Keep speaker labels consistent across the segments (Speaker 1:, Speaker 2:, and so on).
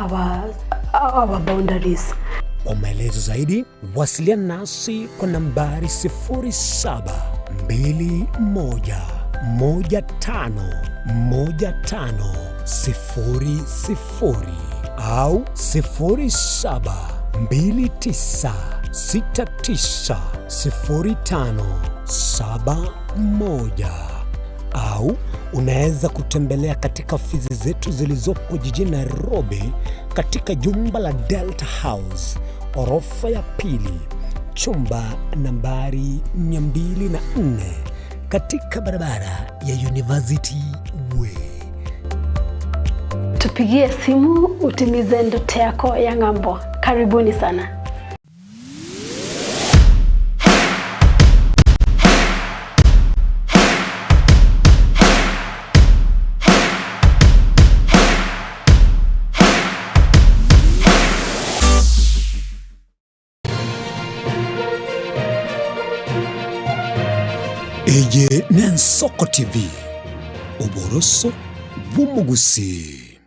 Speaker 1: Our, our boundaries.
Speaker 2: Kwa maelezo zaidi wasiliana nasi kwa nambari 0721151500 au 0729690571 au unaweza kutembelea katika ofisi zetu zilizopo jijini Nairobi katika jumba la Delta House orofa ya pili chumba nambari 204 katika barabara ya University Way.
Speaker 1: Tupigie simu utimize ndoto yako ya ng'ambo. Karibuni sana.
Speaker 2: Eye n'Ensoko TV, oboroso bw'omogusii.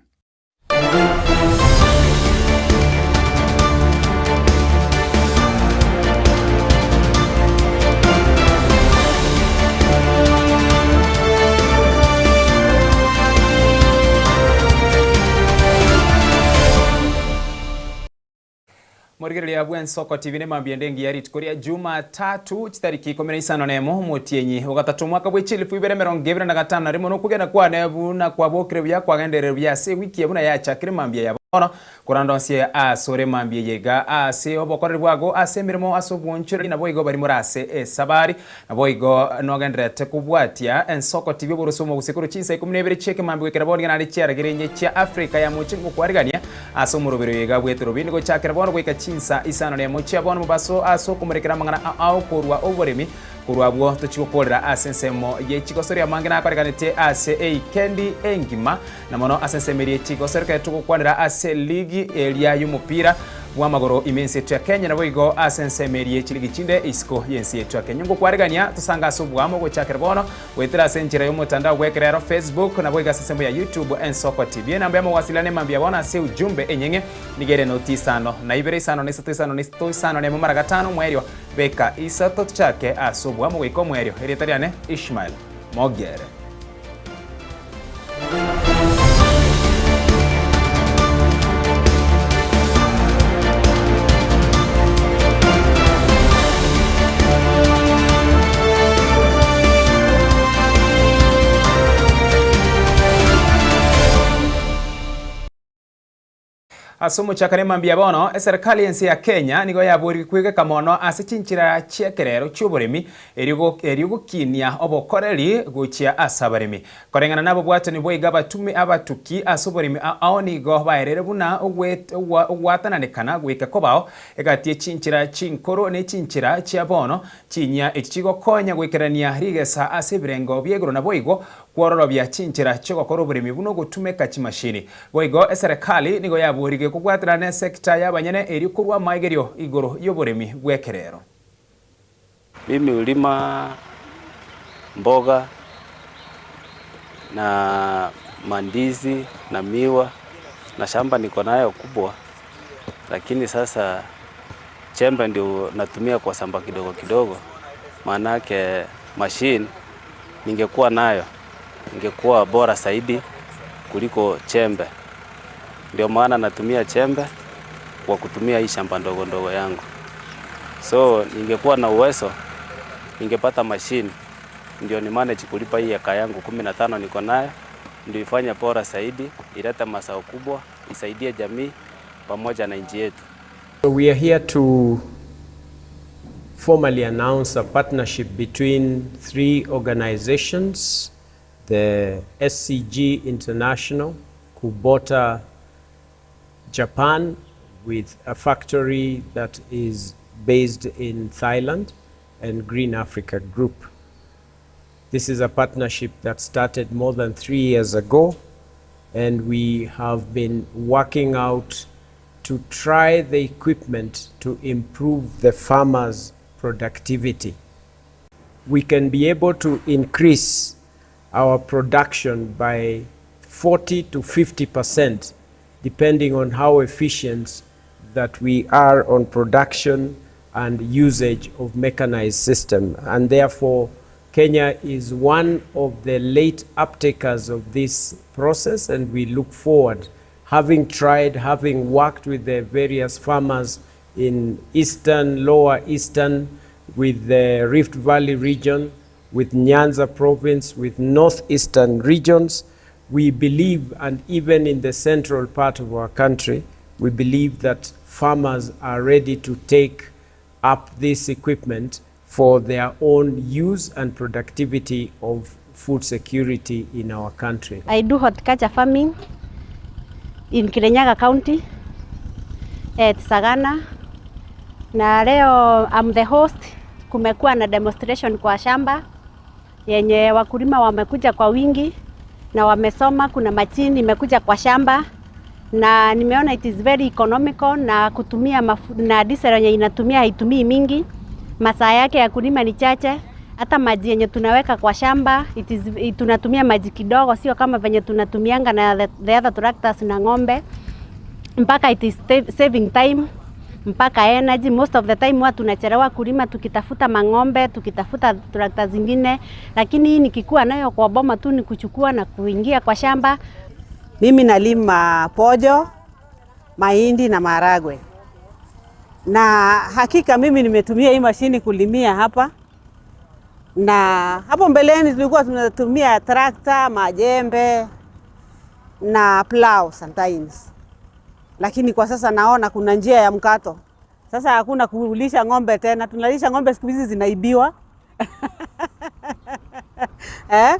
Speaker 3: Morigereria bw'Ensoko TV nemambia ende engiya rituko ria Jumatatu chitariki ikomi na isano na emo omotienyi ogatatu omwaka bwe chilifu ibere emerongo ebere na gatano na rimo nokogenda kwane buna kwabokire buya kwagenderire buya ase ewiki eye buna yachakire mambia ya bono korende onsi asore mambia eye iga ase obokoreri bwago ase emeremo ase obwonchoreri naboigo bari more ase esabari naboigo nogendererete kobwatia Ensoko TV oborosio omogusii korwa chinsa ikomi na ibere chi'ekemambia goikera bono iga naende chiaragere inye chia Africa ya moche ngokwarigania Ase omoroberi oyo iga bw'eterobi nigochakera bono goika chinsa isano nemo chia bono mobaso ase okomorekera amang'ana ao korwa oboremi. Korwa abwo tochie gokoorera ase ensemo ye chigosori amange nakorekanete ase eikendi engima, na mono ase ensemo eria ye chigosori ekero togokwanera ase ligi eria y'omopira bw'amagoro ime ense yetu ya Kenya naboigo ase ensemo eria ye chiligi chinde isiko y'ense yetu ya Kenya. Ngokwaregania tosange ase oboamo gochakera bono Goetera ase enchera y'omotandao bw'ekerero, Facebook, naboigo ase ensemo ya YouTube, Ensoko TV. Enamba y'amawasiliano emambia bono ase ujumbe enyeng'e nigo ere noti isano na ibere isano na isato isano na isato isano na emo mara gatano omoerio beka isato tochake ase oboamo goika omoerio. Erieta riane Ishmael Mogere. Ase omochakano mambia bono, eserikali y'ense ya Kenya nigo yaborigwe kwegeka mono ase chinchera chi'ekerero chi'oboremi erio erio gokinia obokoreri gochia ase abaremi. Koreng'ana nabobwatani boiga abatumi abatuki ase oboremi ao nigo baerire buna ogwatananekana goika kobao egati ye chinchera chinkoro ne chinchera chia bono chinyia echi chigokonya goikerania rigesa ase ebirengo bia igoro naboigo kwororobia chinchera chi'ogokora oboremi buna ogotumeka chimashini. Boigo eserekali nigo yaborigwe kobwaterana nesekta y'abanyene erio korwa amaigerio igoro y'oboremi bw'ekerero.
Speaker 4: Mimi hulima mboga na mandizi na miwa na shamba niko nayo kubwa, lakini sasa chembe ndio natumia kwa shamba kidogo kidogo, maanake machine ningekuwa nayo ingekuwa bora zaidi kuliko chembe. Ndio maana natumia chembe kwa kutumia hii shamba ndogo ndogo yangu. So ningekuwa na uwezo ningepata machine ndio ni manage kulipa hii eka yangu 15 niko nayo ndio ifanye bora zaidi, ilete mazao kubwa, isaidie jamii pamoja na nchi yetu.
Speaker 5: We are here to formally announce a partnership between three organizations, the SCG International, Kubota Japan, with a factory that is based in Thailand, and Green Africa Group. This is a partnership that started more than 3 years ago, and we have been working out to try the equipment to improve the farmers' productivity. We can be able to increase our production by 40 to 50% depending on how efficient that we are on production and usage of mechanized system. And therefore, Kenya is one of the late uptakers of this process, and we look forward, having tried, having worked with the various farmers in Eastern, Lower Eastern, with the Rift Valley region, with Nyanza province, with Northeastern regions, we believe, and even in the central part of our country, we believe that farmers are ready to take up this equipment for their own use and productivity of food security in our country.
Speaker 6: I do horticulture farming in Kirinyaga County at Sagana, na leo I'm the host. Kumekuwa na demonstration kwa shamba yenye wakulima wamekuja kwa wingi na wamesoma. Kuna machini imekuja kwa shamba na nimeona it is very economical na kutumia mafu, na diesel yenye inatumia haitumii mingi, masaa yake ya kulima ni chache. Hata maji yenye tunaweka kwa shamba it is, tunatumia maji kidogo, sio kama venye tunatumianga na the other tractors na ng'ombe mpaka it is saving time mpaka energy. Most of the time huwa tunachelewa kulima tukitafuta mang'ombe, tukitafuta trakta zingine, lakini hii nikikuwa nayo kwa boma tu ni kuchukua na kuingia kwa shamba.
Speaker 7: Mimi nalima pojo, mahindi na maharagwe, na hakika mimi nimetumia hii mashini kulimia hapa, na hapo mbeleni tulikuwa tunatumia trakta, majembe na plow sometimes, lakini kwa sasa naona kuna njia ya mkato. Sasa hakuna kulisha ng'ombe tena, tunalisha ng'ombe siku hizi zinaibiwa eh?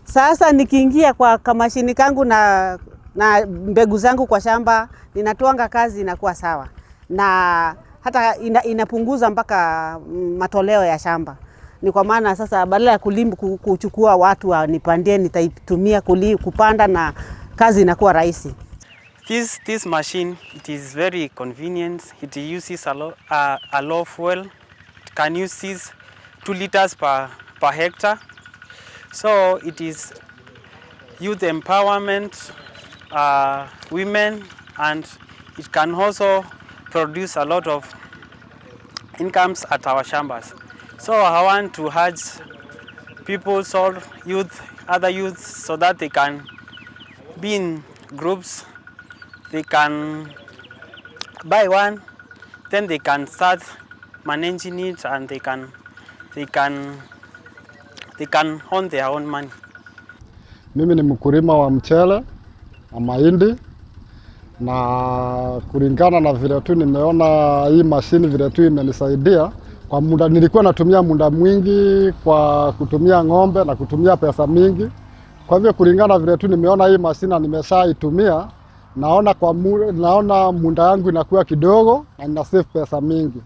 Speaker 7: Sasa nikiingia kwa kamashini kangu na mbegu zangu kwa shamba, ninatwanga kazi inakuwa sawa, na hata inapunguza mpaka matoleo ya shamba. Ni kwa maana sasa badala ya kuchukua watu wanipandie, nitaitumia kupanda na kazi inakuwa rahisi.
Speaker 8: This machine, it is very convenient. It uses a lot of fuel. It can use 2 liters per hectare. So it is youth empowerment, women, and it can also produce a lot of incomes at our shambas. So I want to urge people, so youth, other youth, so that they can be in groups, they can buy one, then they can start managing it, and they can own their own money.
Speaker 9: Mimi ni mkulima wa mchele na mahindi, na kulingana na vile tu nimeona hii mashini vile tu imenisaidia kwa muda, nilikuwa natumia muda mwingi kwa kutumia ng'ombe na kutumia pesa mingi. Kwa hivyo kulingana vile tu nimeona hii mashini na nimeshaitumia, naona muda yangu inakuwa kidogo na nina save pesa mingi.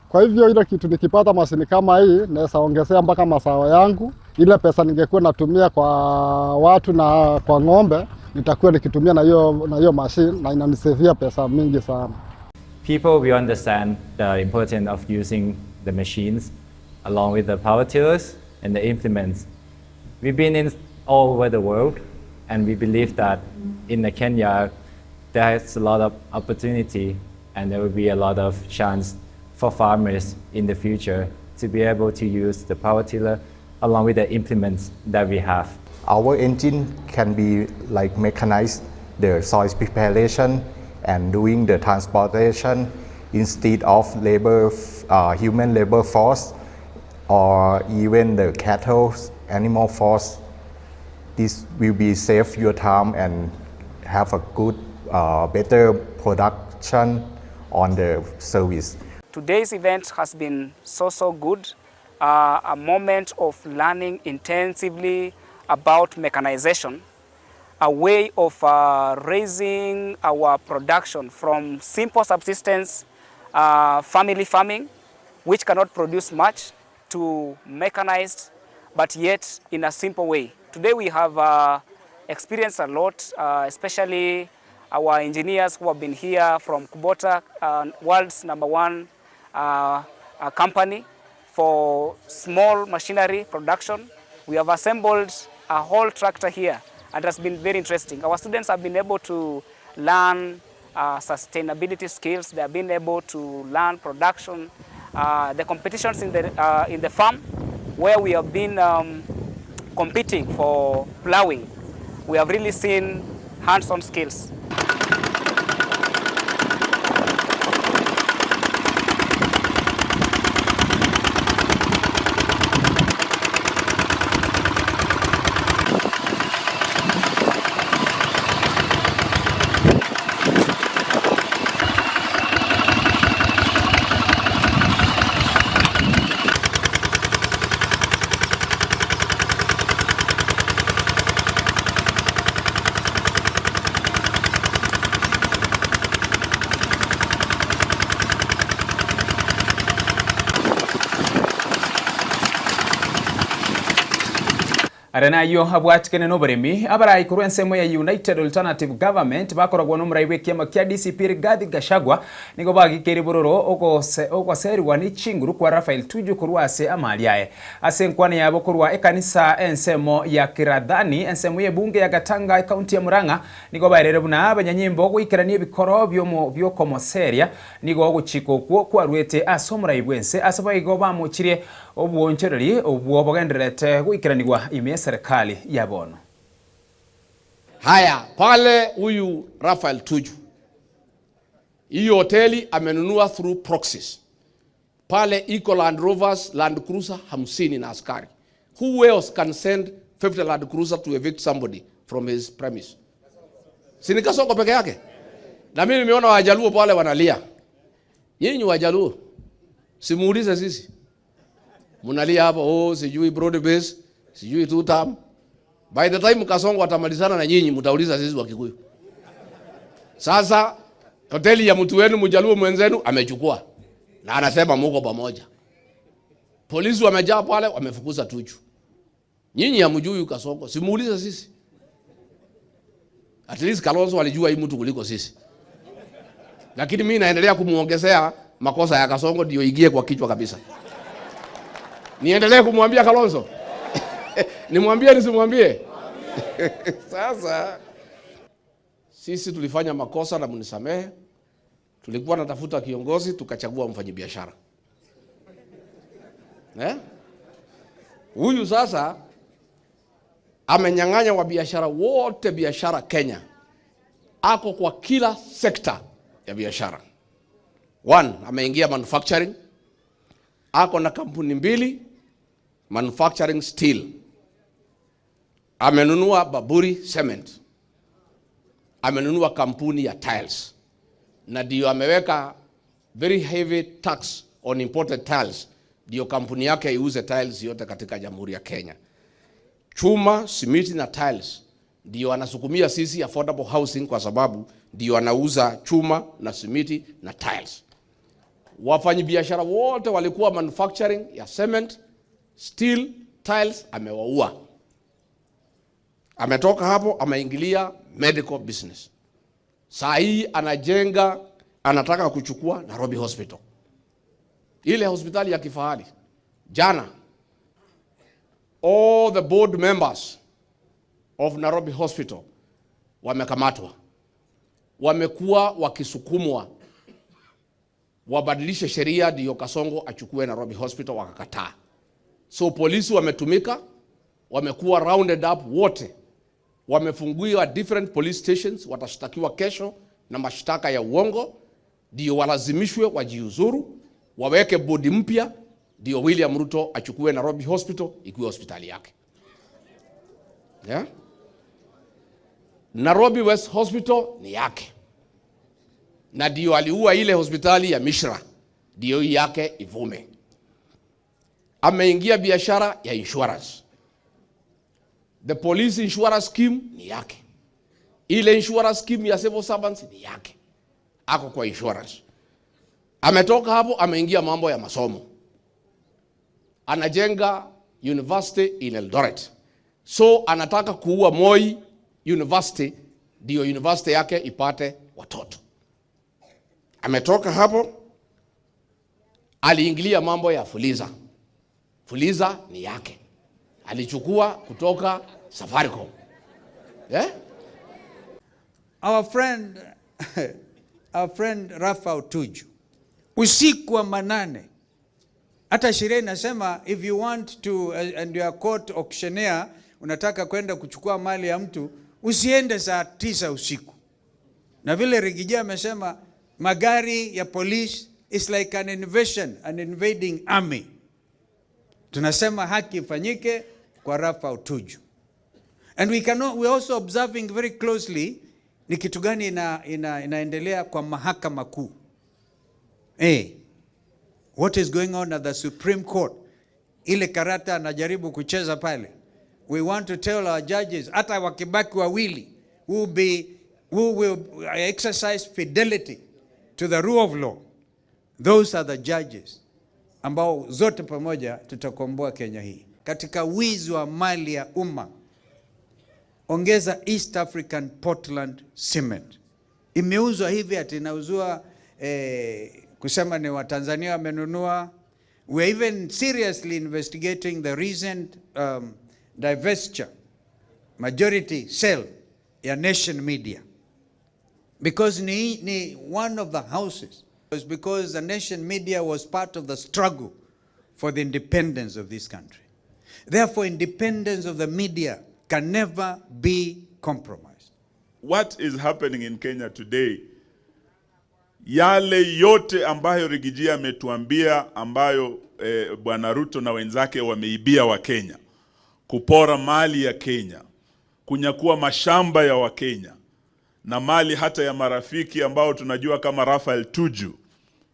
Speaker 9: Kwa hivyo ile kitu nikipata mashini kama hii naweza ongezea mpaka mazao yangu. Ile pesa ningekuwa natumia kwa watu na kwa ng'ombe nitakuwa nikitumia na hiyo mashine na inanisavia pesa mingi sana.
Speaker 10: People will understand the importance of using the machines along with the power tillers and the implements. We've been in all over the world, and we believe that in the Kenya there's a lot of opportunity and there will be a lot of chance for farmers in the future to be able to use the power tiller along with the implements that we have.
Speaker 11: Our engine can be like mechanized the soil preparation and doing the transportation instead of labor, human labor force or even the cattle animal force. This will be save your time and have a good, better production on the service.
Speaker 12: Today's event has been so, so good. A moment of learning intensively about mechanization, a way of raising our production from simple subsistence family farming, which cannot produce much, to mechanized, but yet in a simple way. Today we have experienced a lot, especially our engineers who have been here from Kubota, world's number one company for small machinery production. We have assembled a whole tractor here and it has been very interesting. Our students have been able to learn sustainability skills, they have been able to learn production, the competitions in the, in the farm where we have been competing for plowing, we have really seen hands-on skills.
Speaker 3: Are nayio abwatikene noboremi, abarai korwa ensemo ya United Alternative Government bakoragwa nomorai bw'ekiama kia DCP Rigathi Gachagua nigo bagikeire bororo ogoserigwa ne chinguru kwa Raphael Tuju korwa ase amari aye. Ase enkwana yabo korwa ekanisa ensemo ya Kirathani ensemo y'ebunge ya Gatanga ekaunti ya Murang'a nigo baerire buna abanyanyimbo goikerania ebikoro biokomoseria nigo ogochika okwo kwarwete ase omorai bw'ense ase boigo bamochirie Obwoonchoreri obwo bogendererete goikeranigwa ime y'eserekari ya bono.
Speaker 13: Haya, pale huyu Raphael Tuju hii hoteli amenunua through proxies. Pale iko Land Rovers, Land Cruiser 50 na askari. Who else can send 50 Land Cruiser to evict somebody from his premise? Si ni Kasongo peke yake? Na mimi nimeona Wajaluo pale wanalia. Nyinyi Wajaluo, simuulize sisi. Mnalia hapo, oh, sijui broad base, sijui two term. By the time Kasongo atamalizana na nyinyi, mtauliza sisi wa Kikuyu. Sasa hoteli ya mtu wenu Mjaluo mwenzenu amechukua na anasema muko pamoja. Polisi wamejaa pale, wamefukuza Tuju. Nyinyi hamjui Kasongo, simuulize sisi. At least Kalonzo alijua hii mtu kuliko sisi. Lakini mimi naendelea kumuongezea makosa ya Kasongo ndio ingie kwa kichwa kabisa. Niendelee kumwambia Kalonzo? Nimwambie nisimwambie? Sasa sisi tulifanya makosa na mnisamehe. Tulikuwa natafuta kiongozi tukachagua mfanyabiashara. Eh? Huyu sasa amenyang'anya wabiashara wote biashara Kenya. Ako kwa kila sekta ya biashara. One, ameingia manufacturing. Ako na kampuni mbili manufacturing steel. Amenunua Baburi Cement. Amenunua kampuni ya tiles. Na ndio ameweka very heavy tax on imported tiles. Ndio kampuni yake iuze tiles yote katika Jamhuri ya Kenya. Chuma, simiti na tiles ndio anasukumia sisi affordable housing kwa sababu ndio anauza chuma na simiti na tiles. Wafanyabiashara wote walikuwa manufacturing ya cement, steel, tiles amewaua. Ametoka hapo ameingilia medical business. Saa hii anajenga, anataka kuchukua Nairobi Hospital. Ile hospitali ya kifahari. Jana all the board members of Nairobi Hospital wamekamatwa. Wamekuwa wakisukumwa wabadilishe sheria ndio Kasongo achukue Nairobi Hospital, wakakataa. So polisi wametumika, wamekuwa rounded up wote, wamefunguliwa different police stations, watashtakiwa kesho na mashtaka ya uongo, ndio walazimishwe wajiuzuru, waweke bodi mpya, ndio William Ruto achukue Nairobi Hospital ikiwa hospitali yake. Yeah? Nairobi West Hospital ni yake, na ndio aliua ile hospitali ya Mishra, ndio hii yake ivume. Ameingia biashara ya insurance. The police insurance scheme ni yake, ile insurance scheme ya civil servants ni yake, ako kwa insurance. Ametoka hapo ameingia mambo ya masomo, anajenga university in Eldoret, so anataka kuua Moi University ndio university yake ipate watoto. Ametoka hapo aliingilia mambo ya Fuliza. Fuliza ni yake, alichukua kutoka Safaricom. Eh?
Speaker 14: Our friend, our friend Rafa Tuju, usiku wa manane, hata sheria inasema if you want to and you are court auctioneer, unataka kwenda kuchukua mali ya mtu usiende saa 9 usiku. Na vile Riggy G amesema magari ya police is like an invasion, an invading army. Tunasema haki ifanyike kwa Rafa Tuju. And we cannot, we also observing very closely ni kitu gani inaendelea kwa mahakama kuu. What is going on at the Supreme Court? Ile karata anajaribu kucheza pale. We want to tell our judges, hata wakibaki wawili, who will exercise fidelity to the rule of law. Those are the judges ambao zote pamoja tutakomboa Kenya hii. Katika wizi wa mali ya umma, ongeza East African Portland Cement. Imeuzwa hivi ati inauzwa kusema ni Watanzania wamenunua. We are even seriously investigating the recent divestiture, majority sale ya Nation Media. Because ni one of the houses. It's because the Nation Media was part of the struggle for the independence of this country. Therefore, independence of the media can never be compromised.
Speaker 15: What is happening in Kenya today, yale yote ambayo Riggy G ametuambia, ambayo Bwana Ruto na wenzake wameibia wa Kenya, kupora mali ya Kenya, kunyakua mashamba ya Wakenya na mali hata ya marafiki ambao tunajua kama Raphael Tuju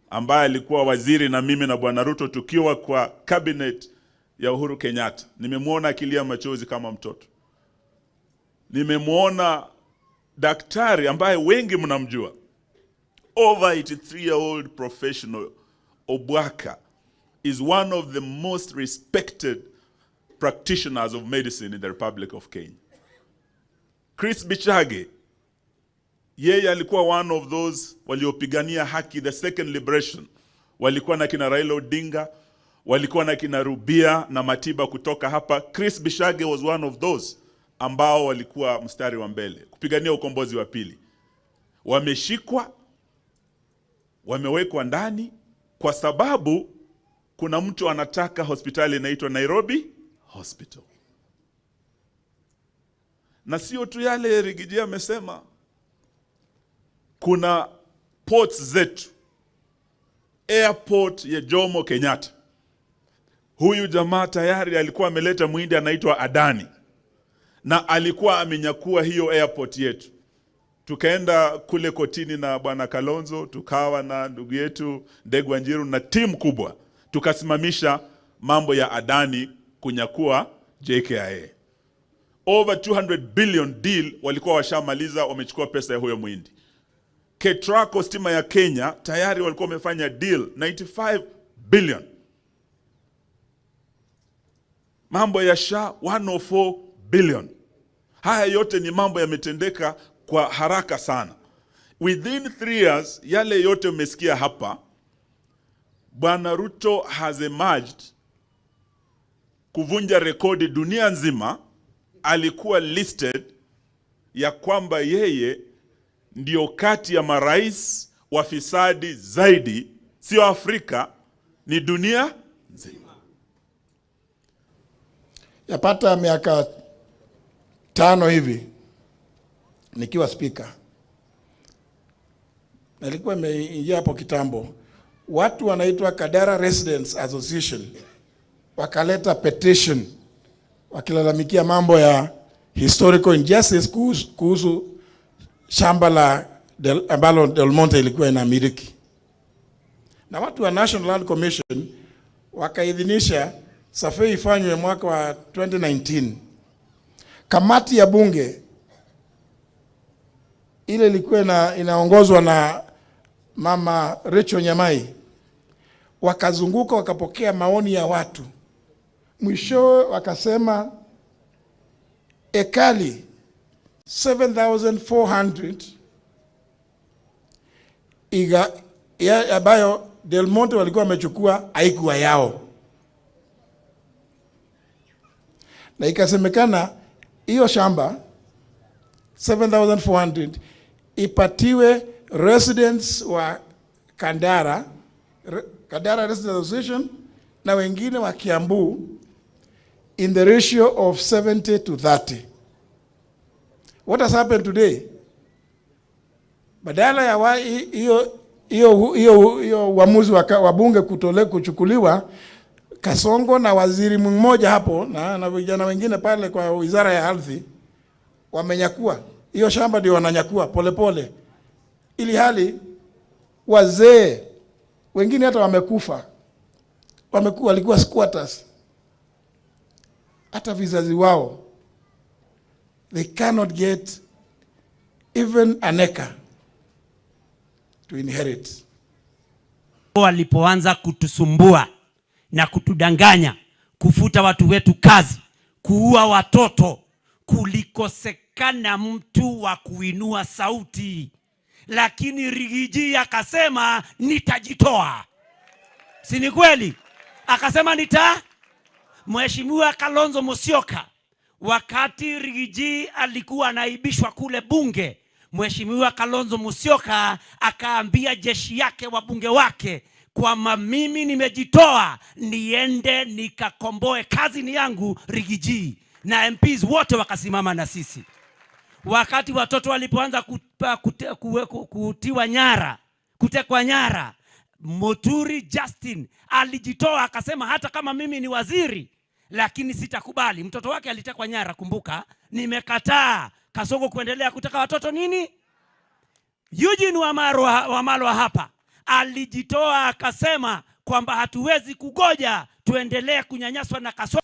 Speaker 15: ambaye alikuwa waziri na mimi na Bwana Ruto tukiwa kwa cabinet ya Uhuru Kenyatta. Nimemwona akilia machozi kama mtoto. Nimemwona daktari ambaye wengi mnamjua, over 83-year-old professional Obwaka is one of the most respected practitioners of medicine in the Republic of Kenya. Chris Bichage, yeye alikuwa one of those waliopigania haki, the second liberation. Walikuwa na kina Raila Odinga, walikuwa na kina Rubia na Matiba kutoka hapa. Chris Bichage was one of those ambao walikuwa mstari wa mbele kupigania ukombozi wa pili. Wameshikwa, wamewekwa ndani kwa sababu kuna mtu anataka hospitali inaitwa Nairobi Hospital. Na sio tu yale Riggy G amesema, kuna ports zetu, airport ya Jomo Kenyatta. Huyu jamaa tayari alikuwa ameleta muhindi anaitwa Adani na alikuwa amenyakua hiyo airport yetu. Tukaenda kule kotini na Bwana Kalonzo, tukawa na ndugu yetu Ndegwa Njiru na timu kubwa, tukasimamisha mambo ya Adani kunyakua JKIA. Over 200 billion deal walikuwa washamaliza, wamechukua pesa ya huyo muhindi. Ketraco stima ya Kenya tayari walikuwa wamefanya deal 95 billion. Mambo ya SHA 104 billion. Haya yote ni mambo yametendeka kwa haraka sana. Within 3 years, yale yote umesikia hapa, Bwana Ruto has emerged kuvunja rekodi dunia nzima. Alikuwa listed ya kwamba yeye ndio kati ya marais wafisadi zaidi, sio Afrika, ni dunia nzima.
Speaker 16: Yapata miaka 5 hivi nikiwa speaker, nilikuwa nimeingia hapo kitambo, watu wanaitwa Kandara Residents Association wakaleta petition wakilalamikia mambo ya historical injustice kuhusu shamba la ambalo Del Monte ilikuwa inamiliki. Na watu wa National Land Commission wakaidhinisha survey ifanywe mwaka wa 2019. Kamati ya bunge ile ilikuwa inaongozwa na Mama Rachel Nyamai, wakazunguka wakapokea maoni ya watu. Mwishowe wakasema ekali 7,400 ambayo Del Monte walikuwa wamechukua haikuwa yao. Na ikasemekana hiyo shamba 7,400 ipatiwe residents wa Kandara, Kandara Residents Association na wengine wa Kiambu in the ratio of 70 to 30. What has happened today? Badala ya hiyo hiyo hiyo hiyo uamuzi wa bunge kutole kuchukuliwa, Kasongo na waziri mmoja hapo na vijana wengine pale kwa wizara ya ardhi wamenyakua hiyo shamba, ndio wananyakua polepole, ili hali wazee wengine hata wamekufa, wamekuwa walikuwa squatters, hata vizazi wao they cannot get even an acre to inherit.
Speaker 17: Walipoanza kutusumbua na kutudanganya, kufuta watu wetu kazi, kuua watoto, kulikosekana mtu wa kuinua sauti, lakini Riggy G akasema nitajitoa. Si ni kweli? Akasema nita. Mheshimiwa Kalonzo Musyoka, wakati Riggy G alikuwa anaibishwa kule bunge, Mheshimiwa Kalonzo Musyoka akaambia jeshi yake, wabunge wake, kwamba mimi nimejitoa niende nikakomboe kazi ni yangu Riggy G, na MPs wote wakasimama na sisi. Wakati watoto walipoanza kutiwa nyara, kutekwa nyara, Muturi Justin alijitoa akasema hata kama mimi ni waziri lakini sitakubali. Mtoto wake alitekwa nyara, kumbuka. Nimekataa Kasongo kuendelea kuteka watoto nini? Eugene Wamalwa hapa alijitoa akasema kwamba hatuwezi kugoja tuendelee kunyanyaswa na Kasongo.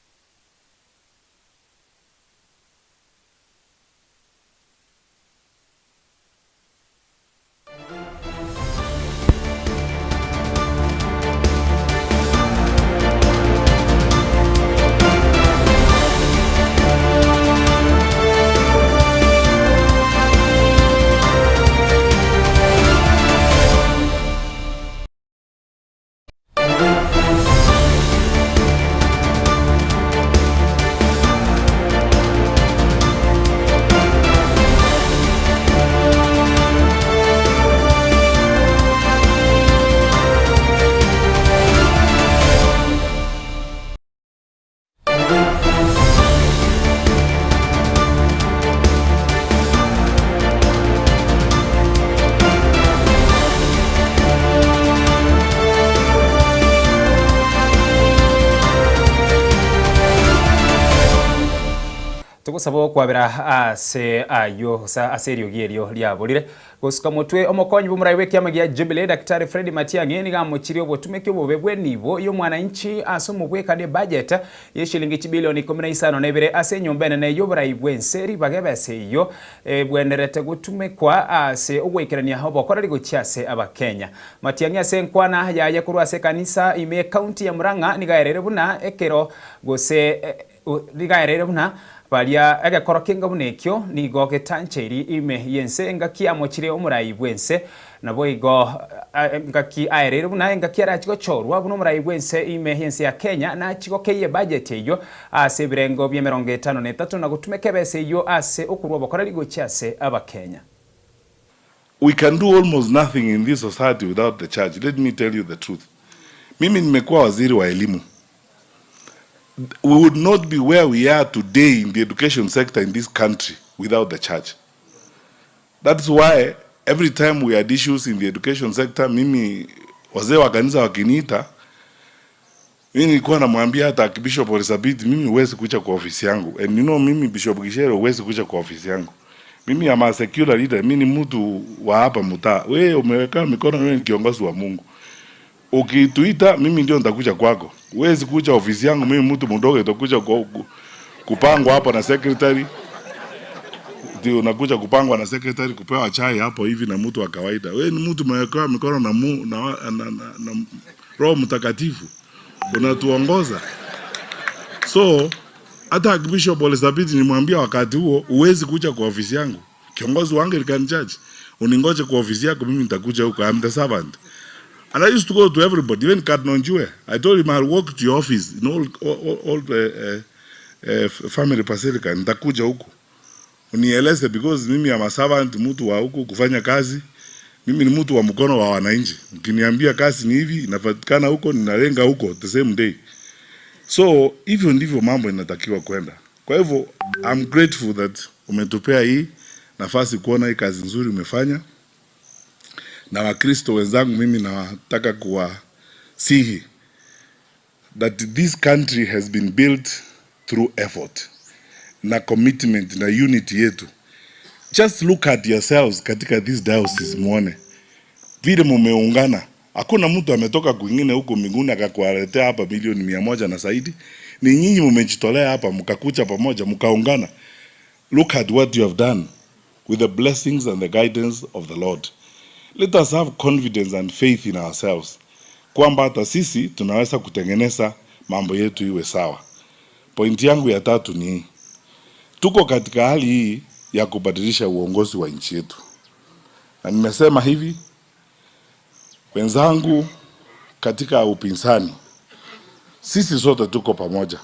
Speaker 3: Togosaba okwabera ase ayio gose ase eriogi erio riaborire. Gosuka motwe omokonyi bw'omorai bw'ekiama gia Jubilee Daktari Fred Matiang'i nigo amochirie obotumeki obobe bw'enibo y'omwananchi ase omobwekano ebudget y'eshilingi chibilioni ikomi na isano na ibere ase enyomba enene y'oborai bw'ense ribaga ebesa eyio ebwenerete gotumekwa ase ogoikerania obokoreri gochia ase Abakenya. Matiang'i ase enkwana yaye korwa ase ekanisa ime y'ecounty ya Murang'a nigo aereire buna ekero gose nigo aereire buna Baria egekoro kenga buna ekio nigo getancheiri ime y'ense engaki amochire omorai bw'ense, naboigo engaki aereire buna engaki arachie gochorwa buna omorai bw'ense ime y'ense ya Kenya nachie gokeyia ebudget eyio ase ebirengo bi'emerongo etano na etato na gotumeka ebesa eyio ase okorua obokoreri gochia ase Abakenya.
Speaker 18: We can do almost nothing in this society without the church. Let me tell you the truth. Mimi nimekuwa waziri wa elimu. We would not be where we are today in the education sector in this country without the church. That's why every time we had issues in the education sector, mimi wazee wa kanisa wakiniita, mimi nilikuwa namwambia hata Bishop Elizabeth, mimi huwezi kuja kwa ofisi yangu. And you know, mimi Bishop Gishere huwezi kuja kwa ofisi yangu. Mimi am a secular leader, mimi ni mtu wa hapa mtaa. Wewe umeweka mikono, wewe ni kiongozi wa Mungu. Ukituita mimi ndio nitakuja kwako. Huwezi kuja ofisi yangu mimi mtu mdogo itakuja kupangwa hapo na secretary. Ndio unakuja kupangwa na secretary kupewa chai hapo hivi na mtu wa kawaida. Wewe ni mtu umewekewa mikono na Roho Mtakatifu. Unatuongoza. So hata Bishop Elizabeth nimwambia wakati huo huwezi kuja kwa ofisi yangu. Kiongozi wa Anglican Church, uningoje kwa ofisi yako, mimi nitakuja huko. I am the servant. And I used to go to everybody, even Cardinal Njue. I told him I'll walk to your office in all the family basilica, nitakuja huko. Unieleze because mimi am a servant, mtu wa huku kufanya kazi. Mimi ni mtu wa mkono wa wananchi. Mkiniambia kazi ni hivi inapatikana huko, ninalenga huko the same day. So hivyo ndivyo mambo inatakiwa kwenda. Kwa hivyo I'm grateful that umetupea hii nafasi kuona hii kazi nzuri umefanya, na Wakristo wenzangu, mimi nawataka kuwasihi that this country has been built through effort na commitment na unity yetu. Just look at yourselves katika this diocese, muone vile mumeungana. Hakuna mtu ametoka kwingine huko mbinguni akakuwaletea hapa milioni 100 na zaidi. Ni nyinyi mumejitolea hapa mkakuja pamoja mkaungana. Look at what you have done with the blessings and the guidance of the Lord. Let us have confidence and faith in ourselves kwamba hata sisi tunaweza kutengeneza mambo yetu iwe sawa. Pointi yangu ya tatu ni hii. Tuko katika hali hii ya kubadilisha uongozi wa nchi yetu, na nimesema hivi, wenzangu katika upinzani, sisi sote tuko pamoja,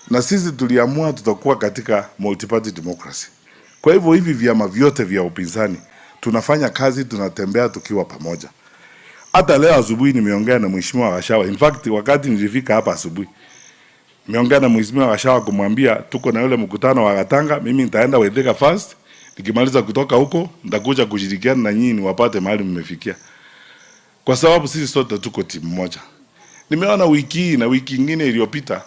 Speaker 18: na sisi tuliamua tutakuwa katika multi-party democracy. Kwa hivyo hivi vyama vyote vya upinzani tunafanya kazi, tunatembea tukiwa pamoja. Hata leo asubuhi nimeongea na mheshimiwa Gachagua. In fact, wakati nilifika hapa asubuhi nimeongea na mheshimiwa Gachagua kumwambia tuko na yule mkutano wa Gatanga, mimi nitaenda Waithika first, nikimaliza kutoka huko nitakuja kushirikiana na nyinyi niwapate mahali mmefikia, kwa sababu sisi sote tuko timu moja. Nimeona wiki hii na wiki ingine iliyopita,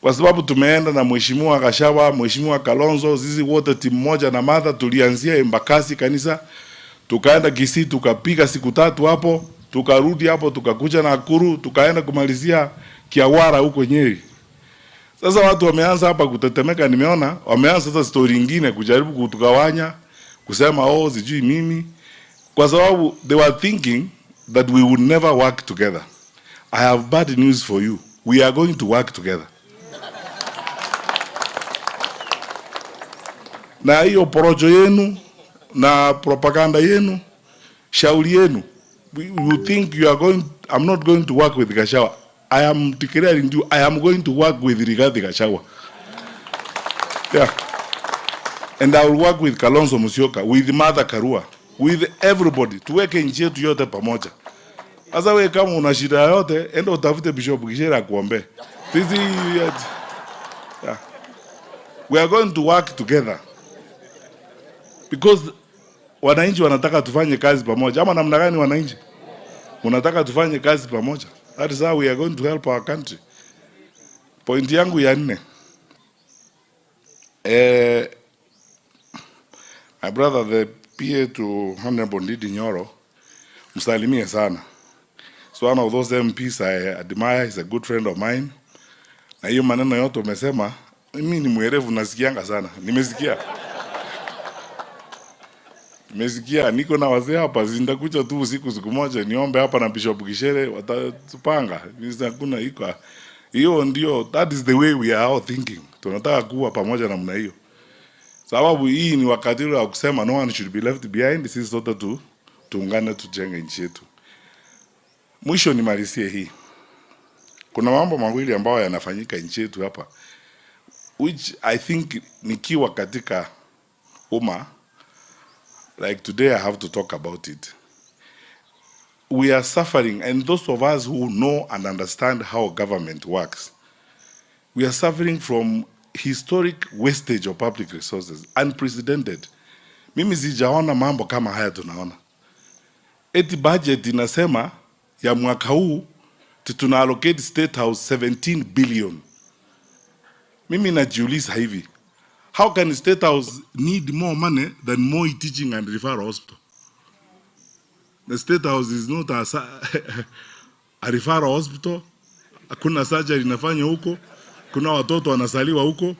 Speaker 18: kwa sababu tumeenda na mheshimiwa Gachagua, mheshimiwa Kalonzo, sisi wote timu moja na Martha, tulianzia Embakasi kanisa, tukaenda Kisii, tukapiga siku tatu hapo, tukarudi hapo, tukakuja Nakuru, tukaenda kumalizia Kiawara huko Nyeri. Sasa watu wameanza hapa kutetemeka, nimeona wameanza sasa story ingine kujaribu kutugawanya, kusema oh, sijui mimi, kwa sababu they were thinking that we would never work together. I have bad news for you. We are going to work together. Na hiyo porojo yenu na propaganda yenu, shauri yenu, you think you are going, I'm not going to work with Gachagua. I am declaring you, I am going to work with Rigathi Gachagua. Yeah. And I will work with Kalonzo Musyoka, with Martha Karua, with everybody. Tuweke nchi yetu yote pamoja. Sasa wewe kama una shida yote, enda utafute Bishop Gichere akuombe. Sisi, yeah. We are going to work together. Because wananchi wanataka tufanye kazi pamoja. Ama namna gani wananchi? Unataka tufanye kazi pamoja. That is how we are going to help our country. Point yangu ya nne. My brother the PA to Honorable Ndindi Nyoro, msalimie sana. So one of those MPs I admire, is a good friend of mine. Na hiyo maneno yote umesema, mimi ni mwerevu, nasikianga sana. Nimesikia. Nimesikia niko na wazee hapa, nitakuja tu usiku siku moja niombe hapa na Bishop Gichere watatupanga. Hakuna iko. Hiyo ndio, that is the way we are all thinking. Tunataka kuwa pamoja namna hiyo. Sababu hii ni wakati ule wa kusema no one should be left behind, sisi sote tu tuungane tujenge nchi yetu. Mwisho nimalizie hii. Kuna mambo mawili ambayo yanafanyika nchi yetu hapa, which I think nikiwa katika umma, like today I have to talk about it. We are suffering, and those of us who know and understand how government works, we are suffering from historic wastage of public resources, unprecedented. Mimi sijaona mambo kama haya tunaona. Eti budget inasema ya mwaka huu tuna allocate State House 17 billion. Mimi najiuliza hivi, how can State House need more money than Moi Teaching and Referral Hospital? The State House is not a referral hospital. Hakuna surgery inafanywa huko, kuna watoto wanazaliwa huko,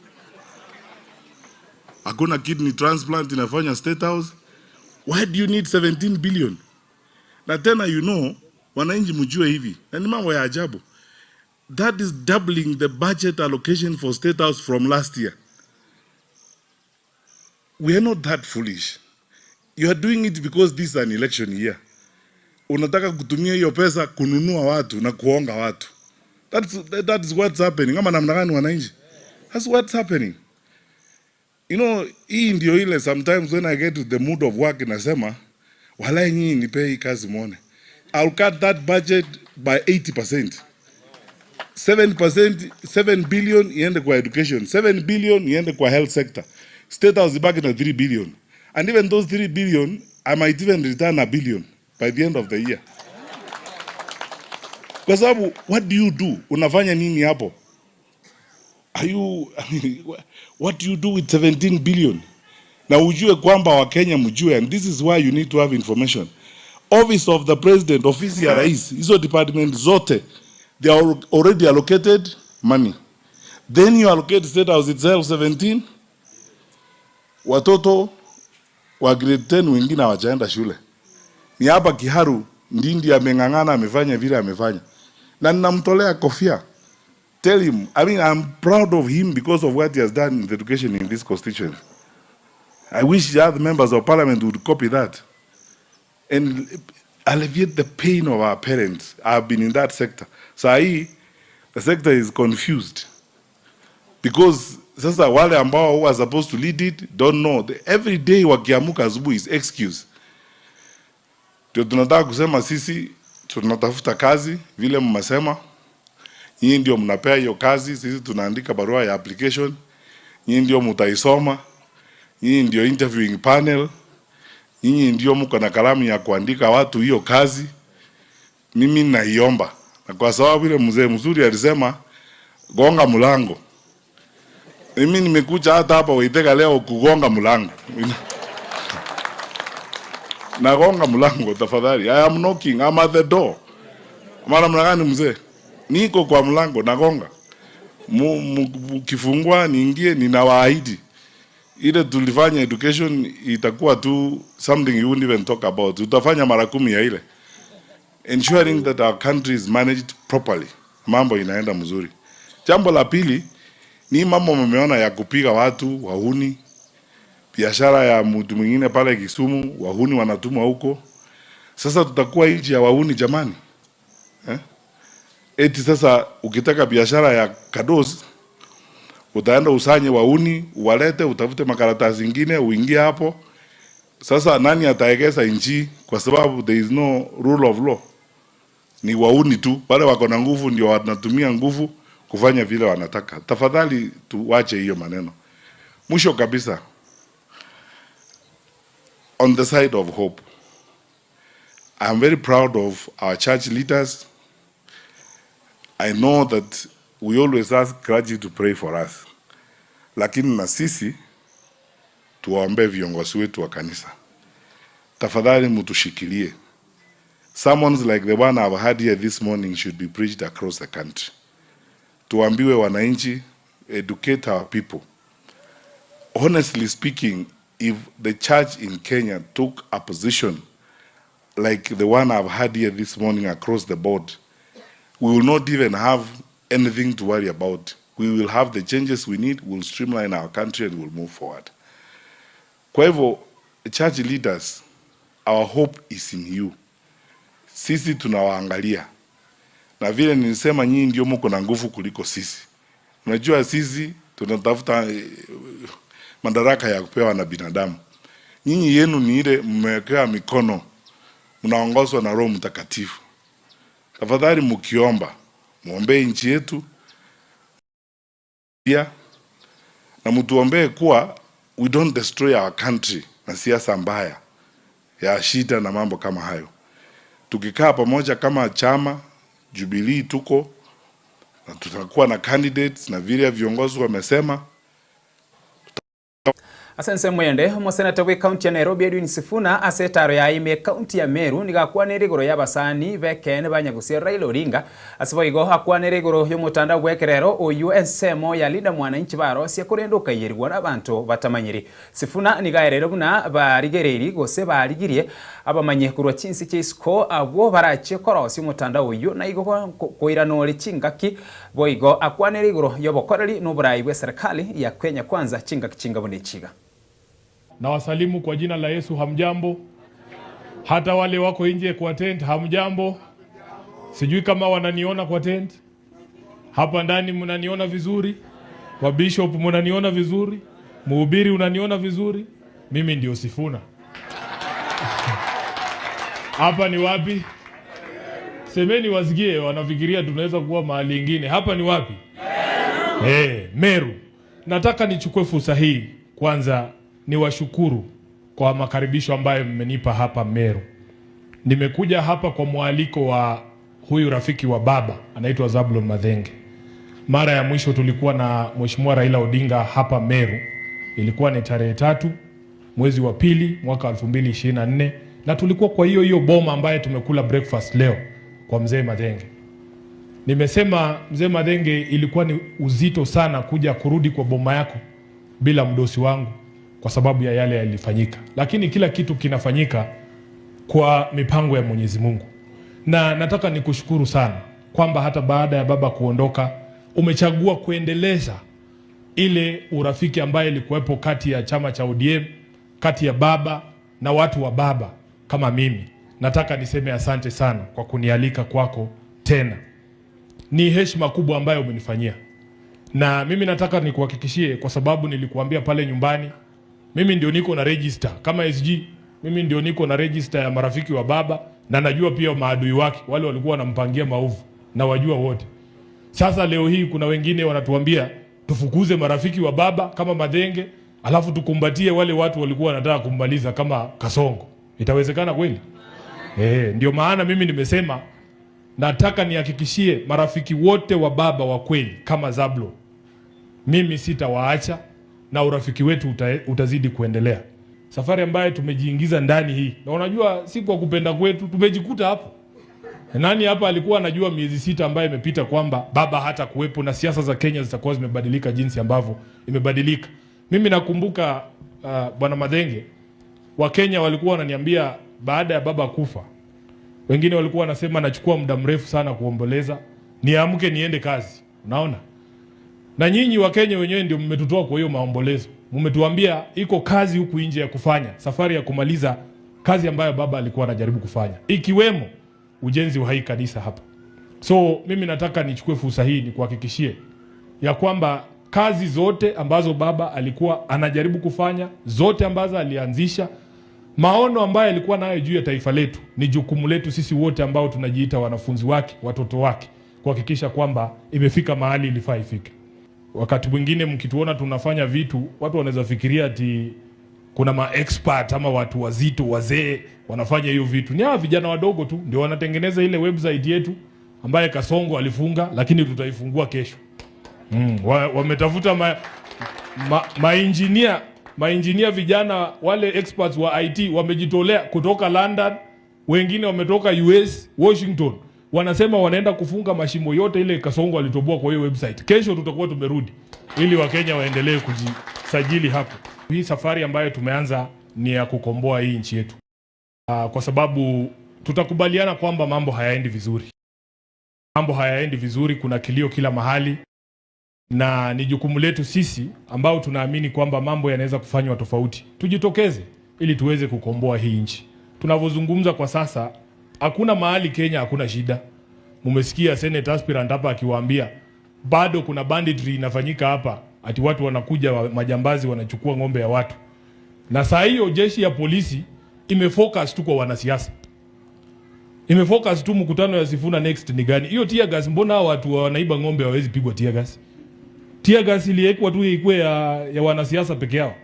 Speaker 18: hakuna kidney transplant inafanywa State House. Why do you need 17 billion? Na tena wananchi mjue hivi, na ni mambo ya ajabu. That is doubling the budget allocation for State House from last year. We are not that foolish. You are doing it because this is an election year. Unataka kutumia hiyo pesa kununua watu na kuonga watu. That is what's happening. Kama namna gani wananchi? That's what's happening. You know, hii ndio ile sometimes when I get to the mood of work nasema walai nyinyi nipe hii kazi muone. I'll cut that budget by 80%. 7%, 7 billion iende kwa education, 7 billion iende kwa health sector. State House ibaki na 3 billion. And even those 3 billion, I might even return a billion by the end of the year. Kwa sababu what do you do? Unafanya nini hapo? Are you, I mean, what do you do with 17 billion? Na ujue kwamba Wakenya mjue, and this is why you need to have information. Office of the President, ofisi ya rais, hizo department zote, they are already allocated money. Then you allocate State House itself 17. Watoto wa grade 10 wengine hawajaenda shule. Ni hapa Kiharu Ndindi ameng'ang'ana, amefanya vile amefanya, na ninamtolea kofia. Tell him, I mean, I'm proud of him because of what he has done in the education in this constituency. I wish the other members of parliament would copy that and alleviate the pain of our parents. I've been in that sector. Saa hii the sector is confused because sasa wale ambao who are supposed to lead it don't know. Every day wakiamuka asubuhi is excuse. Ndio tunataka kusema sisi tunatafuta kazi vile mmesema. Nyinyi ndio mnapea hiyo kazi, sisi tunaandika barua ya application. Nyinyi ndio mtaisoma. Nyinyi ndio interviewing panel. Nyinyi ndio mko na kalamu ya kuandika watu hiyo kazi. Mimi naiomba, na kwa sababu ile mzee mzuri alisema gonga mlango. Mimi nimekuja hata hapa Waitheka leo kugonga mlango. Nagonga mlango tafadhali. I am knocking, I'm at the door. Mara namna gani mzee? Niko kwa mlango nagonga. Mkifungua niingie, ninawaahidi ile tulifanya education itakuwa tu something you wouldn't even talk about. Tutafanya mara 10 ya ile, ensuring that our country is managed properly, mambo inaenda mzuri. Jambo la pili ni mambo mmeona ya kupiga watu wahuni, biashara ya mtu mwingine pale Kisumu, wahuni wanatumwa huko. Sasa tutakuwa nchi ya wahuni jamani, eh? Eti sasa ukitaka biashara ya Kados utaenda usanye wahuni uwalete, utafute makaratasi zingine uingie hapo. Sasa nani ataegeza nchi? Kwa sababu there is no rule of law, ni wahuni tu, wale wako na nguvu ndio wanatumia nguvu kufanya vile wanataka. Tafadhali tuwache hiyo maneno. Mwisho kabisa, on the side of hope, I am very proud of our church leaders. I know that we always ask clergy to pray for us, lakini na sisi tuwaombe viongozi wetu wa kanisa, tafadhali mtushikilie. Sermons like the one I've had here this morning should be preached across the country. Tuambiwe wananchi, educate our people. Honestly speaking, if the church in Kenya took a position like the one I've had here this morning across the board, we will not even have anything to worry about. We will have the changes we need, we'll streamline our country and we'll move forward. Kwa hivyo, church leaders, our hope is in you. Sisi tunawaangalia. Na vile nilisema nyinyi ndio mko na nguvu kuliko sisi. Unajua sisi tunatafuta madaraka ya kupewa na binadamu. Nyinyi yenu ni ile mmewekewa mikono, mnaongozwa na Roho Mtakatifu. Tafadhali mkiomba, muombee nchi yetu pia, na mtuombee kuwa we don't destroy our country na siasa mbaya ya shida na mambo kama hayo. Tukikaa pamoja kama chama Jubilee tuko na tutakuwa na candidates na vile viongozi wamesema.
Speaker 3: Ase mwende omoseneta bwa ekaunti ya Nairobi Edwin Sifuna ase etaro yaime ekaunti ya Meru nigo akwanire igoro ya abasani bekene banyagusia Raila Odinga ase boigo akwanire igoro ya omotandao bwa ekerero oywo ensemo ya Linda Mwananchi barosia korende okaiyerigwa na abanto batamanyiri. Sifuna nigo aerire buna barigereiri gose barigirie abamanye korwa chinsi chia isiko abwo barachie korosia omotandao oywo na igo koiranore chingaki boigo akwanire igoro ya obokoreri na oborai bwa eserikali ya Kenya Kwanza chingaki chingabo na echiga.
Speaker 19: Na wasalimu kwa jina la Yesu, hamjambo. Hata wale wako nje kwa tent, hamjambo. Sijui kama wananiona kwa tent. Hapa ndani mnaniona vizuri, kwa bishop mnaniona vizuri, Mhubiri, unaniona vizuri? Mimi ndio Sifuna. Hapa ni wapi? Semeni wasikie, wanafikiria tunaweza kuwa mahali ingine. Hapa ni wapi? Hey, Meru. Nataka nichukue fursa hii kwanza niwashukuru kwa makaribisho ambayo mmenipa hapa Meru. Nimekuja hapa kwa mwaliko wa huyu rafiki wa baba anaitwa Zablon Mathenge. Mara ya mwisho tulikuwa na Mheshimiwa Raila Odinga hapa Meru, ilikuwa ni tarehe 3 mwezi wa pili mwaka 2024 na tulikuwa kwa hiyo hiyo boma ambaye tumekula breakfast leo kwa mzee Mathenge. Nimesema mzee Mathenge, ilikuwa ni uzito sana kuja kurudi kwa boma yako bila mdosi wangu kwa sababu ya yale yalifanyika, lakini kila kitu kinafanyika kwa mipango ya Mwenyezi Mungu, na nataka nikushukuru sana kwamba hata baada ya baba kuondoka umechagua kuendeleza ile urafiki ambaye ilikuwepo kati ya chama cha ODM, kati ya baba na watu wa baba kama mimi. Nataka niseme asante sana kwa kunialika kwako tena. Ni heshima kubwa ambayo umenifanyia, na mimi nataka nikuhakikishie, kwa sababu nilikuambia pale nyumbani, mimi ndio niko na register kama SG, mimi ndio niko na register ya marafiki wa baba, na najua pia maadui wake wale walikuwa wanampangia maovu na wajua wote. Sasa leo hii kuna wengine wanatuambia tufukuze marafiki wa baba kama Mathenge, alafu tukumbatie wale watu walikuwa wanataka kummaliza kama Kasongo. Itawezekana kweli? Ndio maana mimi nimesema nataka nihakikishie marafiki wote wa baba wa kweli kama Zablon, mimi sitawaacha na urafiki wetu utazidi kuendelea. Safari ambayo tumejiingiza ndani hii, na unajua si kwa kupenda kwetu, tumejikuta hapo. Nani hapa alikuwa anajua miezi 6 ambayo imepita kwamba baba hata kuwepo na siasa za Kenya zitakuwa zimebadilika jinsi ambavyo imebadilika? Mimi nakumbuka Bwana Mathenge, Wakenya walikuwa wananiambia baada ya baba kufa, wengine walikuwa wanasema nachukua muda mrefu sana kuomboleza, niamke niende kazi. Unaona? Na nyinyi Wakenya wenyewe ndio mmetutoa kwa hiyo maombolezo. Mmetuambia iko kazi huku nje ya kufanya, safari ya kumaliza kazi ambayo baba alikuwa anajaribu kufanya, ikiwemo ujenzi wa hii kanisa hapa. So mimi nataka nichukue fursa hii nikuhakikishie ya kwamba kazi zote ambazo baba alikuwa anajaribu kufanya, zote ambazo alianzisha, maono ambayo alikuwa nayo juu ya taifa letu, ni jukumu letu sisi wote ambao tunajiita wanafunzi wake, watoto wake, kuhakikisha kwamba imefika mahali ilifaa ifike. Wakati mwingine mkituona tunafanya vitu, watu wanaweza fikiria ati kuna ma-expert ama watu wazito wazee wanafanya hiyo vitu. Ni hawa vijana wadogo tu ndio wanatengeneza ile website yetu ambaye Kasongo alifunga, lakini tutaifungua kesho. Wametafuta ma-engineer vijana wale experts wa IT wamejitolea kutoka London, wengine wametoka US, Washington. Wanasema wanaenda kufunga mashimo yote ile Kasongo alitoboa kwa hiyo website. Kesho tutakuwa tumerudi ili Wakenya waendelee kujisajili hapo. Hii safari ambayo tumeanza ni ya kukomboa hii nchi yetu. Kwa sababu tutakubaliana kwamba mambo hayaendi vizuri. Mambo hayaendi vizuri, kuna kilio kila mahali, na ni jukumu letu sisi ambao tunaamini kwamba mambo yanaweza kufanywa tofauti, tujitokeze ili tuweze kukomboa hii nchi. Tunavyozungumza kwa sasa, hakuna mahali Kenya hakuna shida. Mumesikia Senate aspirant hapa akiwaambia bado kuna banditry inafanyika hapa, ati watu wanakuja majambazi wanachukua ng'ombe ya watu. Na saa hiyo jeshi ya polisi imefocus tu kwa wanasiasa. Imefocus tu mkutano ya Sifuna next ni gani. Hiyo tear gas, mbona hao watu wanaiba ng'ombe hawawezi pigwa tear gas? Tear gas iliwekwa tu ikuwe ya wanasiasa peke yao.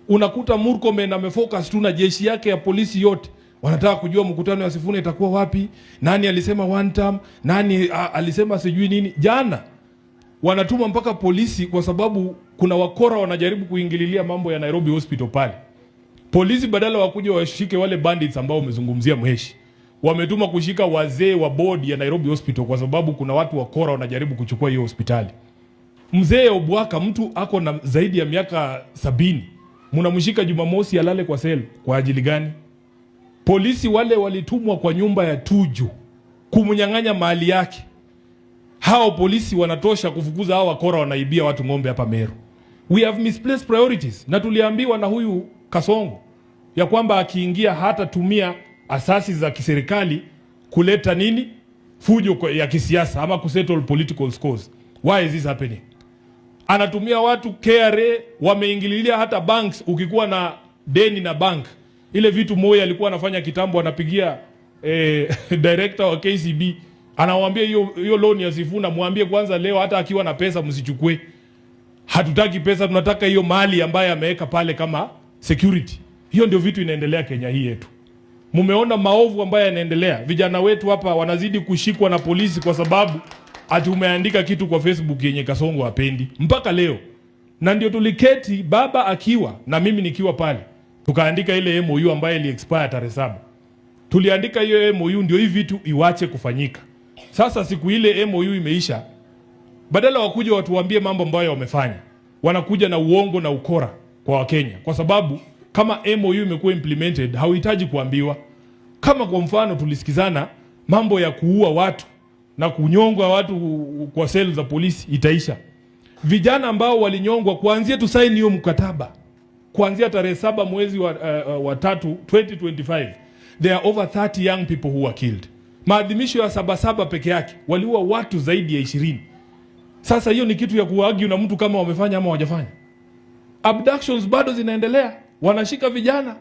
Speaker 19: Unakuta Murkomen amefocus tu na jeshi yake ya polisi yote. Wanataka kujua mkutano ya Sifuna itakuwa wapi, nani alisema one term, nani alisema sijui nini. Jana wanatuma mpaka polisi kwa sababu kuna wakora wanajaribu kuingililia mambo ya Nairobi Hospital pale. Polisi badala wakuja washike wale bandits ambao umezungumzia Mheshi, wametuma kushika wazee wa board ya Nairobi Hospital kwa sababu kuna watu wakora wanajaribu kuchukua hiyo hospitali. Mzee Obwaka, mtu ako na zaidi ya miaka 70, mnamshika Jumamosi alale kwa sel kwa ajili gani? Polisi wale walitumwa kwa nyumba ya Tuju kumnyang'anya mali yake. Hao polisi wanatosha kufukuza hao wakora wanaibia watu ng'ombe hapa Meru. We have misplaced priorities. Na tuliambiwa na huyu Kasongo ya kwamba akiingia hatatumia asasi za kiserikali kuleta nini? Fujo ya kisiasa ama kusettle political scores. Why is this happening? Anatumia watu KRA, wameingililia hata banks. Ukikuwa na deni na bank, ile vitu Moi alikuwa anafanya kitambo, anapigia director wa KCB anawaambia hiyo hiyo loan ya Sifuna mwambie kwanza leo, hata akiwa na pesa msichukue. Hatutaki pesa, tunataka hiyo mali ambayo ameweka pale kama security. Hiyo ndio vitu inaendelea Kenya hii yetu. Mumeona maovu ambayo yanaendelea. Vijana wetu hapa wanazidi kushikwa na polisi kwa sababu ati umeandika kitu kwa Facebook yenye Kasongo hapendi mpaka leo. Na ndio tuliketi baba akiwa na mimi nikiwa pale, tukaandika ile MOU ambayo ili expire tarehe 7. Tuliandika hiyo MOU ndio hii vitu iwache kufanyika. Sasa siku ile MOU imeisha, badala wakuja watuambie mambo ambayo wamefanya, wanakuja na uongo na ukora kwa Wakenya, kwa sababu kama MOU imekuwa implemented hauhitaji kuambiwa. Kama kwa mfano tulisikizana mambo ya kuua watu na kunyongwa watu kwa seli za polisi itaisha. Vijana ambao walinyongwa kuanzia tusaini hiyo mkataba kuanzia tarehe 7 mwezi wa 3 2025, there are over 30 young people who were killed. Maadhimisho ya Sabasaba peke yake waliua watu zaidi ya 20. Sasa hiyo ni kitu ya kuargue na mtu kama wamefanya ama hawajafanya. Abductions bado zinaendelea, wanashika vijana?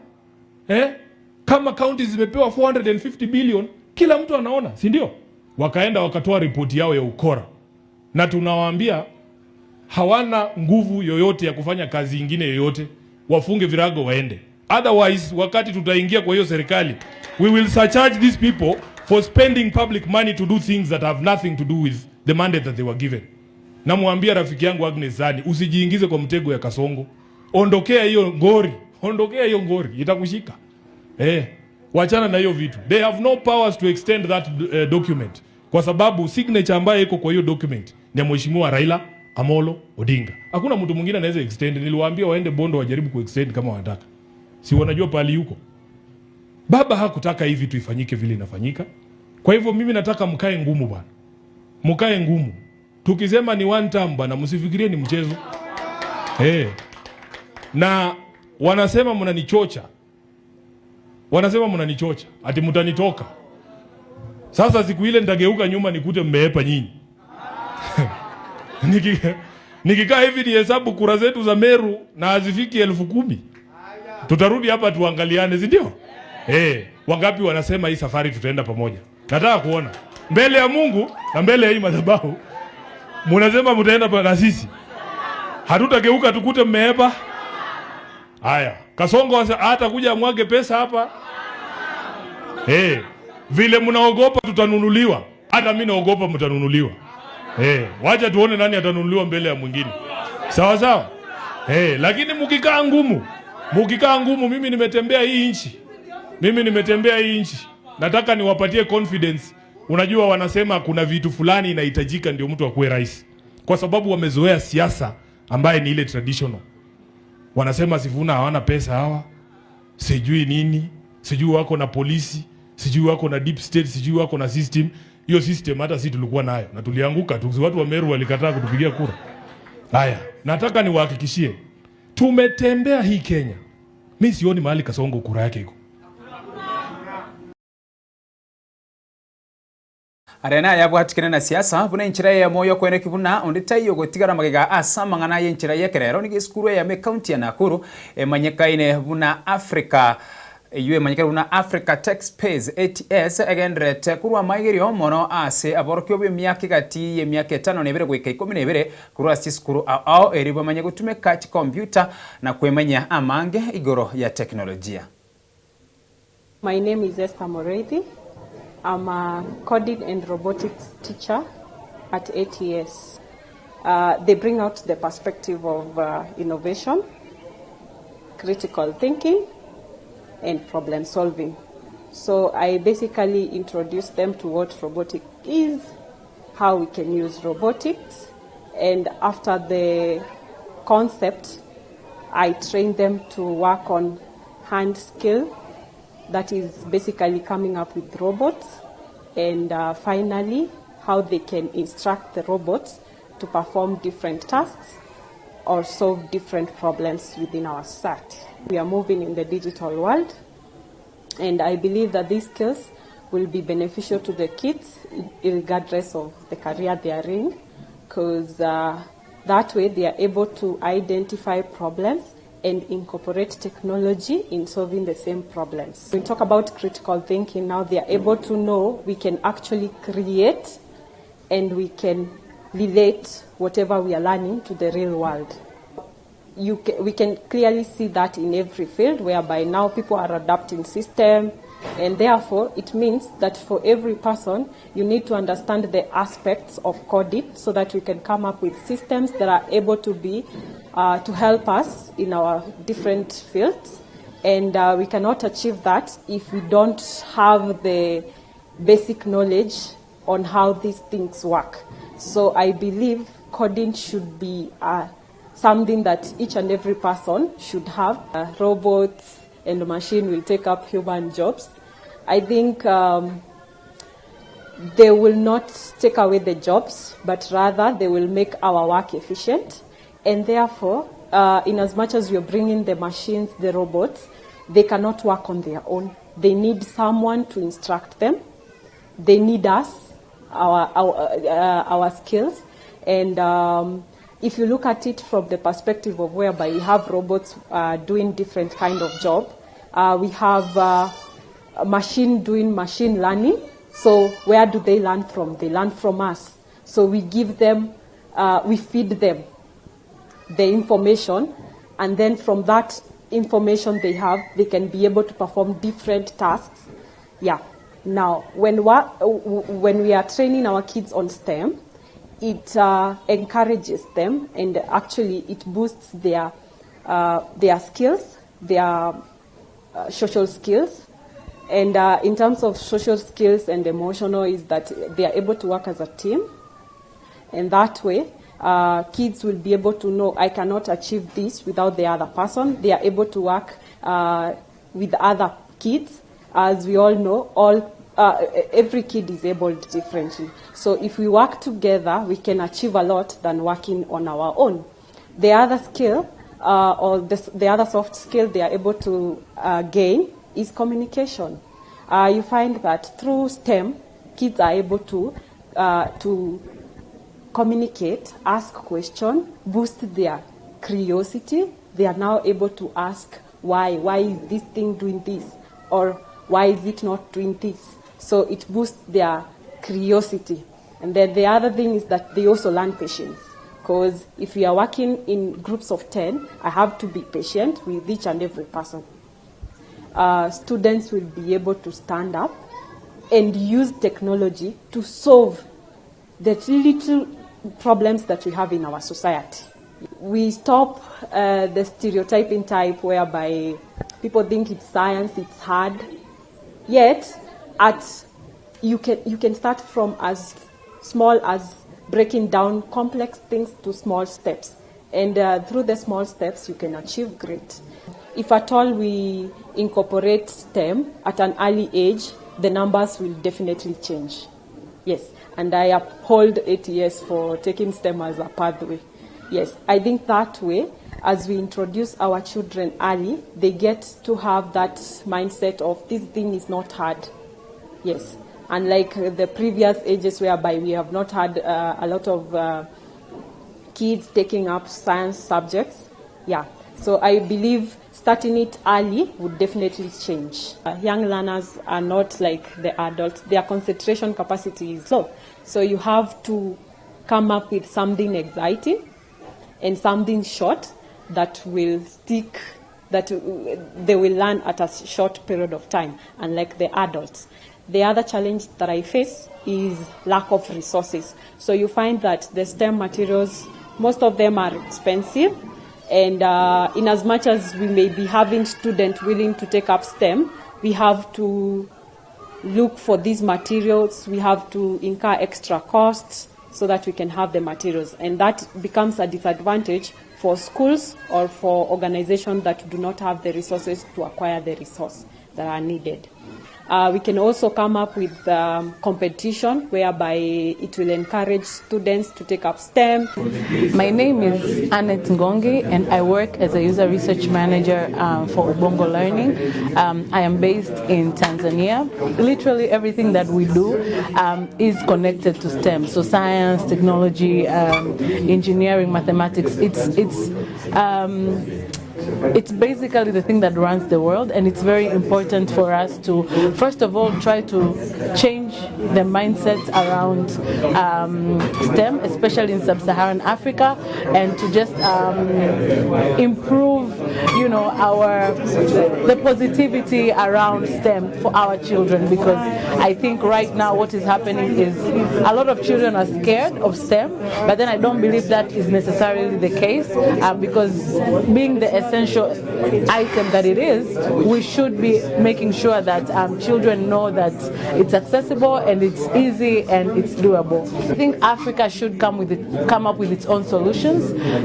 Speaker 19: Kama county zimepewa 450 billion, kila mtu anaona, si ndio? Wakaenda wakatoa ripoti yao ya ukora, na tunawaambia hawana nguvu yoyote ya kufanya kazi ingine yoyote, wafunge virago waende. Otherwise, wakati tutaingia kwa hiyo serikali, we will surcharge these people for spending public money to do things that have nothing to do with the mandate that they were given. Namwambia rafiki yangu Agnes Zani, usijiingize kwa mtego ya Kasongo. Ondokea hiyo ngori, ondokea hiyo ngori, itakushika. Wachana na hiyo vitu. They have no powers to extend that document. Kwa sababu signature ambayo iko kwa hiyo document ni ya Mheshimiwa Raila Amolo Odinga. Hakuna mtu mwingine anaweza extend. Niliwaambia waende Bondo wajaribu kuextend kama wanataka. Si wanajua pahali yuko. Baba hakutaka hivi vitu ifanyike vile inafanyika. Kwa hivyo mimi nataka mkae ngumu bwana. Mkae ngumu. Tukisema ni one term bwana, msifikirie ni mchezo. Na wanasema mnanichocha. Wanasema mnanichocha, ati mtanitoka. Sasa siku ile nitageuka nyuma nikute mmeepa nyinyi. Nikikaa hivi nihesabu kura zetu za Meru na hazifiki 10,000. Tutarudi hapa tuangaliane, si ndio? Wangapi wanasema hii safari tutaenda pamoja? Nataka kuona mbele ya Mungu na mbele ya hii madhabahu. Mnasema mtaenda na sisi. Hatutageuka tukute mmeepa. Haya, Kasongo hata kuja amwage pesa hapa. Vile mnaogopa tutanunuliwa. Hata mimi naogopa mtanunuliwa. Wacha tuone nani atanunuliwa mbele ya mwingine. Sawa sawa? Lakini mkikaa ngumu, mkikaa ngumu, mimi nimetembea hii nchi. Mimi nimetembea hii nchi. Nataka niwapatie confidence. Unajua wanasema kuna vitu fulani inahitajika ndio mtu akuwe rais. Kwa sababu wamezoea siasa ambaye ni ile traditional. Wanasema Sifuna hawana pesa hawa, sijui nini, sijui wako na polisi, sijui wako na deep state, sijui wako na system. Hiyo system hata sisi tulikuwa nayo na tulianguka tu. Watu wa Meru walikataa kutupigia kura. Haya, nataka niwahakikishie tumetembea hii Kenya. Mimi sioni mahali Kasongo kura yake iko.
Speaker 3: Arena yabwatikene na siasa buna enchera ya moyo kwene kibuna onde taiyo gotigara magega asa mang'ana ya enchera ya ekerero nigo esukuru eyame county ya Nakuru emanyekaine buna Africa eywo emanyekaine buna Africa Tech Space ATS egenderete korwa maigerio mono ase aborokio bwa emiaka egati ya emiaka 5 na 2 goika 12 korwa ase chisukuru ao ao eri bamanye gotumeka chicomputer na kwemanya amange igoro ya teknolojia.
Speaker 20: My name is Esther Morethi. I'm a coding and robotics teacher at ATS. They bring out the perspective of innovation, critical thinking, and problem solving. So I basically introduce them to what robotics is, how we can use robotics, and after the concept, I train them to work on hand skill, that is basically coming up with robots, and finally, how they can instruct the robots to perform different tasks or solve different problems within our SAT. We are moving in the digital world, and I believe that these skills will be beneficial to the kids regardless of the career they are in, because That way, they are able to identify problems and incorporate technology in solving the same problems. We talk about critical thinking now, they are able to know we can actually create and we can relate whatever we are learning to the real world. You ca- we can clearly see that in every field whereby now people are adapting system and therefore it means that for every person you need to understand the aspects of coding so that we can come up with systems that are able to be uh, to help us in our different fields and uh, we cannot achieve that if we don't have the basic knowledge on how these things work. So I believe coding should be uh, something that each and every person should have. Uh, robots and machine will take up human jobs. I think um, they will not take away the jobs, but rather they will make our work efficient. And therefore, uh, in as much as you're bringing the machines, the robots, they cannot work on their own. They need someone to instruct them. They need us, our, our, uh, our skills. And um, if you look at it from the perspective of whereby we have robots uh, doing different kind of job, uh, we have uh, a machine doing machine learning. So where do they learn from? They learn from us. So we give them, uh, we feed them the information, and then from that information they have, they can be able to perform different tasks. Yeah. Now, when, wa- when we are training our kids on STEM, it uh, encourages them and actually it boosts their, uh, their skills, their uh, social skills. And uh, in terms of social skills and emotional, is that they are able to work as a team. And that way, uh, kids will be able to know I cannot achieve this without the other person. They are able to work uh, with other kids. As we all know, all uh, every kid is able differently. So if we work together, we can achieve a lot than working on our own. The other skill uh, or the, the other soft skill they are able to uh, gain is communication. Uh, you find that through STEM, kids are able to, uh, to communicate, ask question, boost their curiosity. They are now able to ask why, why is this thing doing this? Or why is it not doing this? So it boosts their curiosity. And then the other thing is that they also learn patience. Because if we are working in groups of 10, I have to be patient with each and every person. Uh, students will be able to stand up and use technology to solve the little problems that we have in our society. We stop uh, the stereotyping type whereby people think it's science, it's hard. Yet, at, you, can, you can start from as small as breaking down complex things to small steps. And uh, through the small steps, you can achieve great. If at all we incorporate STEM at an early age, the numbers will definitely change. Yes, and I uphold ATS for taking STEM as a pathway. Yes, I think that way, as we introduce our children early, they get to have that mindset of this thing is not hard. Yes, unlike the previous ages whereby we have not had uh, a lot of uh, kids taking up science subjects. Yeah, so I believe starting it early would definitely change. Uh, young learners are not like the adults, their concentration capacity is low. So you have to come up with something exciting and something short that will stick, that they will learn at a short period of time, unlike the adults. The other challenge that I face is lack of resources. So you find that the STEM materials, most of them are expensive, and uh, in as much as we may be having students willing to take up STEM, we have to look for these materials, we have to incur extra costs so that we can have the materials. And that becomes a disadvantage for schools or for organizations that do not have the resources to acquire the resource. that are needed. Uh, we can also come up with um, competition whereby it will encourage students to take up STEM.
Speaker 21: My name is Annette Ngongi and I work as a user research manager um, for Ubongo Learning. Um, I am based in Tanzania. Literally everything that we do um, is connected to STEM. So science, technology, um, engineering, mathematics. It's, it's um, it's basically the thing that runs the world and it's very important for us to first of all try to change the mindsets around um, STEM, especially in sub-Saharan Africa, and to just um, improve, you know, our the positivity around STEM for our children because I think right now what is happening is a lot of children are scared of STEM, but then I don't believe that is necessarily the case uh, because being the essential item that it is, we should be making sure that um, children know that it's accessible and it's easy and it's doable. I think Africa should come with it, come up with its own solutions.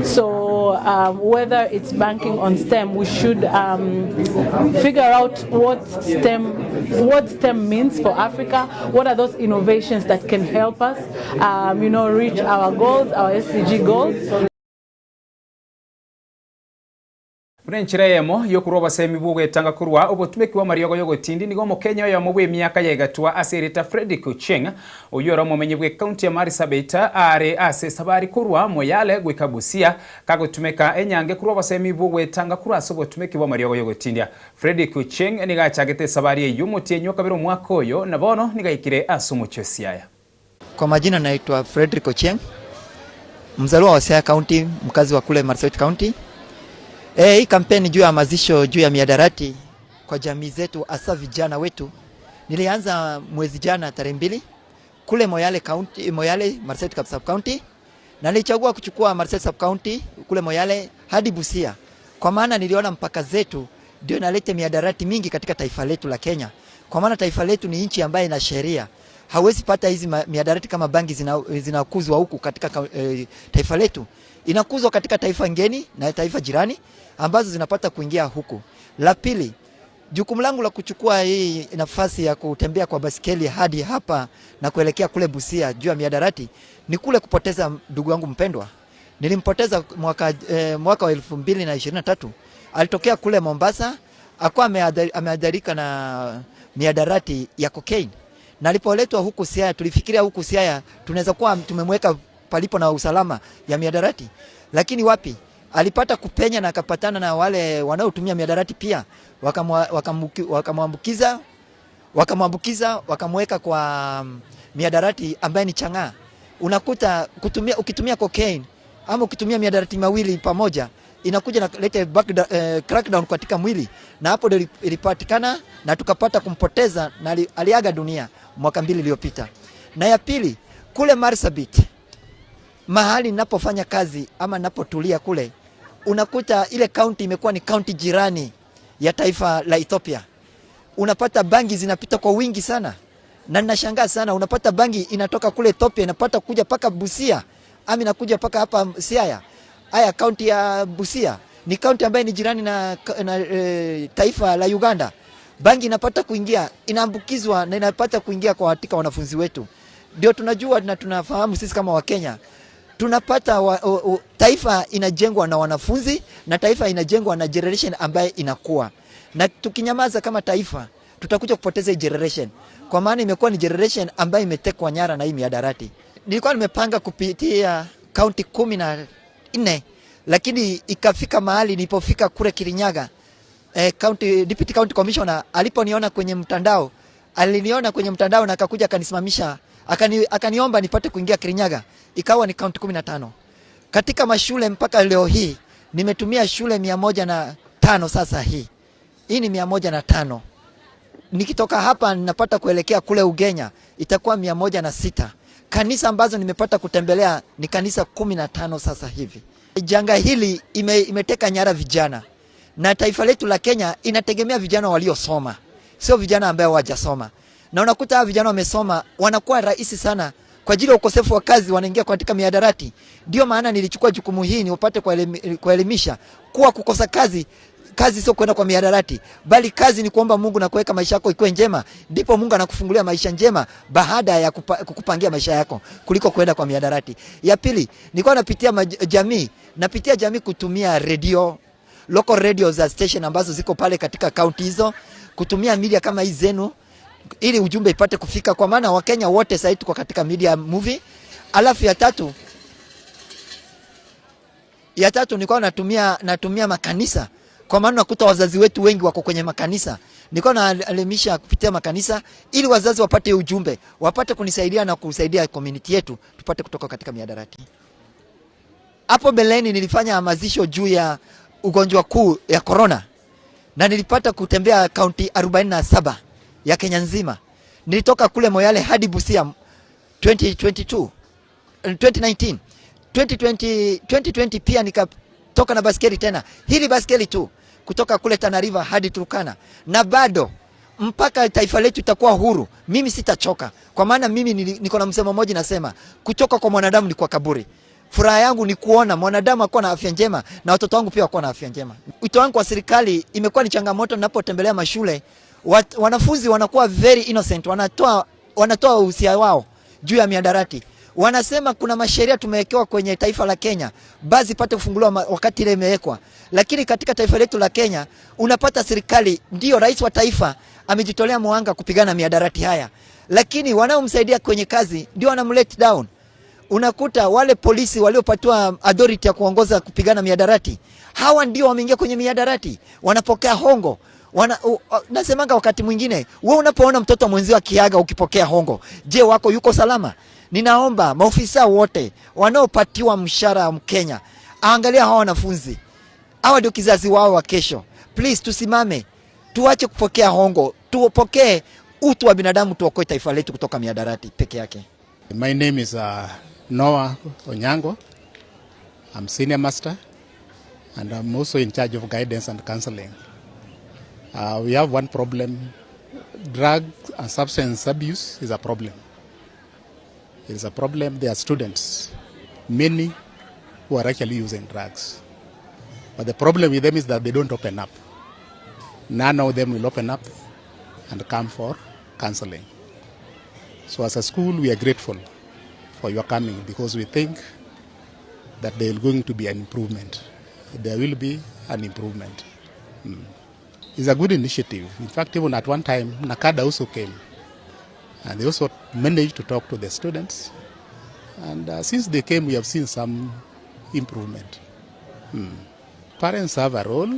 Speaker 21: So um, whether it's banking on STEM, we should um, figure out what STEM what STEM means for Africa. What are those innovations that can help us, um, you know, reach our goals, our SDG goals.
Speaker 3: Buna enchera eyemo y'okorua obosemi bw'ogwetanga korwa obotumeki bw'amariogo y'ogotindi nigo Omokenya oyomo bw'emiaka ya egatwa ase erieta Fredrick Ochieng, oyio ore omomenyi bw'ecounty ya Marsabit are ase esabari korwa Moyale goika Busia kagotumeka enyange korwa obosemi bw'ogwetanga korwa ase obotumeki bw'amariogo y'ogotindia. Fredrick Ochieng nigo achagete esabari eyio omotienyi o kabere omwaka oyo na bono nigo aikire ase omochie o Siaya.
Speaker 22: Kwa majina naitwa Fredrick Ochieng, mzaliwa wa Siaya County, mkazi wa kule Marsabit County. E, hii kampeni juu ya hamasisho juu ya mihadarati kwa jamii zetu hasa vijana wetu nilianza mwezi jana tarehe mbili kule Moyale County, Moyale Marsabit Sub County, na nilichagua kuchukua Marsabit Sub County kule Moyale hadi Busia kwa maana niliona mpaka zetu ndio inaleta mihadarati mingi katika taifa letu la Kenya, kwa maana taifa letu ni nchi ambayo ina sheria hawezi pata hizi mihadarati kama bangi zinakuzwa huku katika e, taifa letu, inakuzwa katika taifa ngeni na taifa jirani ambazo zinapata kuingia huku. La pili, jukumu langu la kuchukua hii nafasi ya kutembea kwa basikeli hadi hapa na kuelekea kule Busia juu ya mihadarati ni kule kupoteza ndugu yangu mpendwa. Nilimpoteza mwaka, eh, mwaka wa 2023 alitokea kule Mombasa, akuwa ameadharika na mihadarati ya cocaine na alipoletwa huku Siaya, tulifikiria huku Siaya tunaweza kuwa tumemweka palipo na usalama ya mihadarati, lakini wapi, alipata kupenya na akapatana na wale wanaotumia mihadarati pia, wakamwambukiza wakamwambukiza wakamweka kwa mihadarati ambaye ni chang'aa. Unakuta kutumia, ukitumia cocaine ama ukitumia mihadarati mawili pamoja inakuja na leta eh, crackdown katika mwili, na hapo ndio ilipatikana na tukapata kumpoteza na aliaga dunia mwaka mbili iliyopita. Na ya pili kule Marsabit, mahali ninapofanya kazi ama ninapotulia kule, unakuta ile kaunti imekuwa ni kaunti jirani ya taifa la Ethiopia. Unapata bangi zinapita kwa wingi sana, na ninashangaa sana, unapata bangi inatoka kule Ethiopia inapata kuja paka Busia ama inakuja paka hapa Siaya. Haya, kaunti ya Busia ni kaunti ambayo ni jirani na, na e, taifa la Uganda. Bangi inapata kuingia, inaambukizwa na inapata kuingia kwa katika wanafunzi wetu. Ndio tunajua na tunafahamu sisi kama Wakenya tunapata wa, o, o, taifa inajengwa na wanafunzi na taifa inajengwa na generation ambaye inakuwa, na tukinyamaza kama taifa tutakuja kupoteza hii generation, kwa maana imekuwa ni generation ambayo imetekwa nyara na hii mihadarati. Nilikuwa nimepanga kupitia kaunti 14 lakini ikafika mahali nilipofika kule Kirinyaga eh, county, deputy county commissioner aliponiona kwenye mtandao aliniona kwenye mtandao na akakuja akanisimamisha akani, akaniomba nipate kuingia Kirinyaga, ikawa ni kaunti 15 katika mashule mpaka leo hii nimetumia shule 105 sasa hii hii ni 105 nikitoka hapa ninapata kuelekea kule Ugenya itakuwa 106 Kanisa ambazo nimepata kutembelea ni kanisa 15 sasa hivi. Janga hili ime, imeteka nyara vijana na taifa letu la Kenya inategemea vijana waliosoma, sio vijana ambao hawajasoma. Na unakuta hawa vijana wamesoma wanakuwa rahisi sana kwa ajili ya ukosefu wa kazi, wanaingia katika mihadarati. Ndio maana nilichukua jukumu hii niupate kuelimisha kuwa kukosa kazi Kazi sio kwenda kwa mihadarati, bali kazi ni kuomba Mungu na kuweka maisha yako ikuwe njema, ndipo Mungu anakufungulia maisha njema baada ya kukupangia maisha yako kuliko kwenda kwa mihadarati. Ya pili, nilikuwa napitia jamii, napitia jamii kutumia redio, local radio za station ambazo ziko pale katika kaunti hizo, kutumia media kama hii zenu ili ujumbe ipate kufika, kwa maana Wakenya wote sasa tuko katika media movie. Alafu ya tatu, ya tatu nilikuwa natumia makanisa, kwa maana nakuta wazazi wetu wengi wako kwenye makanisa. Nilikuwa naelimisha kupitia makanisa ili wazazi wapate ujumbe, wapate kunisaidia na kusaidia community yetu tupate kutoka katika mihadarati. Hapo mbeleni nilifanya hamasisho juu ya ugonjwa kuu ya corona, na nilipata kutembea kaunti 47 ya Kenya nzima. Nilitoka kule Moyale hadi Busia 2022, 2019, 2020 pia nikatoka na baskeli tena. Hili baskeli tu kutoka kule Tana River hadi Turkana, na bado mpaka taifa letu itakuwa huru, mimi sitachoka, kwa maana mimi niko na msemo mmoja nasema, kuchoka kwa mwanadamu ni kwa kaburi. Furaha yangu ni kuona mwanadamu akuwa na afya njema na watoto wangu pia wakuwa na afya njema. Wito wangu kwa serikali imekuwa ni changamoto ninapotembelea mashule, wanafunzi wanakuwa very innocent, wanatoa uhusia wao juu ya mihadarati. Wanasema kuna masheria tumewekewa kwenye taifa la Kenya, basi ipate kufunguliwa wakati ile imewekwa. Lakini katika taifa letu la Kenya unapata serikali, ndio rais wa taifa amejitolea mwanga kupigana mihadarati haya, lakini wanaomsaidia kwenye kazi ndio wanamlet down. Unakuta wale polisi waliopatiwa authority ya kuongoza kupigana mihadarati, hawa ndio wameingia kwenye mihadarati, wanapokea hongo. Nasemanga wakati mwingine, wewe unapoona mtoto mwenzio akiaga ukipokea hongo, je, wako yuko salama? Ninaomba maofisa wote wanaopatiwa mshahara Mkenya, angalia hawa wanafunzi, hawa ndio kizazi wao wa kesho. Please tusimame, tuache kupokea hongo, tupokee utu wa binadamu, tuokoe taifa letu kutoka mihadarati peke yake.
Speaker 1: My name is Noah Onyango. I'm senior master and I'm also in charge of guidance and counseling. We have one problem. Drug and substance abuse is a problem. It is a problem. There are students, many who are actually using drugs. But the problem with them is that they don't open up. None of them will open up and come for counseling. So as a school, we are grateful for your coming because we think that there is going to be an improvement. There will be an improvement. It's a good initiative. In fact, even at one time, NACADA also came. And they also managed to talk to the students. And since they came, we have seen some improvement. Parents have a role.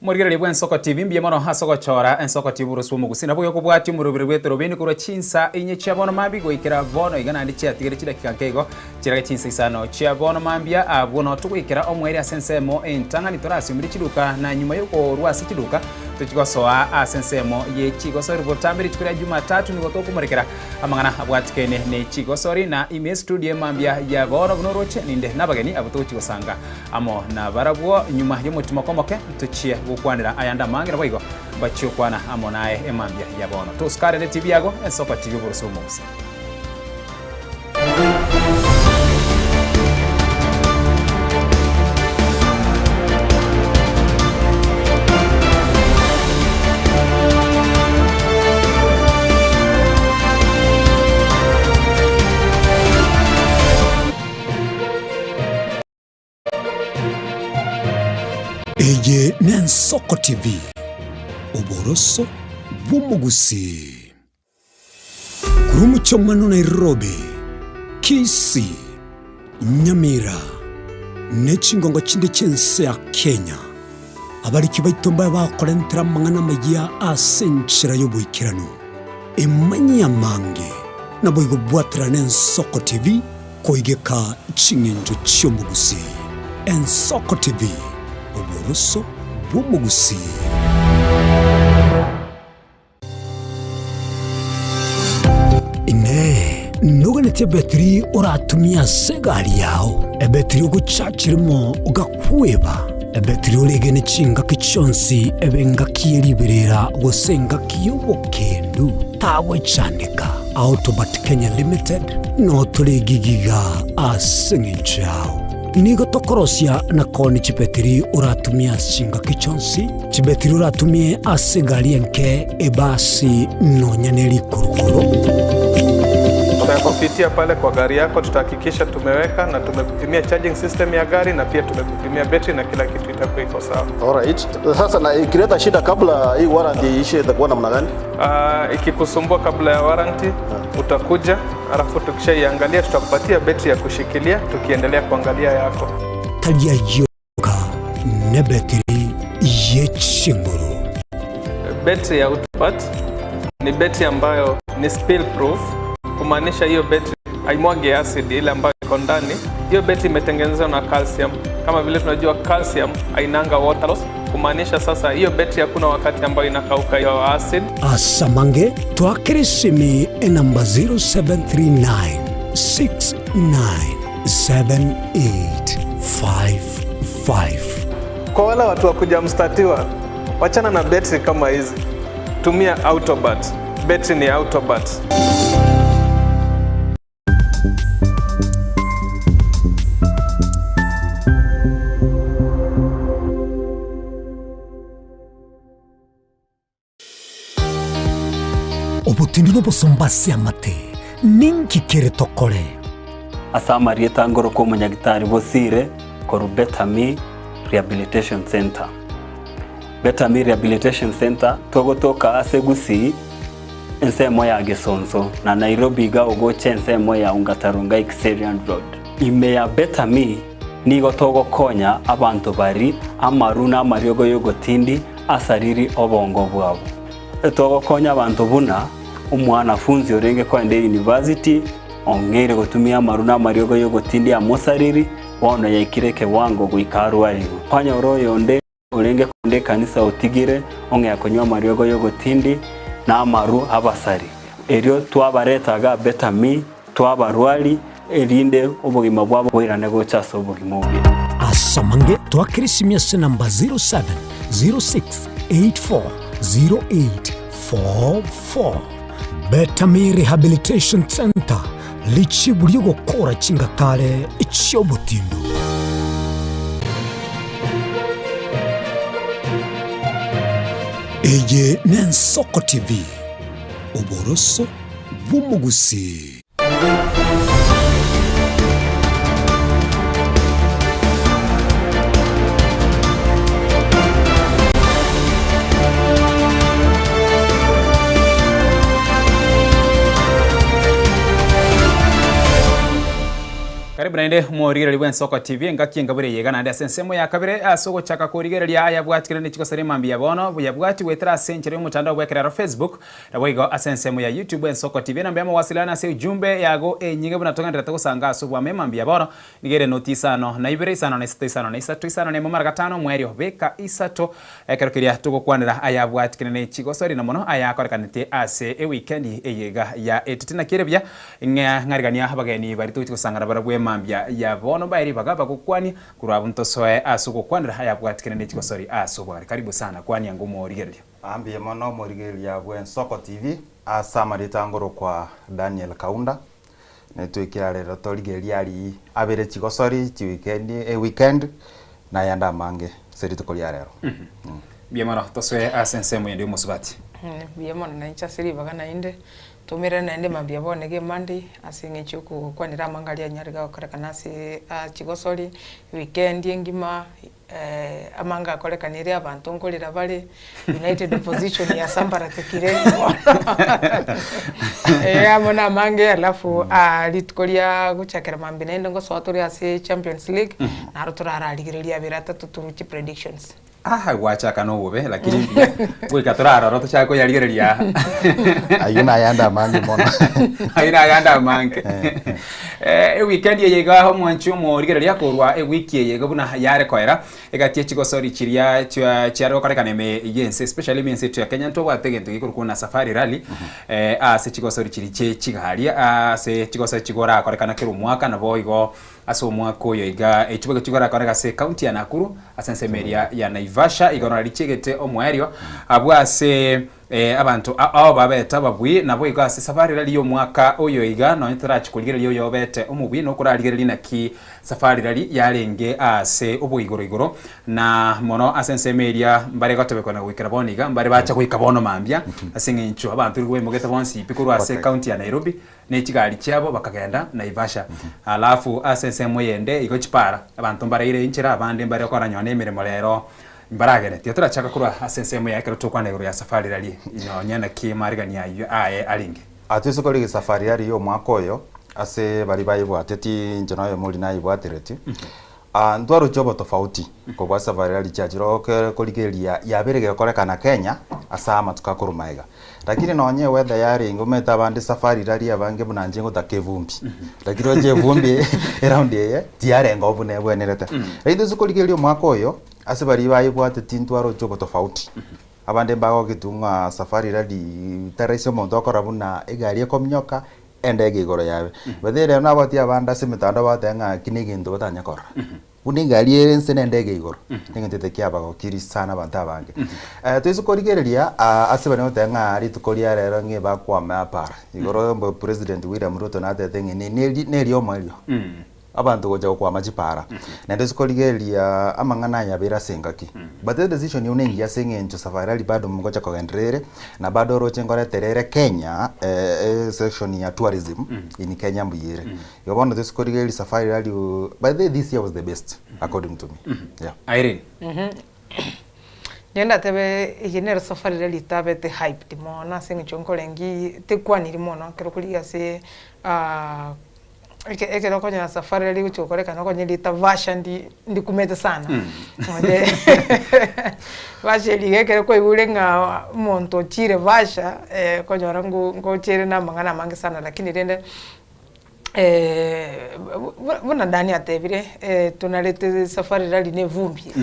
Speaker 3: Morigereria bwa Ensoko TV mbuya mono ase ogochora Ensoko TV oroswo omogusi nabo gekobwatia omoroberi bw'etorobeni korwa chinsa inye chia bono mambia goikera bono iga naende chiatigere chidakika nke igo chirage chinsa isano chia bono mambia abwo no togoikera omweri ase ensemo entang'ani torasiomire chiduka na nyuma yokorwa ase chiduka tochigosoa ase ensemo ye chigosori botambe rituko ria Jumatatu nigo tokomorekera amang'ana abwatikene ne chigosori na ime studio mambia ya bono buno oroche ninde nabageni abo togochigosanga amo na barabwo nyuma y'omotima komoke tochie gokwanera ayanda amange nabo igo bachie okwana amo naye emambia ya bono tosukare ne TV yago Ensoko TV boroso omogusi.
Speaker 2: Eye n'Ensoko TV, oboroso bw'omogusii. Korwa omochie Nairobi, Kisii, Nyamira, ne chingongo chinde chi'ense ya Kenya, abariki baito mbabe bakorentera amang'ana amayia ase enchera y'oboikeranu. Emanyie amange, naboigo bwaterane Ensoko TV koigeka ching'encho chi'omogusii. Ensoko TV, oboroso bw'omogusii. Inee! Noganetie ebetiri oratumie ase egari yao, ebetiri ogochachiremo ogakweba, ebetiri oregene chingaki chionsi ebe engaki ye riberera gose engaki y'obokendu? Tagwechandeka. Autobat Kenya Limited noo tore gigiga ase engencho yao. Nigo tokorosia na koonia chibetiri oratumie ase chingaki chionsi, chibetiri oratumie ase egari enke, ebasi, nonya ne rikurukuru.
Speaker 4: Tutakupitia pale kwa gari yako, tutahakikisha tumeweka na tumekupimia charging system ya gari na pia tumekupimia betri na kila kitu itakuwa iko sawa.
Speaker 5: Alright. Sasa na ikileta shida kabla hii warranty iishe itakuwa namna gani?
Speaker 4: Uh, ikikusumbua kabla ya warranty utakuja, alafu tukishaiangalia tutakupatia betri ya kushikilia tukiendelea kuangalia yako.
Speaker 2: Tari ayio oka nebetiri ye chinguru.
Speaker 4: Betri ya Autobat ni betri ambayo ni spill proof, kumaanisha hiyo betri haimwagi acid ile ambayo iko ndani. Hiyo betri imetengenezwa na calcium. Kama vile tunajua calcium hainanga water loss, kumaanisha sasa hiyo betri hakuna wakati ambayo inakauka hiyo acid.
Speaker 2: Asamange twakere esimi enamba 0739 697855.
Speaker 4: Kwa wale watu wa kuja mstatiwa, wachana na betri kama hizi, tumia Autobat. Betri ni Autobat.
Speaker 2: Obotindi nobosomba ase amate, ninki kere tokore?
Speaker 23: Ase amarieta ngorokwa omonyagitari Bosire korwa Better Me Rehabilitation Centre. Better Me Rehabilitation Centre togotoka ase Gusii ensemo ya Gesonso na Nairobi iga ogocha ensemo ya Ongata-Rongai Kiserian Road. Ime ya Better Me nigo togokonya abanto bari amaru na amariogo y'ogotindi asariri obongo bwabo. Togokonya abanto buna omwanafunzi orenge koenda eyunivasiti ong'eire gotumia amaru na amariogo y'ogotindi amosariri bono yaikire ekewango goika arwarigwe. Kwanyora oyonde orenge kogenda ekanisa otigire ong'ea konywa amariogo y'ogotindi na amaru abasari. Erio twabareta iga Better Me, twabarwari, erinde obogima bwabo boirane gocha ase obogima obuya.
Speaker 2: Asamange twakere esimi ase namba 0706840844. Better Me Rehabilitation Centre, richibu ri'ogokora chingatare chi'obotindu. Eye n'Ensoko TV, oboroso bw'omogusii.
Speaker 3: Karibu naende omorigereria bw'Ensoko TV engaki engabure eyega naende ase ensemo ya kabere ase ogochaka korigereria ayabwatikire ne chigosori mambia bono yabwati goetera ase enchera y'omotandao bw'ekerero Facebook Naboigo ase ensemo ya YouTube Ensoko TV namba y'amawasiliano ase ujumbe yago enyinge buna togendererete gosanga ase obwamo mambia bono nigo ere noti isano na ibere isano na isato isano na isato isano na emo mara gatano omwerio beka isato ekero keria togokwanera ayabwatikire ne chigosori na mono ayakorekanete ase ewikendi eye iga ya etete naki ere buya ng'a ng'arigania abageni baria togochia gosangana barabwo emambia ya bono mbae ribaga bagokwanie korwa abwo ntosoe ase ogokwanera ayabwatikire ne chigosori ase obware karibu sana kwania ng'omorigereria.
Speaker 24: Mbuya mono omorigereria bw'Ensoko TV ase amarieta ngorokwa Daniel Kaunda, netwekire rero torigererie aria abere chigosori chiweekend eweekend na ayande amange ase rituko ria rero.
Speaker 3: Mbuya mono, tosoe ase ensemo ende y'omosubati.
Speaker 25: Mbuya mono nainche ase ribaga naende, toumerane naende mambia bono iga emonday ase eng'encho ya okokwanera amang'ana aria anyare gokorekana ase chigosori, eweekend engima. Amange akorekanire abanto nkorera bare, United Opposition yasambaratekire eh, amo na amange alafu ah, rituko ria gochakera mambia naende ngosoa tore ase Champions League, naro torararigereria abere atato torwe chipredictions.
Speaker 3: Ah, gwachaka nobobe lakini mbuya goika torarora tochake koyarigereria
Speaker 24: Ayio nayande amange mono.
Speaker 3: Ayio nayande amange. Eh, eweekend eye iga omwanchi omorigereria korwa ewiki eye iga buna yare koera egati echigosori chiria chia chiare gokorekana ime y'ense especially ime ense eto ya Kenya ntobwate egento gekorokwa buna safari rally eh, ase chigosori chiria chie chigari ase chigosori chigorakorekana kera omwaka nabo igo Ase omwaka oyo iga echibogo chigorakoreka ase ekaunti ya Nakuru ase ensemo eria ya Naivasha igoro nari chiegete omoerio abwo ase Abanto ao babete ababui, naboigo ase safari rari y'omwaka oyo iga, nonya torachi korigereria oyobete omobui, nokorarigereria naki safari rari yarenge ase oboigoro igoro, na mono ase ensemo eria mbare gotebekwa na goikera bono iga, mbare bacha goika bono mambia, ase eng'encho abanto nigo baimogete bonsi pi korwa ase ekaunti ya Nairobi, ne chigari chiabo bakagenda Naivasha. Alafu ase ensemo eyende igo chipara, abanto mbaraire inchera, abande mbare okora nonya nemeremo rero Mbaragere, tiga torachaka korwa ase ensemo yaye ekero tokwana igoro ya safari rari, nonya naki marigani ayio aye arenge.
Speaker 24: Ase isiko ria safari rari y'omwaka oyo, ase baria bayebwateti, inche noyomo oria nayebwatereti, ntwaroche obotofauti kobua safari rari chiachire oke korigereria yabeire gekorekana Kenya ase amatuko akorwa magega. Lakini nonye eweather yarenge omanyete abande safari rari abange buna inche ngotaka evumbi, lakini oche evumbi eround eye tiyarengeo buna ebwenerete. Lakini toise korigereria omwaka oyo, Ase baria bayebwateti ntwaroche obotofauti. Abande mbagogetwe ng'a safari rally taraisi omonto okora buna egari ekominyoka endege igoro yabe. But rero nabwati abande ase emetandao bagoteba ng'a eki negento batanya korora. Buna egari ere inse na endege igoro, negento ete kiabagokiri sana abanto abange. Toise korigereria ase baria bagoteba ng'a rituko ria rero ng'a ebakwame apara, igoro mbo president William Ruto natebete ng'a neri neriomo erio. Abanto gocha gokwama chipara, naende ase korigereria amang'ana aya abeire ase engaki. But edecision eye nengiya ase eng'encho safari rally bado ngocha kogenderera ere, na bado oroche nkoretera ere Kenya esection ya tourism in Kenya mbuya ere. Igo bono toise korigereria safari rally by the way this year was the best according to me, yeah.
Speaker 3: Irene.
Speaker 25: Inche ndatebe eye nero safari rally etabete hyped mono ase eng'encho nkorengi tekwaniri mono ekero korigia ase Eke ekero okonyora safari rari gochia gokorekana okonyora rieta vasha ndi ndikumete sana onye vasha eria iga ekero kwaigure ng'a omonto ochire vasha okonyora ngo ngochere na amang'ana amange sana lakini rende bu buna Dani atebire tonarete safari rari na evumbi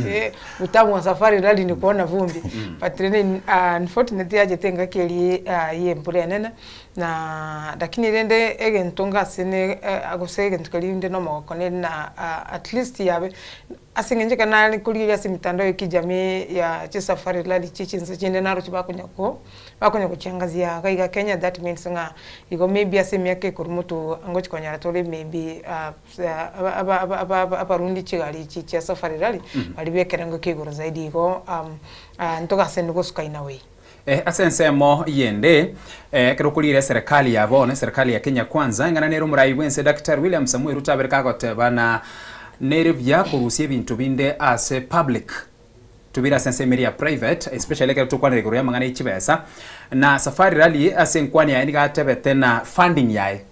Speaker 25: utamu wa safari rari ni kuona vumbi but rende unfortunately yachete engaki eria ya embura enene. Na lakini rende egento ngasene gose egento keria inde nomogoko nere na at least yabe ase eng'encho ekero nare korigereria ase emitandao ya kijamii ya chisafari rally chie chinse chinde naroche bakonya ko bakonya gochiangazia iga iga Kenya that means ng'a igo maybe ase emiaka ekorwa moto ngochi konyora tore maybe aba aba aba aba abarundi chigari echi chia safari rally baria ba ekerengo kia igoro zaidi igo ntogasende gosuka in a way.
Speaker 3: Ase ensemo yende, ekero okorire eserekari ya bono, eserekari ya Kenya Kwanza, eng'ana nere omorai bw'ense Daktari William Samoei Ruto abere kagoteba na nere buya korusia ebinto binde ase public tobire ase ensemo eria ya private especially ekero tokwanera igoro y'amang'ana ye chibesa na Safari Rally ase enkwani yaye nigo atebete na funding yaye.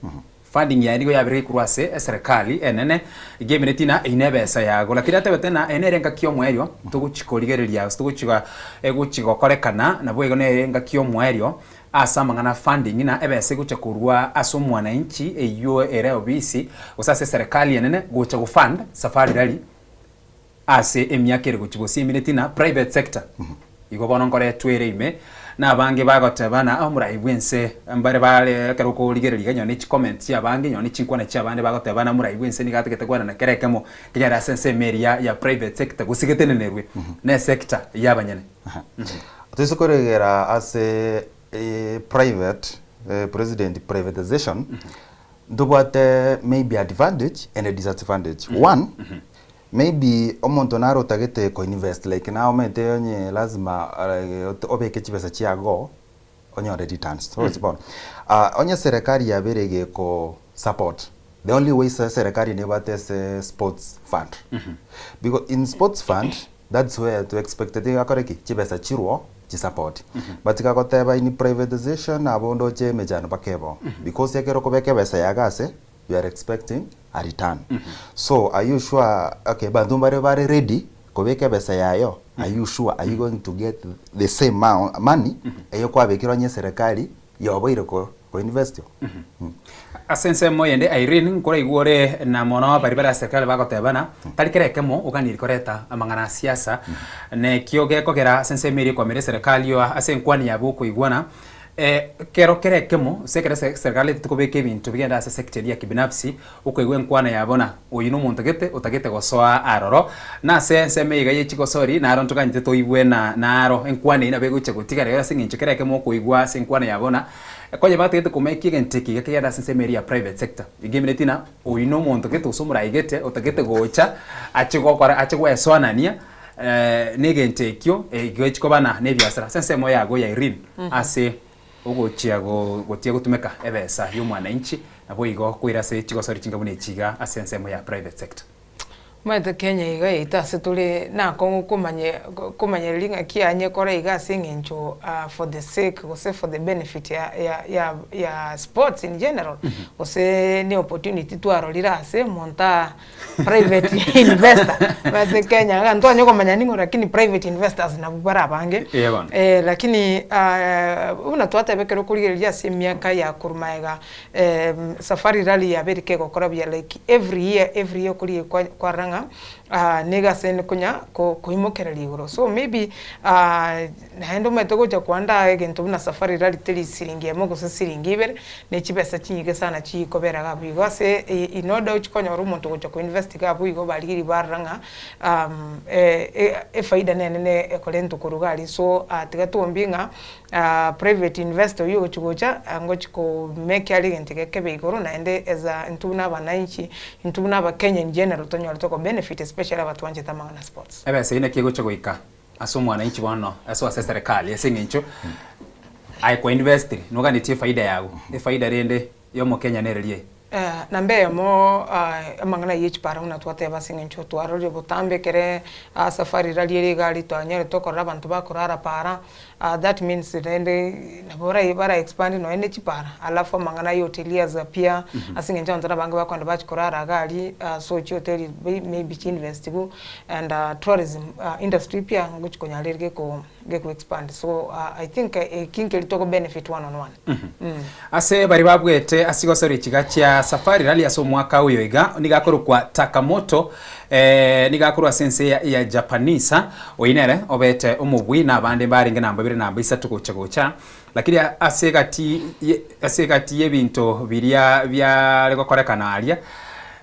Speaker 3: Funding yaye nigo yabeire gekorwa ase eserekari enene, egemineti na eyio nebesa yago. Lakini atebete ng'a eye nere engaki y'omoerio togochi korigereria gose togochi egochi gokorekana, naboigo nere engaki y'omoerio ase amang'ana a funding ng'a ebesa egocha korwa ase omwananchi eyio ere obisi gose ase eserekari enene gocha go fund safari rally ase emiaka ere gochia gose emineti na private sector. Igo bono nkoretwe ere ime, na abange bagoteba na omorai bw'ense mbare bare ekero okorigereria iga nonye ne chicomment chi'abange nonye ne chinkwana chi'abande bagoteba na omorai bw'ense nigo atagete kwana kera ekemo ekiagera ase ensemo eria ya private sector gose getenenerwe ne esector y'abanyene.
Speaker 24: Toise koregera ase private president privatization ntobwate maybe advantage and disadvantage. One, Maybe omonto nare otagete ko invest like naye omanyete onye lazima obeke chibesa chiago onyore returns torochi bono. Onye serikali yabeire egeko support the only way serikali nebwate ase sports fund because in sports fund that's where to expected egakora ki? Chibesa chirwo chi support but gagoteba in privatization abwo ndoche emechando mpaka ebo because ekero okobeka ebesa yago ase you are expecting a return so are you sure okay banto mbare bare ready kobeka ebesa yayo are you sure are you going to get the same money eyo kwabekire onye eserekari yoboire ko ko invest
Speaker 3: Ase ensemo eyende Irene nkoraigwe ore na mono baria bare ase serikali bagotebana tari kera ekemo oganirie koreta amang'ana a siasa nekio gekogera ase ensemo eria ekwamera eserekari ase enkwani yabo okoigwana. Ekero kere ekemo, ase ekero eserikali etete kobeka ebinto bigende ase sector eria ya kibinafsi, okoigwa enkwana yabo na oyio nomonto gete otagete gosoa aroro. Na ase ensemo eye iga ye chigosori naro ntoganyete toigwe na naro enkwana eyio nabo egocha gotigara ere ase eng'encho kera ekemo okoigwa ase enkwana yabo na konya batagete komekia egento eke iga kegende ase ensemo eria ya private sector. Iga emineti na oyio nomonto gete gose omorai gete otagete gocha ache gokora ache gwesoanania Negento ekio egochia koba na nebiasara ase ensemo yago ya Irene ase ogochia gotiga gotumeka ebesa y'omwananchi naboigo koira ase chigosori chinga buna echi iga ase ensemo ya private sector.
Speaker 25: Omanyete Kenya iga yaito ase tore nakong'u komanye komanyereria ng'aki yanye kore iga ase eng'encho for the sake gose for the benefit ya ya ya ya sports in general gose ne opportunity twarorire ase omonto aa private investor omanyete Kenya iga ntwanye komanya ning'o lakini private investors nabwo bare abange
Speaker 3: Eh, bono.
Speaker 25: eh, lakini buna twateba ekero okorigereria ase emiaka ya korwa magega safari rally yabeire kegokora buya like every year every year okorigereria kwa kwarora ng'a nigo ase konya ko koimokereria igoro so maybe Naende omanyete gocha koandaa egento buna safari rally teri siringi emo gose siringi ibere, ne chibesa chinyinge sana chikobera iga abwo igo ase in order ochi konyora omonto ogocha ko invest iga abwo igo barigerie barora ng'a efaida nenene ekorentwa korwa iga aria so tiga tombie ng'a private investor oywo ogochi gocha ngochi ko make are egento gekebe igoro naende as a intwe buna abananchi, intwe buna abakenya in general tonyore toko benefit especially abatwanchete amang'ana a sports.
Speaker 3: Ebesa eyio naki egocha goika ase omwananchi bono ase ase eserekari ase eng'encho aye kwa investire noganetie efaida yago, efaida rende ya omokenya nere riaye.
Speaker 25: Namba eyemo amang'ana ayio echipara buna twateba ase eng'encho twarorire botambe ekere safari rari ere egari twanyarete okorora abanto bakorara para that means rende nabo bara bara expand nonye ne chipara alafu amang'ana ya hoteliers pia ase eng'encho abanto nabange bakoenda bachia korara iga aria so chihoteli maybe chiinvestigu And tourism industry pia ngochi konyara ere geko geko expand so I think eki nkeri togo benefit one on one. Mm.
Speaker 3: Ase baria babwete ase gosoria chiga chia Safari Rally ase omwaka oyo iga nigo akorokwa Takamoto eh, nigo akorwa ase ense ya, ya Japanisa oyio nere obete omobui na abande mbarenge namba ibere namba isato gocha gocha lakini ase egati ye ase egati y'ebinto biria biare gokorekana aria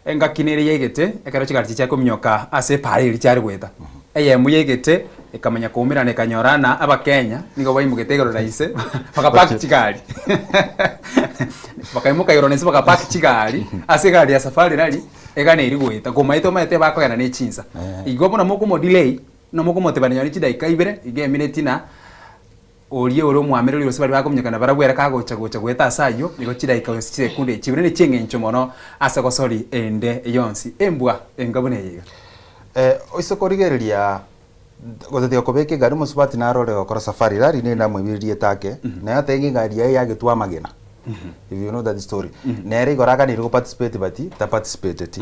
Speaker 3: Engaki nere yaigete ekero chigari chichia kominyoka ase epaara eria chiare goeta. Eyemo yaigete ekamanya koumerana ekanyora ng'a Abakenya nigo baimogete igoro na inse bakapark chigari. Bakaimoka igoro na inse bakapark chigari ase egari ya Safari Rally eganeiri goeta. Komaete omanyete bakogenda ne chinsa. Igo buna mokomodelay, buna mokomotebania nonye chidaika ibere, iga emineti na. Oria ore omwamereri gose baria bakominyokana barabwo ere kagocha gocha goeta ase ayio, nigo chidaika gose chisekunde echi chibere nechi'engencho mono ase gosori ende yonsi. Embwa enga buna eye iga.
Speaker 24: Eh, oise korigereria gotatiga kobeka egari omosubati narore gokora safari rari nere namoibire rieta ake naye atebe ng'a egari yaye yagetwa amagena if you know that story nere igoro aganire go participate but ta participateti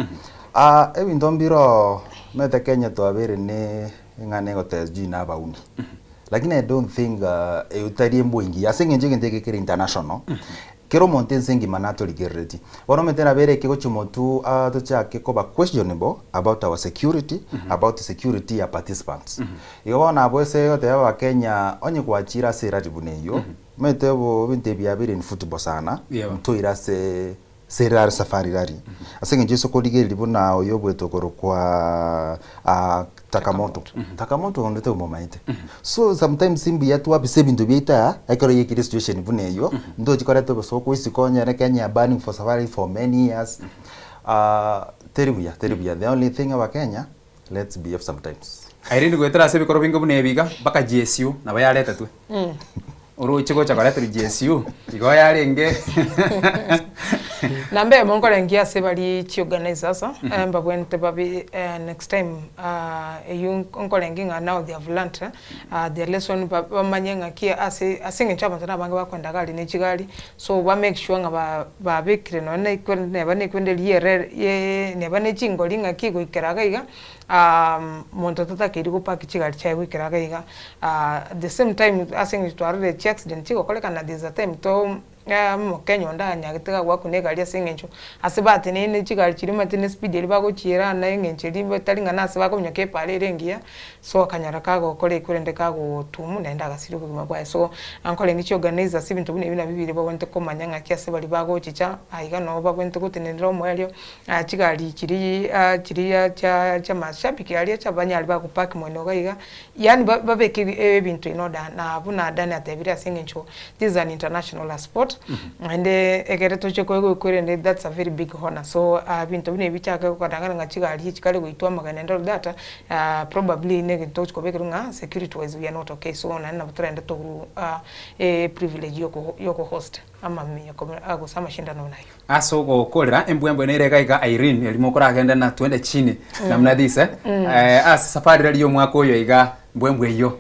Speaker 24: Ah, ebinto mbiroo omanyete Kenya twabeire ne eng'ana egoteba sijui na abauni Lakini I don't think eyo tari embwa engiya ase eng'encho egento eke kere international, kera omonto ense engima natorigereretie. Bono omanyete nabo ere ekegochia motwe tochake koba questionable about our security, about security ya participants. Igo bono nabo ase goteba abakenya onye gwachire ase erari buna eyio, omanyete obo ebinto ebi biabeire in football sana, ntoire ase Ase safari rari, ase engencho ase okorigereria buna oyo obuete okorokwa Takamoto. Takamoto onde tomomaete. So sometimes mbuya twabisa ebinto biaito aa, ekero yaikire situation buna eyio, ntochi koreta obosooku isiko onyore Kenya burning for safari for many years, teri buya, teri buya. The only thing abakenya, let's behave sometimes.
Speaker 3: Irene goetera ase ebikorwa binge buna ebi iga, mpaka GSU nabo yaretetwe. Oroche gocha koreterwa GSU, igo yarenge.
Speaker 25: Namba eyemo nkorengia ase baria chiorganizers mbabwenerete babe next time eywo nkorengia ng'a now they have learnt their lesson bamanye ng'aki ase ase eng'encho abanto nabange bakoenda iga aria ne chigari so ba make sure ng'a ba babekire nonye neba na ekwende riere neba ne chingori ng'aki goikera iga iga. Monto tatakeiri go park chigari chiaye goikera iga iga, the same time ase eng'encho twarorire chi accident chigokorekana there is a time to. Omokenya onde anyagete gagoakuna egari ase eng'encho ase bateneine chigari chiria omanyete ne speed eria bagochiera na eng'encho eria tari ng'a nase bakominyoka epara ere engiya, so akanyora kagokora ekio rende kagotumu naende agasiria obogima bwaye. So, nkorenge chiorganizers ebinto buna ebi nabio biria babwenerete komanya ng'aki ase baria bagochicha aiga noo babwenerete gotenenera omoerio chigari chiria chiria chia chiamashabiki aria chiabanyari bagopark moino iga iga. Yaani babeke ebinto in order na buna Dani atebire ase eng'encho this is an international sport naende ekere toche koigwa rende that's a very big honour so ebinto buna ebi bichake gokorana ng'a chigari echi chikare goitwa amagena and all that probably na egento togochi kobekerwa ng'a security wise we are not okay so naende nabo torende toru privilege yoko host amaminyoko gose amashindano buna aywo.
Speaker 3: Ase ogokorera embwembwe nere iga iga Irene erimo okoragende na twende chini namna this eh ase safari rari y'omwaka oyo iga mbwembwe eyio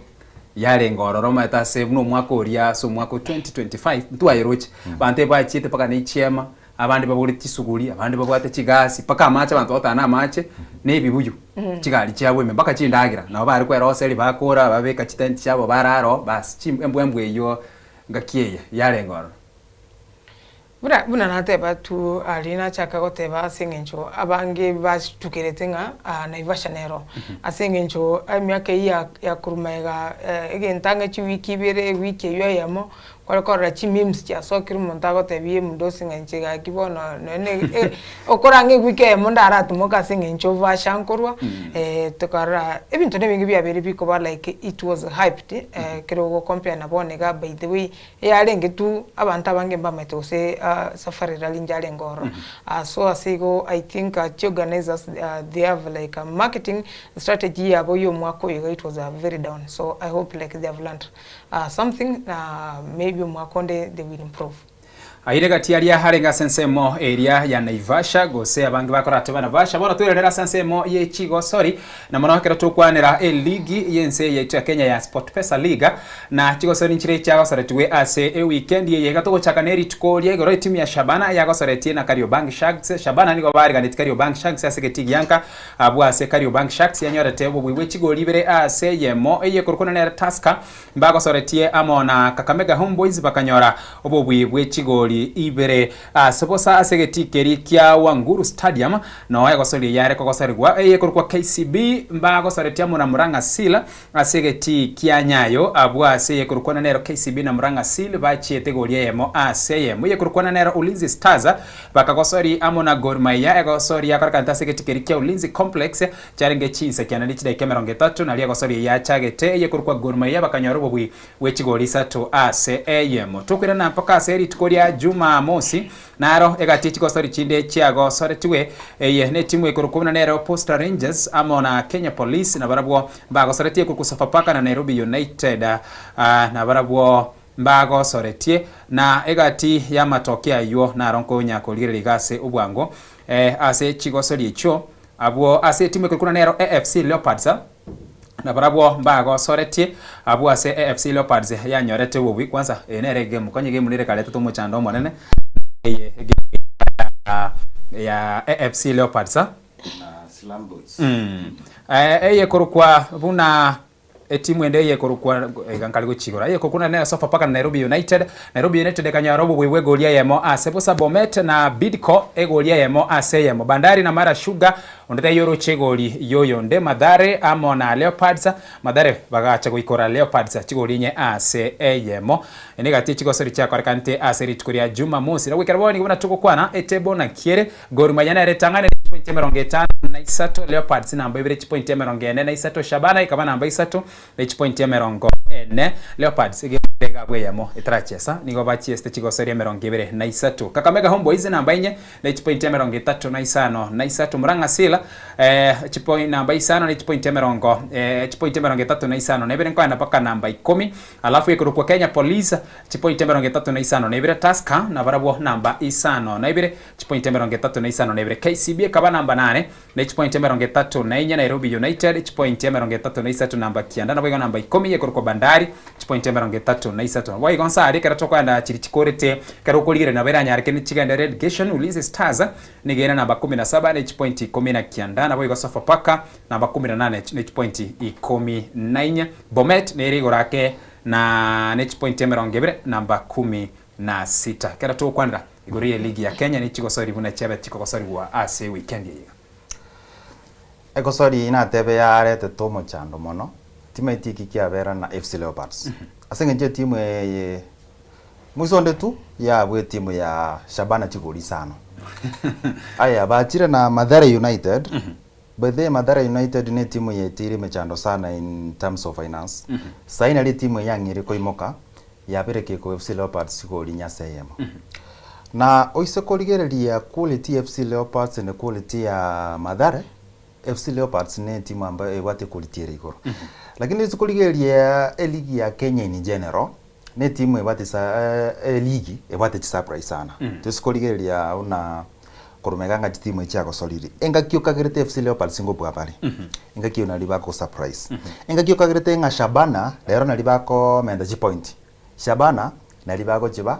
Speaker 3: yarenge ororo omanyete ase buna omwaka oria ase omwaka o 2025 ntwayeroche abanto ebachiete mpaka ne chiema abande babogoreti chisuguri abande babwate chigasi mpaka amache abanto bagotara na amache na ebibuyu chigari chiabo ime mpaka chindagera nabo bare kweroseria bakora babeka chitenti chiabo barara oo bas embwembwe eyio ngaki eye yarenge ororo.
Speaker 25: Buna, buna nateba tu aria nachaka goteba ase eng'encho abange batukerete ng'a Naivasha nero. Ase eng'encho emiaka eyio ya ya korwa magega egento ang'e chiwiki ibere ewiki eyio eyemo, kware korora chimemes chiasokire omonto agotebia emundosi ng'a inche gaki bono nonye na okore ang'e ewiki eyemo ndaratomoke ase eng'encho vasha nkorwa, tokarora ebinto na ebinge biabeire bikoba like it was hyped ekero ogocompare na bono iga by the way Eyarenge tu abanto abange mbamaete gose safari rally njarenge ororo. So ase igo I think chiorganizers they have like a marketing strategy yabo ya omwaka oyo iga it was very down. So I hope like they have learnt something na maybe omwaka onde they will improve.
Speaker 3: Aire gati aria arenge ase ensemo eria ya Naivasha, gose abange bakorateba Navasha. Bono twererere ase ensemo ye chigosori, na mono ekero tokwanera eligi y'ense yaito ya Kenya ya SportPesa League, Na chigosori nchire chiagosoretigwe ase ewikendi eye. Iga togochaka ne rituko ria igoro etimu ya Shabana yagosoretie na Kariobangi Sharks. Shabana nigo bariganetie Kariobangi Sharks ase egetii gianka abwo ase Kariobangi Sharks yanyorete obobui bwe chigori ibere ase eyemo eye korokwana nere Tusker mbagosoretie amo na Kakamega Homeboyz bakanyora obobui bwe chigori ibere ase bosa ase egetii keria kia Wanguru Stadium noo egosori eye yare kogosorigwa eye korokwa KCB mbagosoretie amo na Murang'a Seal Ase egetii kia Nyayo, abwo ase eyekorokwana nero KCB na Murang'a Seal bachiete egori eyemo ase eyemo. Eyekorokwana nero Ulinzi Stars bakagosori amo na Gor Mahia egosori yakorekanete ase egetii keria kia Ulinzi Complex chiarenge chinsa kianda ne chidaika emerongo etato nario egosori eye yachagete. Eyekorokwa Gor Mahia bakanyora obobui bwe chigori isato ase eyemo. Tokoirana mpaka ase rituko ria Jumamosi Naro egati chigosori chinde chiagosoretigwe, eye netimu ekorokwa buna nero Posta Rangers amo na Kenya Police, nabarabwo mbagosoretie ekorokwa Sofapaka na Nairobi United nabarabwo mbagosoretie. Na egati y'amatoke ayio naro nkonya korigereria iga ase obwango ase chigosori echio, abwo ase etimu ekorokwa buna nero AFC Leopards, Nabarabwo mbagosoretie abwo ase AFC Leopards yanyorete obobui. Kwanza eye nere egemu, konya egemu nere ekaretete omochando omonene eye egemu ya ya AFC Leopards.
Speaker 6: Slum Boys.
Speaker 3: Eye ekorokwa buna etimu ende eye ekorokwa iga nkare gochigora eye ekorokwa nere Sofapaka na Nairobi United. Nairobi United ekanyora obobui bwa egori eyemo ase bosa Bomet na Bidco egori eyemo ase eyemo. Bandari na Mara Sugar Onde taiyo oroche egori y'oyonde, Mathare amo na Leopards, Mathare bagacha goikora Leopards chigori inye ase eyemo. Ene egati chigosori chiakorekanete ase rituko ria Jumamosi. Na goikera bono nigo buna togokwana, etable naki ere, Gor Mahia nere etang'anere chipointi emerongo etano na isato, Leopards namba ibere chipointi emerongo ene na isato, Shabana ekaba namba isato ne chipointi emerongo ene. Leopards egenderere iga abwo eyemo etarachesa, nigo bachiesete chigosori emerongo ebere na isato. Kakamega Homeboyz namba inye ne chipointi emerongo etato na isano na isato. Murang'a Seal chipoi namba isano ne chipointi emerongo chipointi emerongo etato na isano na ibere nkoenda mpaka namba ikomi. Alafu ekorokwa Kenya Police chipointi emerongo etato na isano na ibere. Tusker nabarabwo namba isano na ibere chipointi emerongo etato na isano na ibere. KCB ekaba namba nane ne chipointi emerongo etato na inye. Nairobi United chipointi emerongo etato na isato namba kianda. Naboigo namba ikomi ekorokwa Bandari chipointi emerongo etato na isato. Naboigo nsa aria ekero tokoenda chiri chikorete ekero okorigereria nabo eranyare chigende relegation. Ulinzi Stars nigo ere namba kumi na saba ne chipointi ikomi na kianda. Naboigo Sofapaka namba kumi na nane ne chipointi ikomi na inye. Bomet nere igoro ake na ne chipointi emerongo ebere namba kumi. na sita. Ekero togokwanera igoro y'eligi ya Kenya ne chigosori buna chiabe chikogosorigwa ase ewikendi eye iga.
Speaker 24: Egosori eyio natebe yaretete omochando mono, timaeti eki kiabera na FC Leopards. Ase eng'encho etimu eye Mwisho onde tu yabua etimu ya Shabana chigori isano. Aya bachire na Mathare United. By the way Mathare United ne etimu yaeteire emechando sana in terms of finance. Sahi nari etimu eye yang'eire koimoka yabere keko FC Leopards chigori nyase eyemo. Na oise korigereria quality ya FC Leopards and quality ya Mathare, FC Leopards ne etimu ambayo ebwate quality ere igoro. Lakini oise korigereria eligi ya Kenya in general, Ne etimu ebwate sa eligi ebwate chisurprise sana. Toise korigereria buna korwa magega ng'a chitimu echi chiagosorire. Engaki okagerete FC Leopards ngobua bare. Engaki eyio naria bako surprise. Engaki okagerete ng'a Shabana rero naria bakomenta chipoint. Shabana naria bagochiba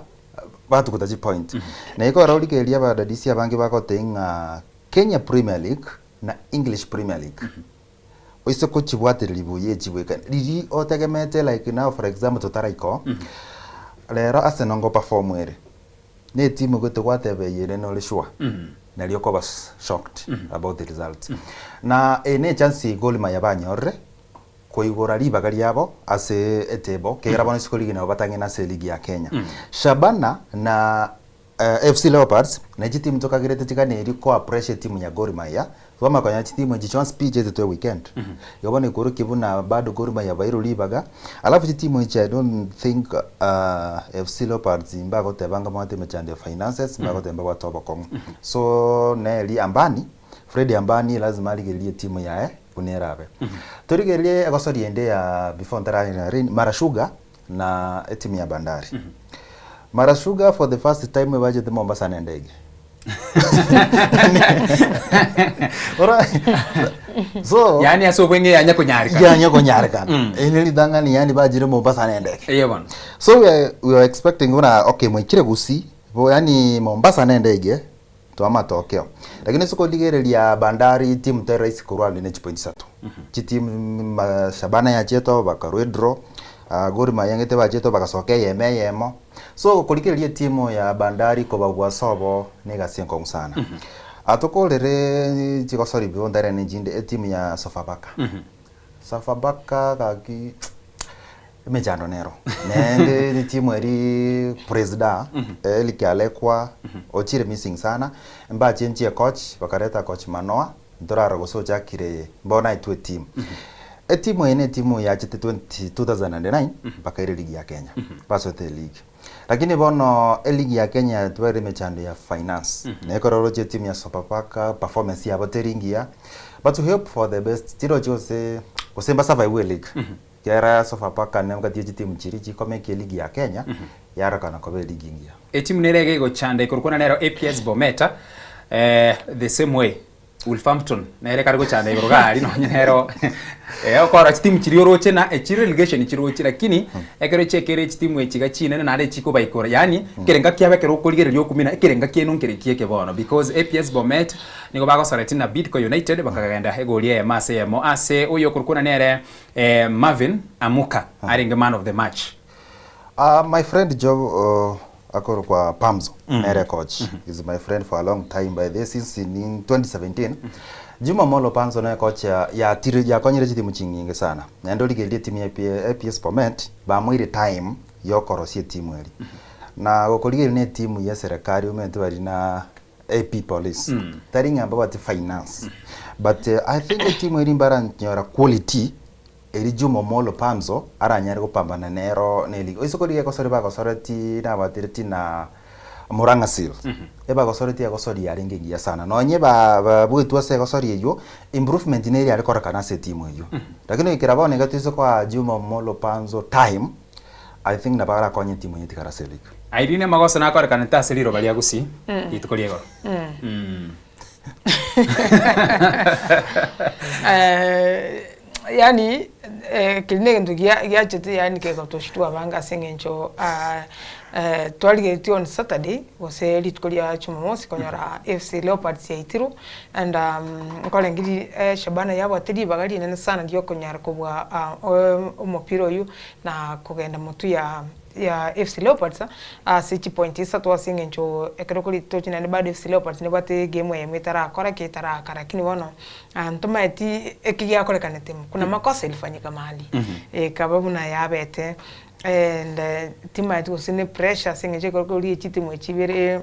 Speaker 24: batuguta chipoint. Na igo oro origereria abadadisi abange bagotebia ng'a Kenya Premier League na English Premier League Oise kochibwatereria buya echi bweka riria otegemete like now for example totaraika oo, rero Arsenal ngo perform ere, na etimu gote gwateba eye ere nore sure, nario okoba shocked about the results. Na eye ne echance ya Gor Mahia banyorire, koigora ribaga riabo ase etable, ekiagera bono isiko ligi nabo batang'ene ase eligi ya Kenya. Shabana na AFC Leopards ne chitimu tokagerete chiganeiri koa pressure etimu ya Gor Mahia, twamanya konya chitimu echi chionsi pi chiaetete weekend. Igo bono ekorokia buna bado Gor Mahia bairwe ribaga, alafu chitimu echi I don't think AFC Leopards mbagoteba anga mbabwate emechando ya finances, mbagoteba mbabwate obokong'u. So neri Ambani, Fred Ambani lazima arigererie etimu yaye buna erabe. Torigererie egosoria ende ya before ntaragenda Rain, Mara Sugar na etimu ya Bandari. Mara Sugar for the first time ebachete Mombasa na endege. Ora so
Speaker 3: Yaani ase obweng'e yanya konyarekana.
Speaker 24: yanya konyarekana. Ere ritang'ani yaani bachire Mombasa na endege.
Speaker 3: Eye bono.
Speaker 24: So we are, we are expecting buna okay mwaikire Gusii bo yaani Mombasa na endege toa matokeo. Lakini ase korigereria Bandari timu tari rahisi korwa ne chipoint isato. Chitimu ma Shabana yachete oo bakarwa edraw, Gor Mahia ng'ete bachete oo bagasoka eyemo eyemo. So korigereria etimu ya Bandari kobabua ase obo na egasi enkong'u sana. Tokorere chigosori bwo ntare ne chinde etimu ya Sofapaka. Sofapaka gaki Emechando nero. Naende ritimu eri presida Eric Alekwa ochire missing sana, mbachenchie coach bakareta coach Manoa ntorarora gose ochakire bono aetwe etimu. Etimu eye ne etimu yachete 20 2009 bakaira eligi ya Kenya, basoete eligi. Lakini bono eligi ya Kenya yatwarire emechando ya finance, na ekero oroche etimu ya Sofapaka performance yabo teri ngiya, but we hope for the best tirochi gose gose mbasurvive eleague. Ekiagera Sofapaka nebwati chitimu chiria chikomekia eligi ya Kenya, yarokana koba eligi engiya.
Speaker 3: Etimu nere iga egochanda ikorokwana nero APS Bometa eh, the same way Wolverhampton nere kare gochanda igoro gari nonye nero eh, okora chitimu chiria oroche na echi relegation chiroche lakini ekero chiekere chitimu echi iga chinene naende chikobaikora yaani ekerenga kiabo ekero okorigereria okumina ekerenga kiaino nkere kieke bono because APS Bomet nigo bagosoreti na Bidco United bakagenda egori eyemo ase eyemo ase oyo okorokwana nere Eh, Marvin Amuka arenge man of the match.
Speaker 24: Uh, my friend Job uh, akorokwa Pamzo mm. nere coach mm -hmm. is my friend for a long time by the since in 2017 mm -hmm. Juma Molo Pamzo nere coach ya ya tiri yakonyire chitimu chinyinge sana naende origererie timu ya APS Bomet bamoire time yokorosia etimu eri mm -hmm. na gokorigereria ne etimu ya serikali omanyete bari na AP Police mm. tari ng'a mbabwate finance mm. but uh, I think etimu eri mbaranyora quality eri Juma Omolo Pamzo aranyare gopambana nero ne league oise korigia egosori bagosoreti nabatereti na Murang'a Seal mm -hmm. ebagosoreti egosori yarenge engiya sana nonye babwetwe ase egosori eywo improvement neri yare korekana ase etimu eywo mm -hmm. lakini goikera bono iga toise koa Juma Omolo Pamzo time I think nabo arakonye etimu eye etigare ase league.
Speaker 3: Irene amagoso nakorekanete ase riroba ria Gusii rituko ria igoro.
Speaker 25: Yaani ekeri na egento giachete yaani kegotoshtua abange ase eng'encho twarigeretie on Saturday gose rituko ria Jumamosi konyora AFC Leopards yaitirwe and nkorenge Shabana yabwate ribaga rinene sana riokonyara kobua omopira oywo na kogenda motwe ya. ya FC Leopards ase chipointi isato ase eng'encho ekero kori tochi naende bado FC Leopards nebwate egame eyemo etarakora ki etaraaka lakini bono ntomaeti eki giakorekanete kuna makosa ilifanyika mahali ekaba buna yabete and timaeti gose ne pressure ase eng'encho ekero kori chitimu echi ibere.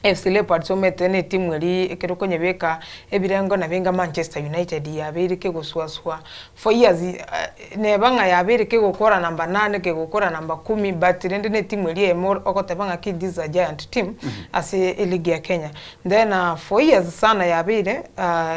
Speaker 25: FC Leopards omanyete ne etimu eria ekero okonyebeka ebirengo nabo enga Manchester United yabeire kegosuasua for years neba ng'a yabeire kegokora namba nane kegokora namba kumi but rende ne etimu eria eyemo ogoteba ng'aki this is a giant team ase eligi ya Kenya. Then for years sana yabeire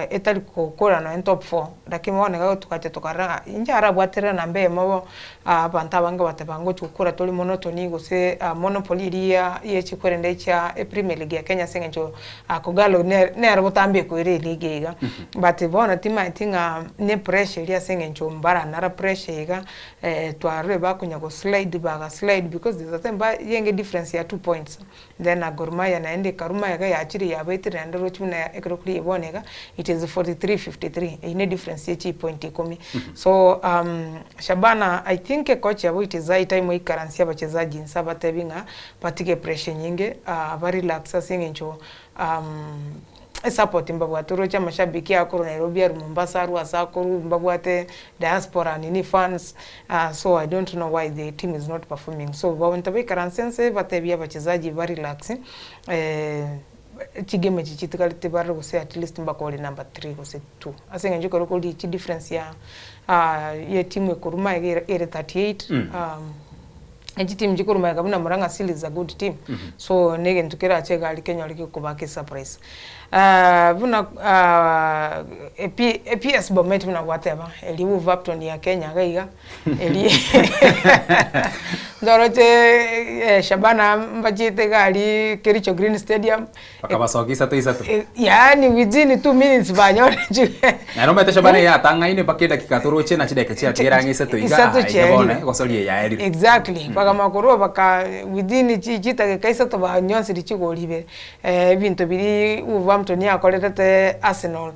Speaker 25: etari gokora nonye top four lakini bono iga togacha tokarora ng'a inche arabwaterera namba eyemo bo Abanto abange bateba ngochia gokora tori monotony gose monopoly eria ye chikwerende chia epremier league ya Kenya ase eng'encho Kogalo nere botambe ekoira eligi eye iga. But bono timaeti ng'a ne pressure eria ase eng'encho mbaranara pressure iga twarorire bakonya go slide baga slide because there's a time yenge difference ya 2 points then na Gor Mahia naende ekaruma iga yachire yabaetire naende roche buna ekero kori bono iga it is 43-53 eyio ne difference ye chipoint ikomi. So Shabana I think ecoach yabo it is high time oikaransie abachezaji inse abatebi ng'a batige pressure enyinge ba relax ase eng'encho esupport mbabwate oroche amashabiki akorwa Nairobi arwe Mombasa arwe ase akorwa mbabwate diaspora nini fans so I don't know why the team is not performing so baonto baikaranse nse batebie abachezaji ba relax chigame echi chitigarete barore gose at least mbakore number 3 gose 2 ase eng'encho ekero okorigia chidifference ya ya etimu ekorwa magega ere 38 echitimu chikorwa magega buna Murang'a Seal is a good team so na egento kerache iga aria kenyore gekobaka esurprise. Buna APS Bomet buna gwateba eria Wolverhampton ya Kenya iga iga eria ndoroche Shabana mbachiete iga aria Kericho Green Stadium
Speaker 3: Bakabasokia isato isato.
Speaker 25: Yaani within 2 minutes banyore
Speaker 3: Naende omanyete Shabana eyatang'aine mpaka edakika toroche na chidakika chiatigere ang'e isato iga
Speaker 25: Isato
Speaker 3: iga bono
Speaker 25: chiaerire.
Speaker 3: egosoria yaerire.
Speaker 25: Exactly bakamanya korwa baka within chidakika isato banyonsire chigori ibere ebinto biria Wolverhampton yakorerete Arsenal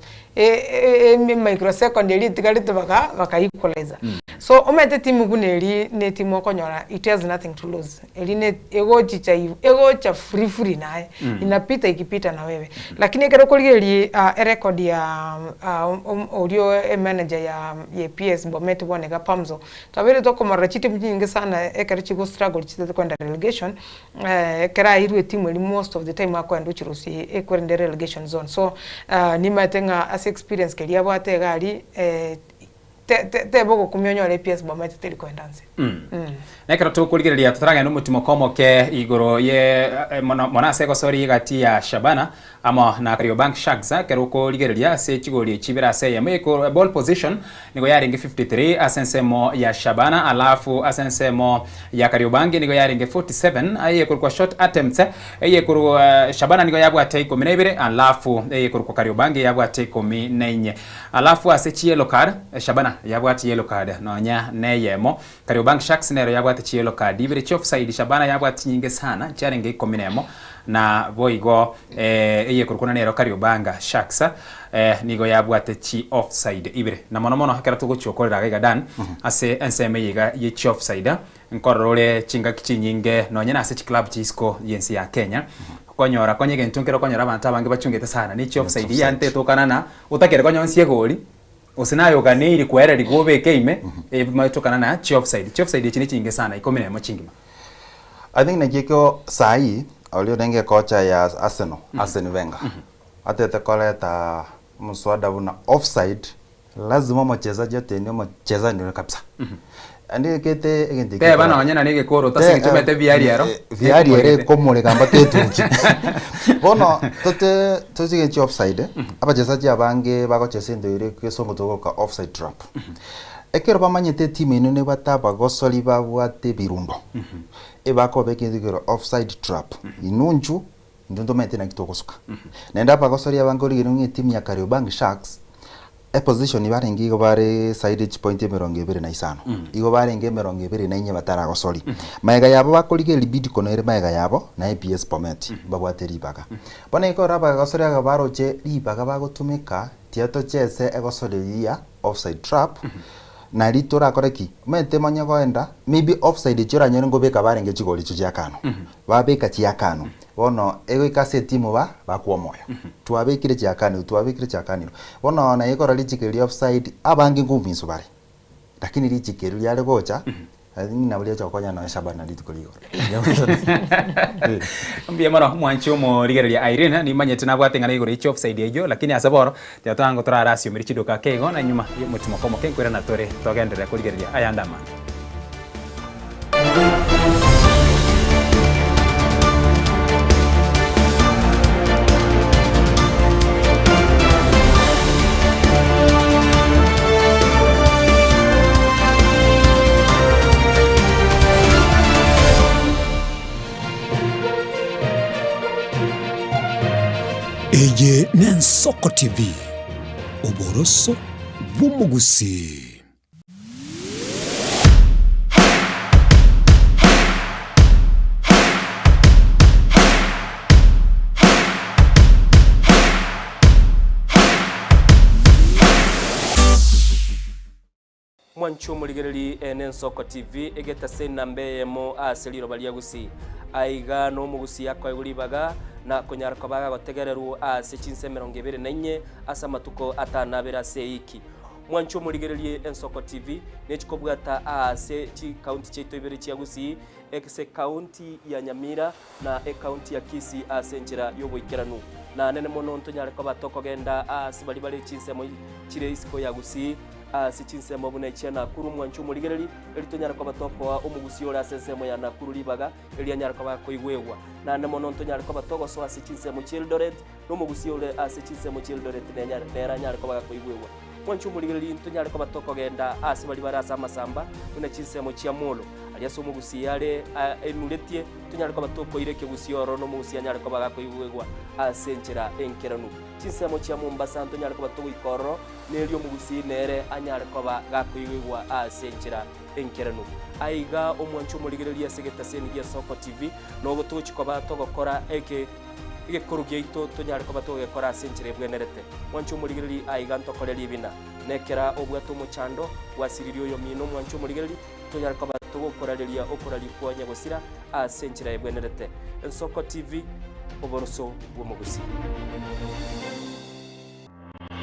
Speaker 25: microsecond eria etigarete baka baka equalizer. So omanyete timu buna eria na etimu okonyora it has nothing to lose eria ne egochicha egocha free free naye inapita ikipita na wewe lakini ekero okorigereria erecord ya oria emanager ya APS Bomet bono iga Pamzo twabeire tokomorora chitimu chinyinge sana ekero chigo struggle chitete kogenda relegation ekero airwe etimu eria most of the time akoenda ochirusia ekwerende relegation zone so nimanyete ng'a ase experience keria abwate iga aria teba ogokumia onyore APS Bomet teri koenda nse.
Speaker 3: Nekero tokorigereria totaragenda omotimo komoke igoro ye mono mono ase egosori egati ya Shabana amo na Kariobangi Sharks ekero okorigereria ase chigori chibere ase eyemo eko ball position nigo yarenge 53 ase ensemo ya Shabana alafu ase ensemo ya Kariobangi nigo yarenge 47 aye ekorokwa shot attempts eye ekorwa Shabana nigo yabwate 12 alafu eye ekorokwa Kariobangi yabwate 14 alafu ase chi yellow card Shabana yabwate yellow card nonya neyemo Kariobangi Sharks nero yabwate chi yellow card ibere chi offside Shabana yabwate chinyinge sana chiarenge 11 na boigo eye ekorokwa nero Kariobangi Sharks nigo yabwate chi offside ibere na mono mono ekero togochiokorera iga Dan ase ensemo eye iga ye chi offside nkorora ore chingaki chinyinge nonya na ase chiclub chisiko yensi ya Kenya okonyora konya egento nkere okonyora abanto abange bachungete sana ne chi offside yante etokana na otakere konyonsia egori gose naye oganeiri kwereri obeke ime etokana na chi offside. Chi offside echi ne chinyinge sana 11 chingima.
Speaker 24: I think nakio sahi oria orenge kocha ya Arsenal Arsene Wenger atete koleta mswada buna offside lazima mchezaji atenie mchezaji ndio kabisa andikete egento
Speaker 3: Teba nonya na negekoro tasigitumete VAR ero.
Speaker 24: VAR ere komoreka mpaka etuki bono tote tochige offside abachezaji abange bagochesa endo ere kesongo togoka offside trap ekero bamanyete etimu eno nebwate abagosori babwate ebirundo ebakobeka egento kero offside trap inunchu intwe ntomanyete naki togosuka naende abagosori abange origere ng'a etimu ya Kariobangi Sharks eposition barenge igo bare side chipoint 25 igo barenge 24 bataragosori maega yabo bakorigereria Bidco nere maega yabo na APS Bomet babwate ribaga bono ekero abagosori aba baroche ribaga bagotumeka tiga tochese egosoreria offside trap. Nari torakore ki? Omanyete manye goenda, maybe offside echio oranyore nkobeka barenge chigori echio chia kano. Babeka chia kano, bono egoika ase etimu ba bakwa omoyo. Twabekire chiakanirwe, twabekire chiakanirwe. Bono naye ekero richiko erio offside, abange nkominsu bare. Lakini richiko erio riare gocha, I think nabo riacha gokonya nonya Shabana rituko ria igoro.
Speaker 3: Mbuya mono mwanche omorigereria Irene, nimanyete nabwate eng'ana igoro ye chiofside eyio, lakini ase bono tiga toango torarasiomeri chiduka ake igo na nyuma y'omotimoko omoke nkoirana tore togenderere korigereria ayande amange.
Speaker 2: Eye n'Ensoko TV, oboroso bw'omogusii.
Speaker 7: Mwanche omorigereri ene Ensoko TV egetase enamba eyemo ase riroba ria Gusii. Aiga nomogusii akoegwa ribaga na konyara koba agotegererwa ase chinsa 24 ase amatuko atanabere ase eiki. Mwanche omorigererie Ensoko TV nechikobwata aase chikaunti chiaito ibere chia Gusii, ase ekaunti ya Nyamira na ekaunti ya Kisii ase enchera y'oboikeranu. Na nene mono ntonyare koba tokogenda aase baria bare chinsemo chire isiko ya Gusii, ase chinsemo buna echia Nakuru. Mwanche omorigereri, eri tonyare koba tokoa omogusii ore ase ensemo ya Nakuru ribaga, eri anyare koba akoigwegwa. Naende mono ntonyare koba togosoa ase chinsemo chi'Eldoret, na omogusii ore ase chinsemo chi'Eldoret nere anyare koba gakoigwegwa. Mwanche omorigereria ntonyare koba tokogenda aase baria bare ase amasamba, buna chinsemo chia Molo, aria ase omogusii are enuretie, tonyare koba tokoira ekegusii ororo na omogusii anyare koba gakoigwegwa ase enchera enkeranu. Chinsemo chia Mombasa ntonyare koba togoika ororo, na erio omogusii nere anyare koba gakoigwegwa ase enchera enkeranu. Aiga omwanche omorigereria ase egetaseni gia Soko TV, nogo togochia koba togokora eke. Egekoro giaito tonyare koba togegekora ase enchera ebwenerete. Mwanche omorigereria aiga ntokore ribina. Nekera obwate omochando, gwasiririe oyomino mwanche omorigereria, tonyare koba togokorareria okoraria kwa nyagosira ase enchera ebwenerete. Ensoko TV, oboroso bw'omogusii.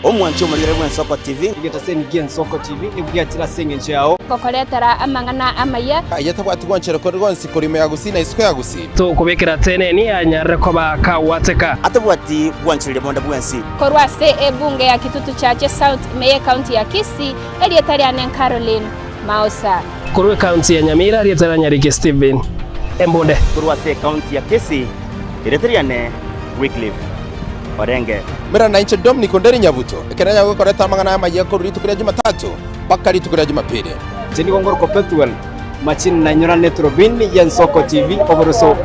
Speaker 8: Omwanchi omorigere bw'Ensoko TV.
Speaker 9: Egetaseni gi'Ensoko TV nigo giachire ase engencho yao.
Speaker 10: Gokoretera amang'ana amaya.
Speaker 11: Aye tabwati gwanchera kore gwonsi korwa ime ya Gusii na isiko ya Gusii.
Speaker 26: Tokobekera teneni anyarire koba kagwateka.
Speaker 8: Atabwati gwanchereria bonde bwensi.
Speaker 10: Korwa ase ebunge ya Kitutu Chache South ime y'Ekaunti ya Kisii, erieta riane Caroline Mausa.
Speaker 26: Korwa ekaunti ya Nyamira, erieta ria Nyariki Stephen Embunde.
Speaker 8: Korwa ase ekaunti ya Kisii, erieta riane Wycliffe Orenge.
Speaker 11: Mera nainche Dominic Onderi Nyabuto, ekero nanyare gokoreta amang'ana amayia korwa rituko ria Jumatatu mpaka rituko ria Jumapili.
Speaker 9: Inche nigo ngorokwa Pethuel Machini na inyora neturubini y'Ensoko TV oboroso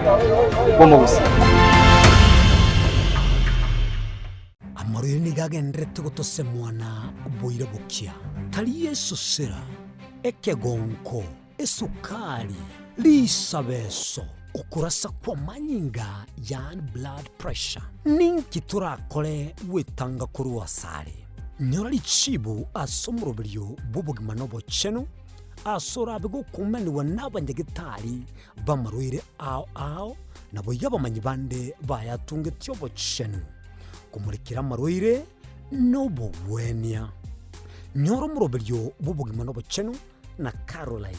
Speaker 9: bw'omogusii.
Speaker 2: Amarwaire nigo agendererete gotosemwa na boira bokia, tari esosera, ekegonko, esukari, risabeso, okorasa kw'amanyinga yaani blood pressure. Ninki torakore gwetanga korwa asare? Nyora richibu ase omoroberio bw'obogima na obochenu, ase orabe gokumanigwa n'abanyagetari b'amarwaire ao ao, naboigo abamanyi bande bayatungetie obochenu, komorekera amarwaire nobogwenia. Nyora omoroberio bw'obogima na obochenu na Caroline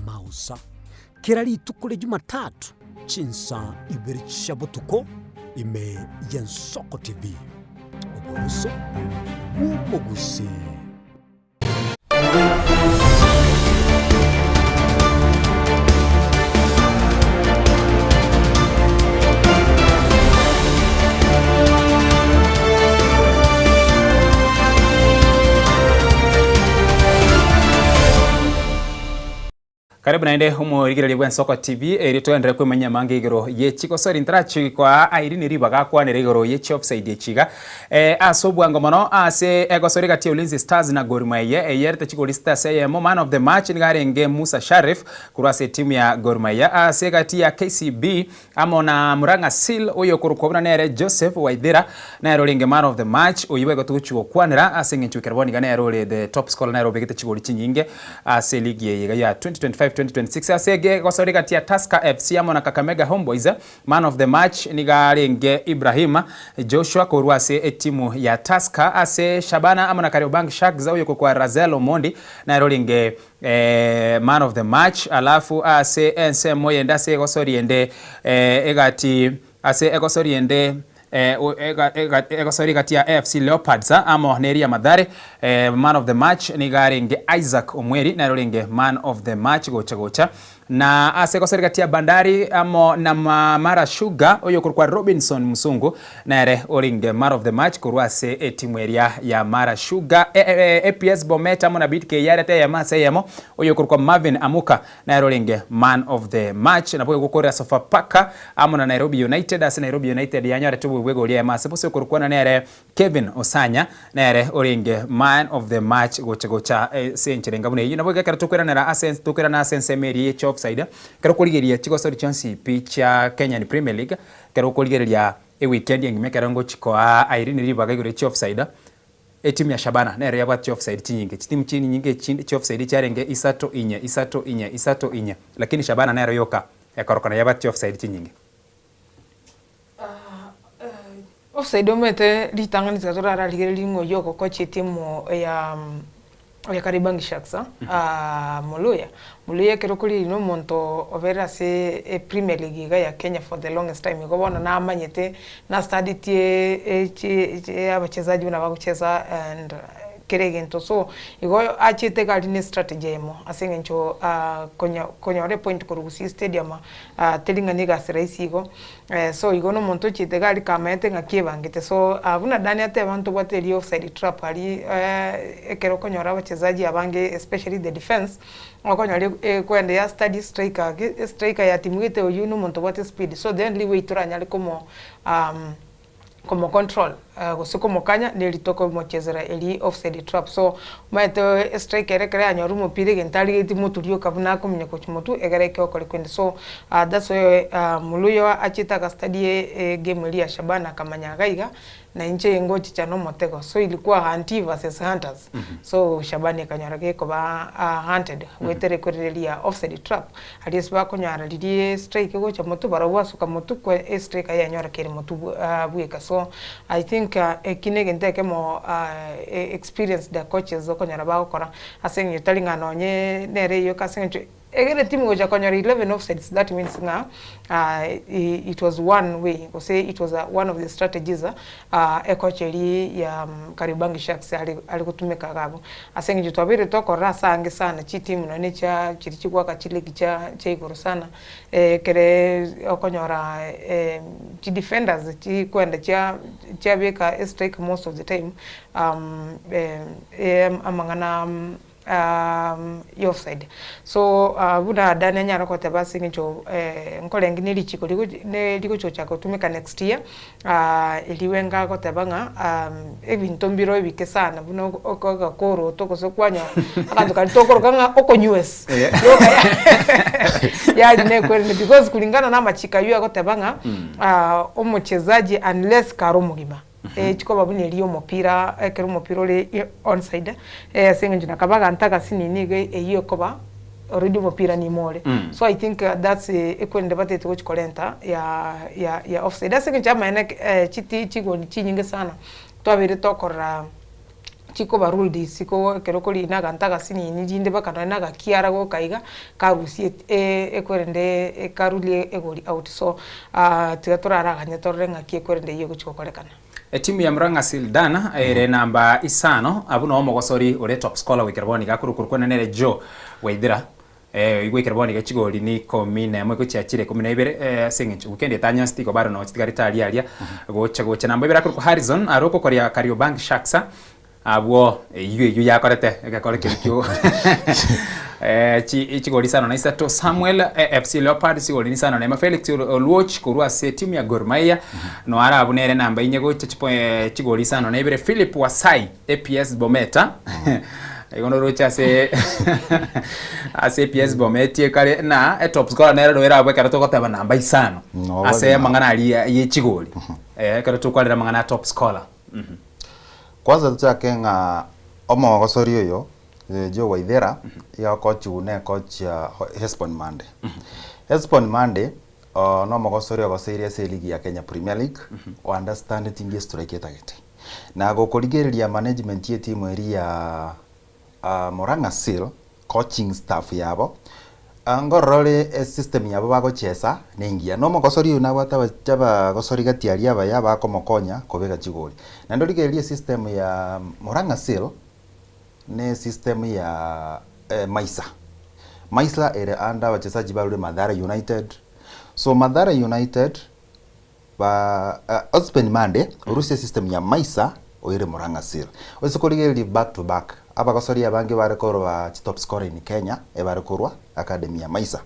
Speaker 2: Mausa kera rituko ria Jumatatu chinsa ibere chia botuko ime y'Ensoko TV. Oboroso bw'omogusii.
Speaker 3: Karibu. Karibu naende omorigereria bw'Ensoko TV erio togenderere kwemanyia amange igoro ye chigosori ntarachi koa Irene ribaga akwanere igoro ye chiofside echi iga eh, ase obwango mono ase egosori gati ya Ulinzi Stars na Gor Mahia eyerete chigori sita ase eyemo man of the match nigo arenge Musa Sharif korwa ase etimu ya Gor Mahia ase egati ya KCB Amo na Murang'a Seal oyokorokwa buna nere Joseph Waithera nere orenge man of the match oyio boigo togochia gokwanera ase eng'encho ekero bono iga nere ore the top scorer nere obegete chigori chinyinge ase eligi eye iga ya 2025-2026 ase egosori gati ya Tusker FC amo na Kakamega Homeboyz man of the match nigo arenge Ibrahim Joshua korwa ase etimu ya Tusker ase Shabana amo na Kariobangi Sharks oyokorokwa Razel Omondi nere orenge Man of the match alafu ase ensemo yende ase egosori ende egati ase egosori ende egosori egati ya AFC Leopards amo na eria Mathare man of the match nigo arenge Isaac Omweri nere orenge man of the match gocha gocha na ase egosori egati ya Bandari amo na Mara Sugar oyokorokwa Robinson Musungu Nere orenge man of the match korwa ase etimu eria ya Mara Sugar. APS Bomet amo na BK yarete eyemo ase eyemo, oyokorokwa Marvin Amuka nere orenge man of the match. Nabo gokorera Sofapaka amo na Nairobi United ase Nairobi United yanyorete obobe bw'egori eyemo ase bosio okorokwana nere Kevin Osanya nere orenge man of the match gocha gocha ase enchera enga buna eyio. Nabo igo ekero tokoiranera ase tokoirana ase ensemo eria ye chi'offside ekero okorigereria chigosori chionsi pi chia Kenyan Premier League Ekero okorigereria ewikendi engima ekero ngochia koa Irene ribaga igoro ye chi'offside, etimu ya Shabana nero yabwate chi'offside chinyinge. Chitimu chinyinge chinde chi'offside chiarenge isato inye, isato inye, isato inye, lakini Shabana nero yoka ekorokana yabwate chi'offside chinyinge.
Speaker 25: Offside omanyete ritang'ani tiga torararigererie ng'a oyio ogokocha etimu ya ya Kariobangi Sharks Muluya. Muluya ekero okorigereria na omonto oberire ase e Premier League iga ya Kenya for the longest time igo bono namanyete na studitie chi abachezaji buna bagocheza and kera egento so igo achete iga aria na estrategy eyemo ase eng'encho konya konyora epoint korwa Gusii Stadium teri ng'a negasi rahisi igo. So igo nomonto ochiete iga aria kamaete ng'aki ebangete. So buna Dani ateba ntobwate eria offside trap aria ekero okonyora abachezaji abange especially the defence, okonyora ekwenda ya study striker gaki, striker ya timu gete oyio nomonto obwate speed. So the only way toranyare komo komo control gose komokanya neri tokomochezera eri offside trap. So omanyete estriker ere ekero yanyora omopira egento arigetie motwe rioka buna akominya gochia motwe egere eke okore kende. So that's why Muluya achiete aga study egame eria ya Shabana akamanya iga iga na inche ngochicha na omotego. So ilikuwa huntee versus hunters. So Shabana ekanyora gekoba hunted goetera ekorera eria ya offside trap. Aria ase bakonyara riria estrike egocha motwe barabwo basuka motwe ko estrike aye yanyora kere motwe bweka so I think eki na egento ekemo experience the coaches okonyora bagokora ase eng'encho tari ng'a nonye nere eyoka ase eng'encho egere etimu gocha konyora 11 offsides that means ng'a it was one way gose it was one of the strategies Ekocha eria ya Kariobangi Sharks are are gotumeka iga abwo. Ase eng'encho twabeire tokorora ase aange sana chitimu nonye ne chia chiria chigoaka chiligi chia chia igoro sana, ekere okonyora chidefenders chikwenda chia chiabeka estrike most of the time amang'ana ya offside. So buna Adani anyare goteba ase eng'encho nkorenge ne richiko rigochi ne rigochi gochaka gotumeka next year, eriwe ngagoteba ng'a ebinto mbiro ebike sana buna ogakoroto gose kwanyora abanto karia tokoroka ng'a okonywesa yoka yari nekwerende because kulingana na amachiko aywo agoteba ng'a omochezaji unless kare omogima. Chikoba buna eria y'omopira, ekero omopira ore onside, ase eng'encho nakaba aganto agasinini iga eyio ekoba already omopira nime ore. So I think that's ekwerende batagete gochi korenta ya ya ya offside. Ase eng'encho amaene chiti chigoli chinyinge sana twabeire tokorora chikoba ruled isiko ekero okorina aganto agasinini rinde mpaka nonye na agakiara goka iga karusie ekwerende ekarurie egori out so tiga toraraganye torore ng'aki ekwerende eyio egochi gokorekana.
Speaker 3: Etimu ya Murang'a Seal Dan ere namba isano abwo noo omogosori ore top scorer goikera bono iga akorokwa korwa nere Joe Waithira Goikera bono iga chigori ni ikomi nemo egochia chire ikomi na ibere ase eng'encho weekend etanyasete igo bado noo chitigarete aria aria gocha gocha. Namba ibere akorokwa Harrison are okokoria Kariobangi Sharks abwo eyio eyio yakorete egekore keria kio. Eh, chi chigori isano na isato Samuel eh, FC Leopards chigori isano na emo Felix Oluoch korwa ase timu ya Gor Mahia no arabu nere namba inye gocha chipo eh, chigori isano na ibere Philip Wasai APS Bometa igo noroche ase ase APS Bometie kare na etop scorer nere roere abwo ekero togoteba namba isano
Speaker 24: No,
Speaker 3: ase
Speaker 24: bari
Speaker 3: amang'ana aria ye chigori eh, ekero tokwarera amang'ana a top scorer
Speaker 24: Kwanza tochake ng'a omogosori oyo Joe Waithera iga agokochiwu na ekochi ya Hesbon Mande. Hesbon Mande na omogosori ogoseire ase eligi ya Kenya Premier League, o understandeti ngi estrike etagete. Na gokorigereria management ye etimu eria ya Murang'a Seal, coaching staff yabo, nkorora ore esystem yabo bagochesa nengiya. Na omogosori oyo nabwate abagosori gati aria abaya bakomokonya kobeka chigori. Naende origererie esystem ya Murang'a Seal, ne system ya Maisa. Maisa ere under abachesaji barure Mathare United. So Mathare United ba Ospen Mande orusie system ya Maisa oire Murang'a Seal. Ase korigereria back to back abagosori abange bare korwa chi top scorer in Kenya ebare korwa academy ya Maisa.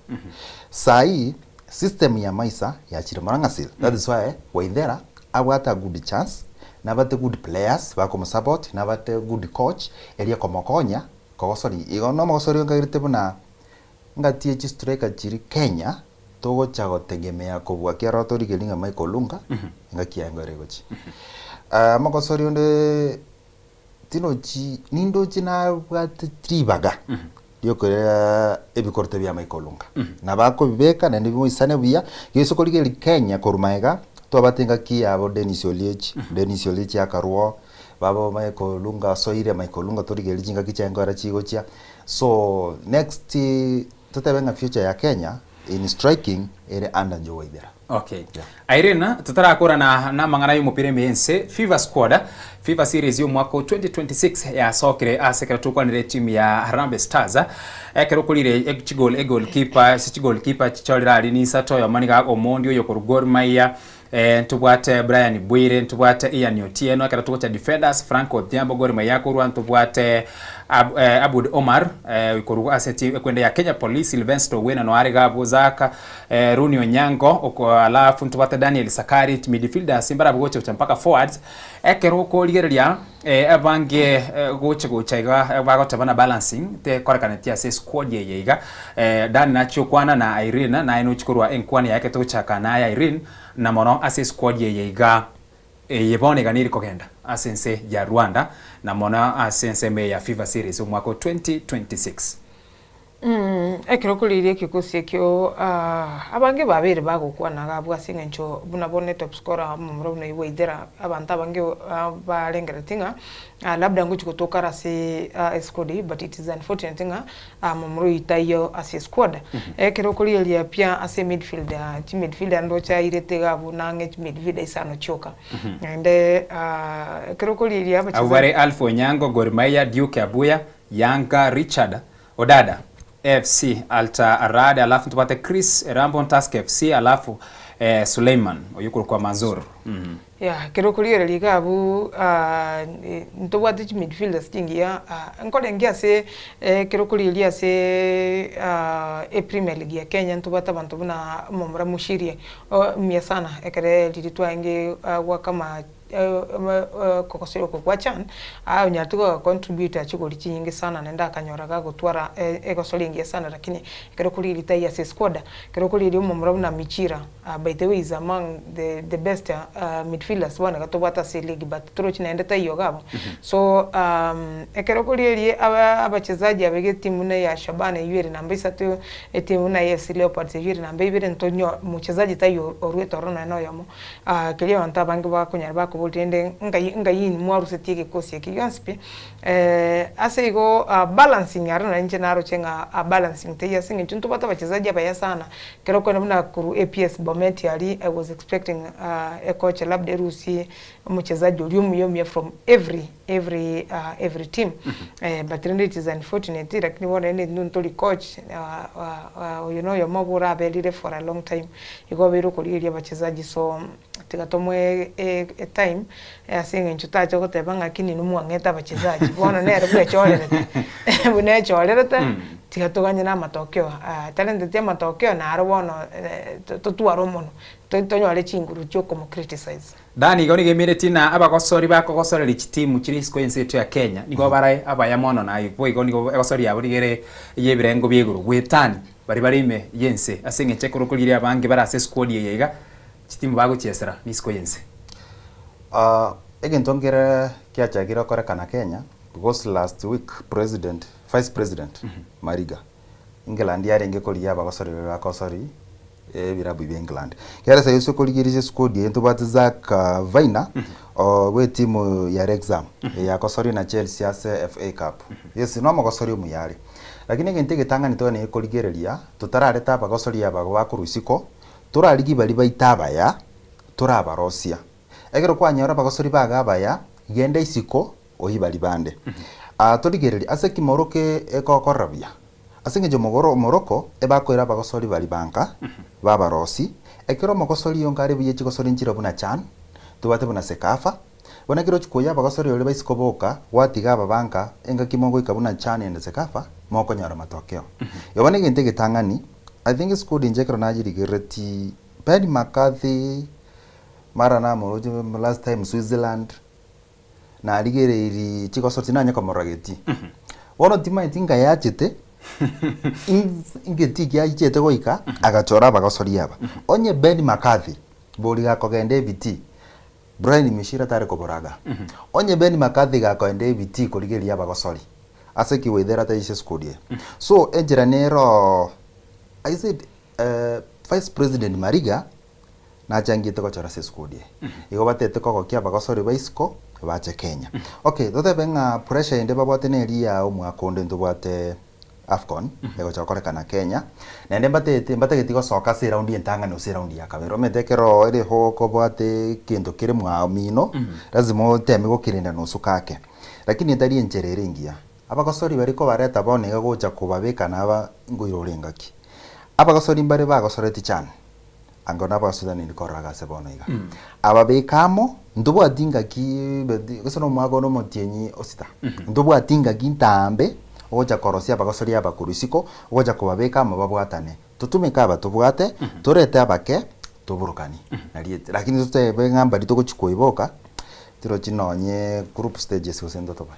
Speaker 24: Saii system ya Maisa yachire Murang'a Seal. That is why Waithera abwate a good chance Nabate good players bakomosupport, nabate good coach eria ekomokonya kogosoria. Igo nomogosori onkagerete buna ngatie chistriker chiria Kenya togocha gotegemea kobua kiaroro torigereria ng'a Michael Olunga engaki yaye ngoere egochia. Omogosori onde tinochi nindoche nabwate ribaga riokoira ebikoroto bia Michael Olunga. Nabo akobibeka naende bimoisane buya, gese korigereria Kenya korwa magega, twabate engaki yabo Dennis Oliech, Dennis Oliech akarwa oo, babo Michael Olunga asoire, Michael Olunga torigereria chingaki chiaye nkogera chigochia. So next totebe ng'a future ya Kenya in striking ere under Joe Waithera.
Speaker 3: Okay. Irene, totarakora na amang'ana y'omopira ime y'ense, FIFA squad, FIFA series y'omwaka o 2026 yasokire ase ekero tokwanire etimu ya Harambee Stars ekero okorire chigol egoalkeeper ase chigoalkeeper chichorire aria nisato oyomo niga Omondi oyo korwa Gor Mahia eh, ntobwate Brian Bwire ntobwate Ian Otieno ekero togocha defenders Frank Odhiambo Gor Mahia korwa ntobwate Ab, eh, Abud Omar eh, korwa ase etimu ekwende ya Kenya Police Sylvester Owino noare iga abwo Zaka Rooney Onyango oko alafu ntobwate Daniel Sakari midfielders mbarabwo gocha gocha mpaka forwards ekero okorigereria abange gocha gocha iga bagoteba na balancing tekorekaneti ase esquad eye iga Dan nachia okwana na Irene naye nochi korwa enkwana yaye ekero togochaka naye Irene na mono ase esquad eye iga eye bono iga neri kogenda ase ense ya Rwanda na mono ase ensemo eye ya Fifa series omwaka o 2026.
Speaker 25: Ekero okorigereria ekegosi ekio, abange babeire bagokwana iga abwo ase eng'encho buna bono etop scorer omomura buna oyio bwaitera, abanto abange barengereti ng'a labda ngochia gotoka are ase esquad eyio but it is unfortunate ng'a momura oyio taiyo ase esquad. Ekero okorigereria pia ase emidfield, chimidfielder ndoche airete iga abwo nang'e chimidfielder isano chioka. Naende ekero okorigereria
Speaker 3: Abwo bare
Speaker 25: abachezaji.
Speaker 3: Alpha Onyango, Gor Mahia, Duke Abuya, Yanga, Richard Odada, AFC Alta Arad alafu ntobwate Chris Rambo Tusker FC alafu eh, Suleiman oyio okorokwa Manzur. Mm.
Speaker 25: Yeah, ekero okorigereria iga abwo ntobwate chi midfielders chingiya nkorenge ase ekero okorigereria ase e Premier League ya Kenya ntobwate abanto buna omomura Mushirie omuya sana ekere riria twarenge goaka ama Kogosira oko gwa Chan, onyarete goga contribute chigori chinyinge sana naende akanyora gagotwara egosori engiya sana lakini ekero okorigereria taiyo ase esquad, ekero okorigereria omomura buna Michira by the way is among the the best midfielders bono iga tobwate ase eleague but torochi naende taiyo iga abwo. So ekero okorigereria abachezaji aba iga etimu buna eya Shabana eywo ere namba isato, etimu buna ya AFC Leopards eywo ere namba ibere ntonyo mochezaji taiyo oruete ororo nonye na oyomo. Keria abanto abange bakonyara bakoboria rende ngai ngai inwe mwarusetie egekosi eke gionsi pi, ase igo balancing aro nari inche naroche ng'a balancing teiyo ase eng'encho ntobwate abachezaji abaya sana, ekero okogenda buna korwa APS Bomet aria I was expecting ekocha labda erusie omochezaji oria omuya omuya from every every every team but rende it is unfortunate lakini bono rende intwe ntori coach oyo na oyomo obo oraberire for a long time igo obeire okorigereria abachezaji so tiga tomoe etime ase eng'encho tacha goteba ng'a lakini inwe mwang'ete abachezaji bono nere bwechorerete buna echorerete. Tiga toganye na amatokeo, tarenteti amatokeo naro bono totware omonwa, tonyore chinguru chia okomo criticize.
Speaker 3: Dan igo nigo emereti na abagosori bakogosoreria chitimu chire isiko y'ense yaito ya Kenya nigo bare abaya mono na boigo nigo egosori yabo nigo ere ey'ebirengo bia igoro goetania baria bare ime y'ense ase eng'encho ekero okorigereria abange bare ase esquad eye iga chitimu bagochiesera nisiko y'ense.
Speaker 24: Egento nkere kiachakire gokorekana Kenya because last week president Vice President Mariga, England yarenge korigia abagosori baria bakosori ebirabu bia England. Ekiagera ase ase okorigereria esquad eye ntobwate Zack Viner bwe etimu ya Wrexham eyagosoria na Chelsea ase FA Cup. Yes, nomogosori omuya are. Lakini egento egetang'ani toganie korigereria, totarareta abagosori aba bakorwa isiko, torarigie baria baito abaya, torabarosia. Ekero kwanyora abagosori bago abaya, genda isiko Oyio baria bande. Aa torigererie ase ki moroko ekokorera buya? Ase engencho omogoro omoroko ebakoira abagosori baria banka babarosi, ekero omogosori onga are buya chigosori nchire buna chan, tobwate buna sekafa, bono ekero ochia koyia abagosori oria baisiko boka gwatiga aba banka engaki mogoika buna chan and sekafa mokonyora matokeo. Igo bono egento egetang'ani, I think esukuru inche ekero nayerigereretie Ben McCarthy mara namoroche last time Switzerland, Narigereirie chigosori tinanye komorora getii. Bono timaeti ng'a yachete, ingetii giachete goika, agachora abagosori aba. Onye Ben McCarthy bori gakogenda ebitii, Brian Mishira tare koboraga. Onye Ben McCarthy gakogenda ebitii korigereria abagosori, ase ki Waithera taishe esukuru eye. So enchera nero I said Vice President Mariga, nachangiete gochora ase esukuru eye. Igo batete kogokia abagosori ba isiko bache Kenya. Okay, totebe ng'a pressure ende babwate neri ya omwaka onde ntobwate Afcon egocha gokorekana Kenya, naende mbatete mbatageti gosoka ase eraundi entang'ani gose eraundi ya kabere. Omanyete ekero ere igo kobwate egento kere mwao mino, lazima oteme gokerenda nosuka ake. Lakini etari enchera ere engiya. Abagosori baria kobareta bono iga gocha kobabeka naba nkoirora engaki. Abagosori mbare bagosoreti chan. Ango nabasutaniri korora gase bono iga. Ababeke amo, ntobwati ngaki gose nomwaka one omotienyi o sita, ntobwati ngaki ntambe ogocha korosia abagosori aba korwa isiko, ogocha kobabeka amo babwatane. Totumeke aba tobwate, torete abake, toburukanie. Nari ete lakini totebe ng'a mbari togochia koiboka, tirochi nonye group stages gose ntotobae.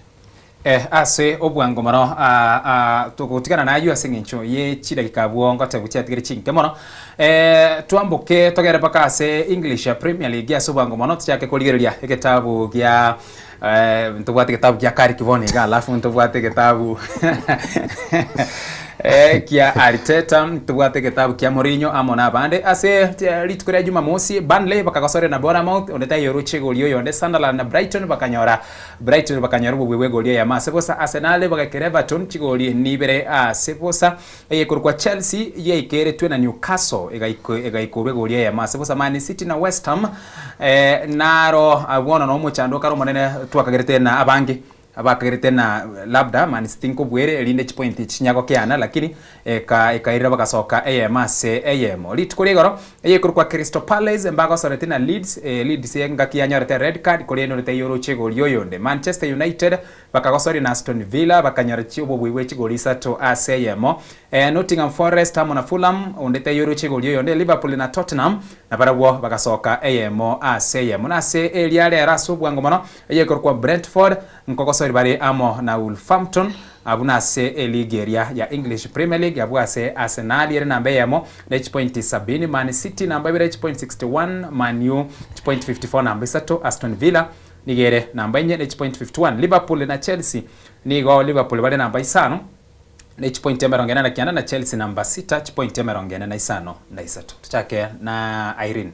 Speaker 3: Eh, ase obwango mono ah, ah, togotigana nayio ase eng'encho ye chidakika abwo ngotebu chiatigire chinke mono. Eh, twamboke togere mpaka ase English Premier League ase obwango mono tochake korigereria egetabu gia eh, ntobwate egetabu gia Carrick bono iga alafu ntobwate egetabu eh, kia Arteta ntobwate egetabu kia Mourinho amo na abande ase rituko ria Jumamosi Burnley bakagosoria na Bournemouth onde taiyo oroche gori oyonde Sunderland na Brighton bakanyora Brighton bakanyora obobui bw'egoli eyemo ase bosa, Arsenal bagaikera Everton chigoli nibere ase bosa, eyekorokwa Chelsea yaikeretwe na Newcastle egaikorwa egoli eyemo ase bosa, Man City na West Ham naro bono no omochando okare omonene twakagerete na abange bakagerete na labda Man City nkobuere erinde chipointi chinyagokeana lakini Eka ekairera bagasoka eyemo ase eyemo. Rituko ria igoro, eyekorokwa Crystal Palace mbagosoreti na Leeds, Leeds engaki yanyorete red card korende onde taiyo oroche egori oyonde. Manchester United bakagosoria na Aston Villa bakanyora obobui bwe chigori isato ase eyemo. Nottingham Forest amo na Fulham onde taiyo oroche egori oyonde. Liverpool na Tottenham nabarabwo bagasoka eyemo ase eyemo. Na ase eria rero ase obwango mono, eyekorokwa Brentford Nkogosori bare amo na Wolverhampton abwo nase eligi eria ya English Premier League abwo ase Arsenal ere namba eyemo ne chipointi sabini, Man City namba ibere chipointi 61, Man U chipointi 54 namba isato, Aston Villa nigo ere namba inye ne chipointi 51, Liverpool na Chelsea nigo Liverpool bare namba isano ne chipointi emerongo ene na kianda na Chelsea namba sita chipointi emerongo ene na isano na isato. Tochake na Irene.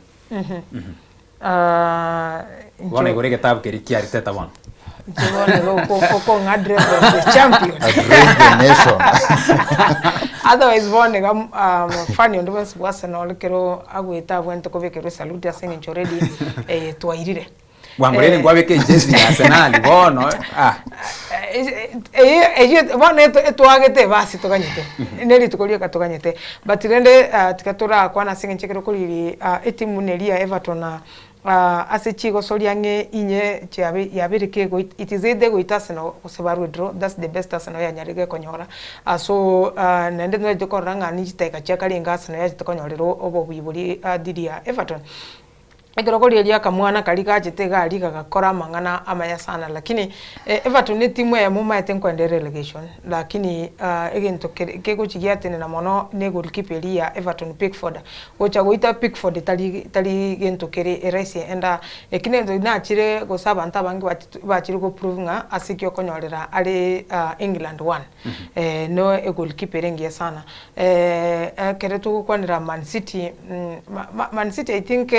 Speaker 3: Bono igoro egetabu keria kiaritete bono.
Speaker 25: Inche bono igo okong'a address the champion.
Speaker 24: Address the nation.
Speaker 25: Otherwise bono iga mofani onde bwensi bwa Arsenal ekero agwete abwenerete kobekerwa esaluti ase eng'encho already twairire.
Speaker 3: Bwango rende nkwabeka ejezi ya Arsenal bono ah.
Speaker 25: Eyio bono etwagete ebasi toganyete, ne rituko rioka toganyete. But rende tiga torakwane ase eng'encho ekero okorigereria etimu buna eria ya Everton. Ase chigosori ang'e inye chiabe yabeire kegoita it is either egoita Arsenal gose barwe draw that's the best Arsenal yanyarire gekonyora so naende tonache korora ng'a nichidakika chia kare enga Arsenal yachete konyorera obobuya boria dhidi ya Everton. Ekero korigereria akamwana karia gachete iga aria gagakora amang'ana amaya sana lakini Everton ne etimu eyemo omanyete nkoenda ere relegation lakini egento kere kegochi giatenena mono ne egoalkeeper eria ya Everton Pickford. Gocha goita Pickford tari tari gento kere eraisi enda eki nento nachire gose abanto abange bachete bachire go prove ng'a ase ki okonyorera are England one no egoalkeeper ere engiya sana. Ekero togokwanera Man City Man City I think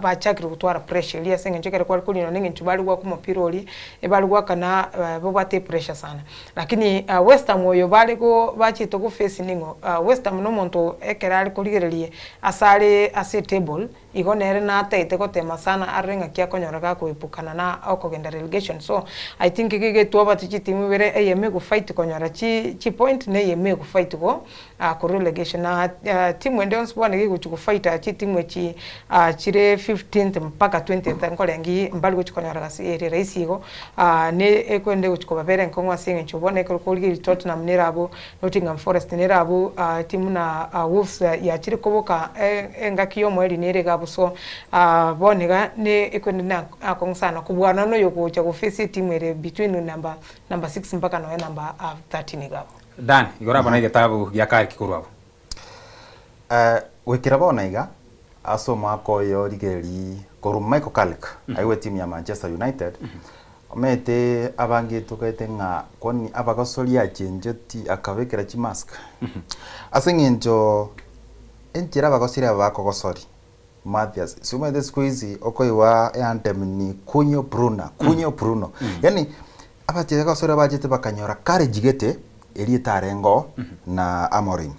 Speaker 25: bachakire gotwara pressure eria ase eng'encho ekero kware korina na eng'encho bare goaka omopira oria ebare goakana babwate epressure sana. Lakini West Ham oyo bare go bachete go face ning'o? West Ham nomonto ekero are korigereria ase are ase etable igo nere natagete gotema sana arore ng'aki akonyora gakoepukana na okogenda relegation so I think gegetwabwate chitimu ibere eyemo ego fight konyora chi chipoint na eyemo ego fight go korwa relegation na timu ende yonsi bono egochi go fight chitimu echi chire fifteenth mpaka twentieth nkorengi mbari gochi konyora gasi ere rahisi igo ne ekwende gochi kobabera enkong'u ase eng'encho bono ekero korigereria Tottenham nere abwo Nottingham Forest nere abwo timu na Wolves yachire koboka engaki y'omoerio nere iga abwo so bono iga ne ekwende na akong'u sana kobua nonya oyogocha go face etimu ere between number number 6 mpaka nonya number 13 iga abwo.
Speaker 3: Dan, igoro abwo na egetabu gia Kariki korwa abwo.
Speaker 24: Goikera bono iga, ase omwaka oyo rigereria korwa Michael Carrick aigwe etimu ya Manchester United, omanyete abange tokaete ng'a kwani abagosori achencheti akabekera chimask. Ase eng'encho enchera abagosori aba bakogosori Mathias, si omanyete siku hizi okoigwa eanthem ni Kunyo Bruna, Kunyo Bruno. Yaani abache abagosori abachete bakanyora courage gete eria etarenge oo na Amorim.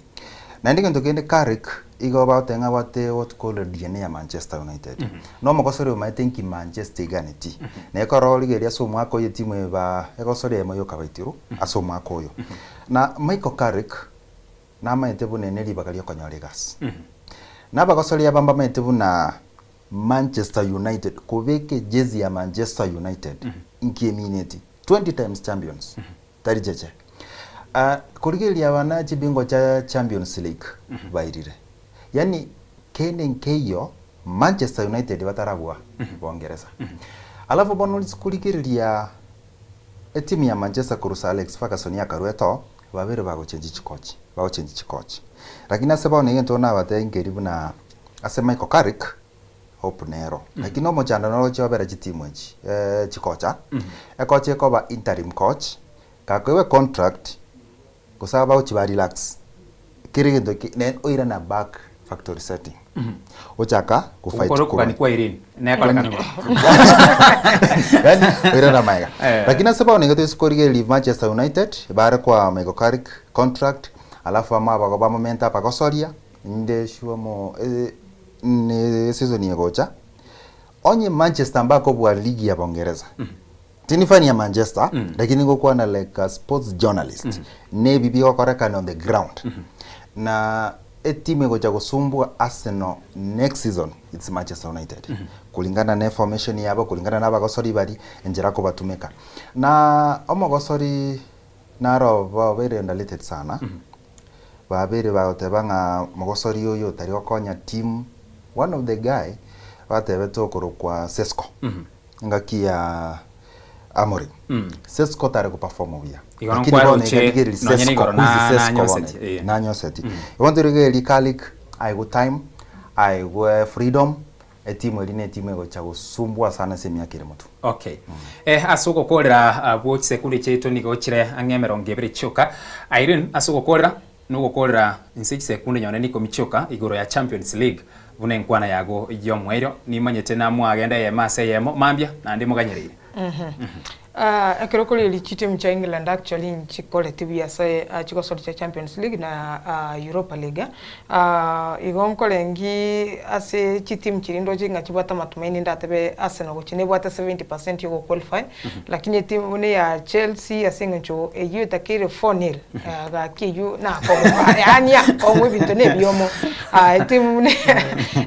Speaker 24: Naende egento kende Carrick igo bagoteba ng'a abwate what called DNA ya Manchester United. Na omogosori omanyete nki Manchester eganeti. Na ekero origereria ase omwaka oyo etimu eye ba egosori eyemo yoka baitirwe ase omwaka oyo. Na Michael Carrick namanyete buna eri ne ribaga riokonyora egasi. Na abagosori aba mbamanyete buna Manchester United kobeka ejezi ya Manchester United nki emineti 20 times champions. Tari cheche. Ah, korigereria abana chibingwa chia Champions League bairire. Yaani kende nkeiyo Manchester United batarabua Bongeresa. Alafu bono ris- korigereria etimu ya Manchester korwa Sir Alex Ferguson akarwete oo, babere bagochenji chikochi, bagochenji chikochi. Lakini ase bono egento nabatebia nkeri buna ase Michael Carrick Hope nero. Lakini omochando noro oche obere chitimu echi eh, chikocha. Ekocha ekoba interim coach, gakoegwa econtract, gose abagochi ba relax, kera egento ki ne oirana back factory setting. Ochaka go fight
Speaker 3: Ogokora okogania kwa Irene, nekorekane bono.
Speaker 24: Yaani oirana magega.
Speaker 3: Eh.
Speaker 24: Lakini ase bono iga toise korigereria Manchester United, bare koa Michael Carrick contract, alafu amo abago bamomente abagosoria, inde sure mo eh, Ne season egocha onye Manchester mbakobua ligi ya Bongereza tindi fan ya Manchester lakini ngokwana like a sports journalist nebi bigokorekana on the ground na etimu egocha gosumbua Arsenal next season it's Manchester United kulingana ne formation yabo kulingana na abagosori bari enchera akobatumeka na omogosori naro babeire underrated sana Babeire bagoteba ng'a mogosori oyo otari gokonya team, one of the guy batebete okorokwa Sesko engaki ya Amorim. Sesko tare go perform buya.
Speaker 3: Igoro
Speaker 24: Lakini bono
Speaker 3: nkwaroche
Speaker 24: iga rigereria
Speaker 3: nonye
Speaker 24: Sesko,
Speaker 3: nigoro
Speaker 24: who is Sesko bono
Speaker 3: nanyoseti,
Speaker 24: iga?
Speaker 3: eh.
Speaker 24: Nanyoseti. Bono torigereria Carrick aigwe time, aigwe freedom, Etimu eria netimu egocha gosumbua sana ase emiaka ere motwe.
Speaker 3: Okay. Eh, ase ogokoorera abwo chisekundi chiaito nigo chire ang'e emerongo ebere chioka. Irene, ase ogokoorera, nogokoorera inse chisekunde nyone nikomi chioka igoro ya Champions League buna enkwana yago y'omoerio. Nimanyete namwagenda eyemo ase eyemo mambia naende moganyereire.
Speaker 25: Ah, ekero korigereria chitimu chia England actually nchikoreti buya ase ah, chigosori chia Champions League na ah, Europa League. Ah, igo nkorengi ase chitimu chiria ndoche ng'a chibwate amatumaini ndatebe Arsenal gochia nebwate 70% ya ogoqualify, lakini etimu buna eya Chelsea ase eng'encho eyio etakeire 4-0, ah, gaki eyio nakogoka yaani akong'u ebinto na ebiomo. Ah, etimu buna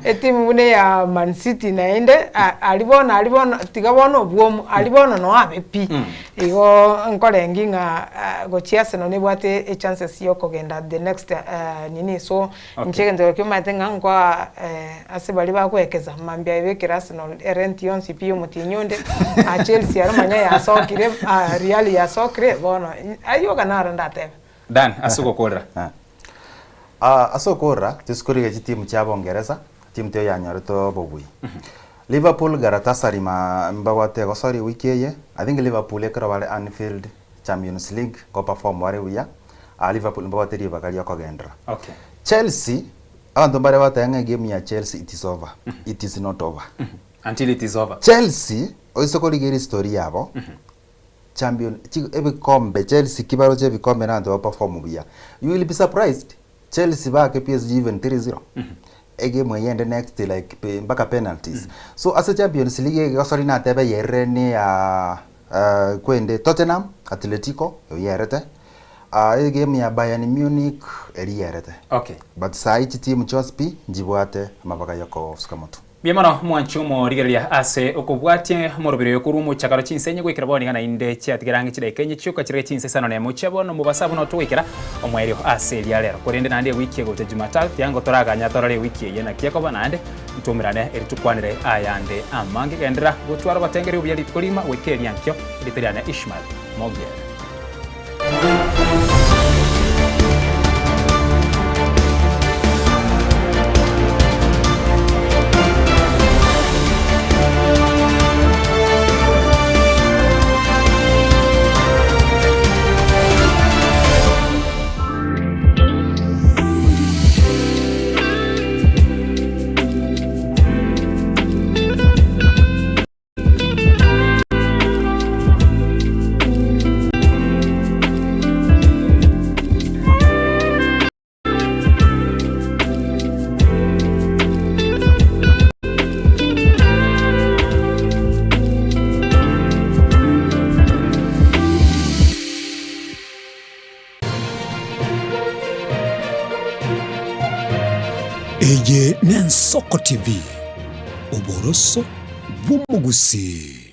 Speaker 25: etimu buna eya Man City naende ah, aria bono aria bono tiga bono obwomo aria bono noo abe pi. Igo nkorengi ng'a ah, gochia Arsenal nebwate echances ya okogenda the next nini so inche egento ekio omanyete ng'a nkoa ase baria bagoekeza mambia ebekere Arsenal erent yonsi pi ya omotienyi onde, Chelsea aro manya yasokire Real yasokire bono ayio iga naro ndatebe.
Speaker 3: Dan, ase ogokorera.
Speaker 24: Ah, ase okorora, tisikorigia chitimu chia Bongeresa, timu tiyo yanyorete obobui. Liverpool Galatasaray ma mbabwate egosori ewiki eye, I think Liverpool ekero bare Anfield Champions League go perform bare buya, ah Liverpool mbabwate ribaga riokogenderera.
Speaker 3: Okay.
Speaker 24: Chelsea, abanto mbare bagoteba ng'a egame ya Chelsea it is over, it is not over.
Speaker 3: Until it is over.
Speaker 24: Chelsea, oise korigereria history yabo, Champion chi ebikombe Chelsea ki baroche ebikombe na abanto ba perform buya. You will be surprised Chelsea baake PSG even 3-0. Egame eyende next like pe mpaka penalties. So ase Champions League egosori natebe yerire ni ya kwende Tottenham, Atletico oyerete. Egame ya Bayern Munich eri yerete.
Speaker 3: Okay.
Speaker 24: But sahi chitimu chionsi pi nchibwate amabaga yokosuka motwe.
Speaker 3: Mbuya mono mwanche omorigereria ase okobwatia omoroberi oyo korwa omochakano chinsa enye goikera bono iga naende chiatigera ang'e chidaika enye chioka chirage chinsa isano nemo chia bono omobasa buna otogoikera omoerio ase eria rero. Korende naende ewiki egocha Jumatatu tiango toraganye torore ewiki eye naki ekoba naende ntoumerane eri tukwanere ayande amange. Genderera gotwara obotengeria obuya rituko rigima goika eria nkio erieta riane Ishmael Mogiere.
Speaker 2: Eye n'Ensoko TV, oboroso bw'omogusii.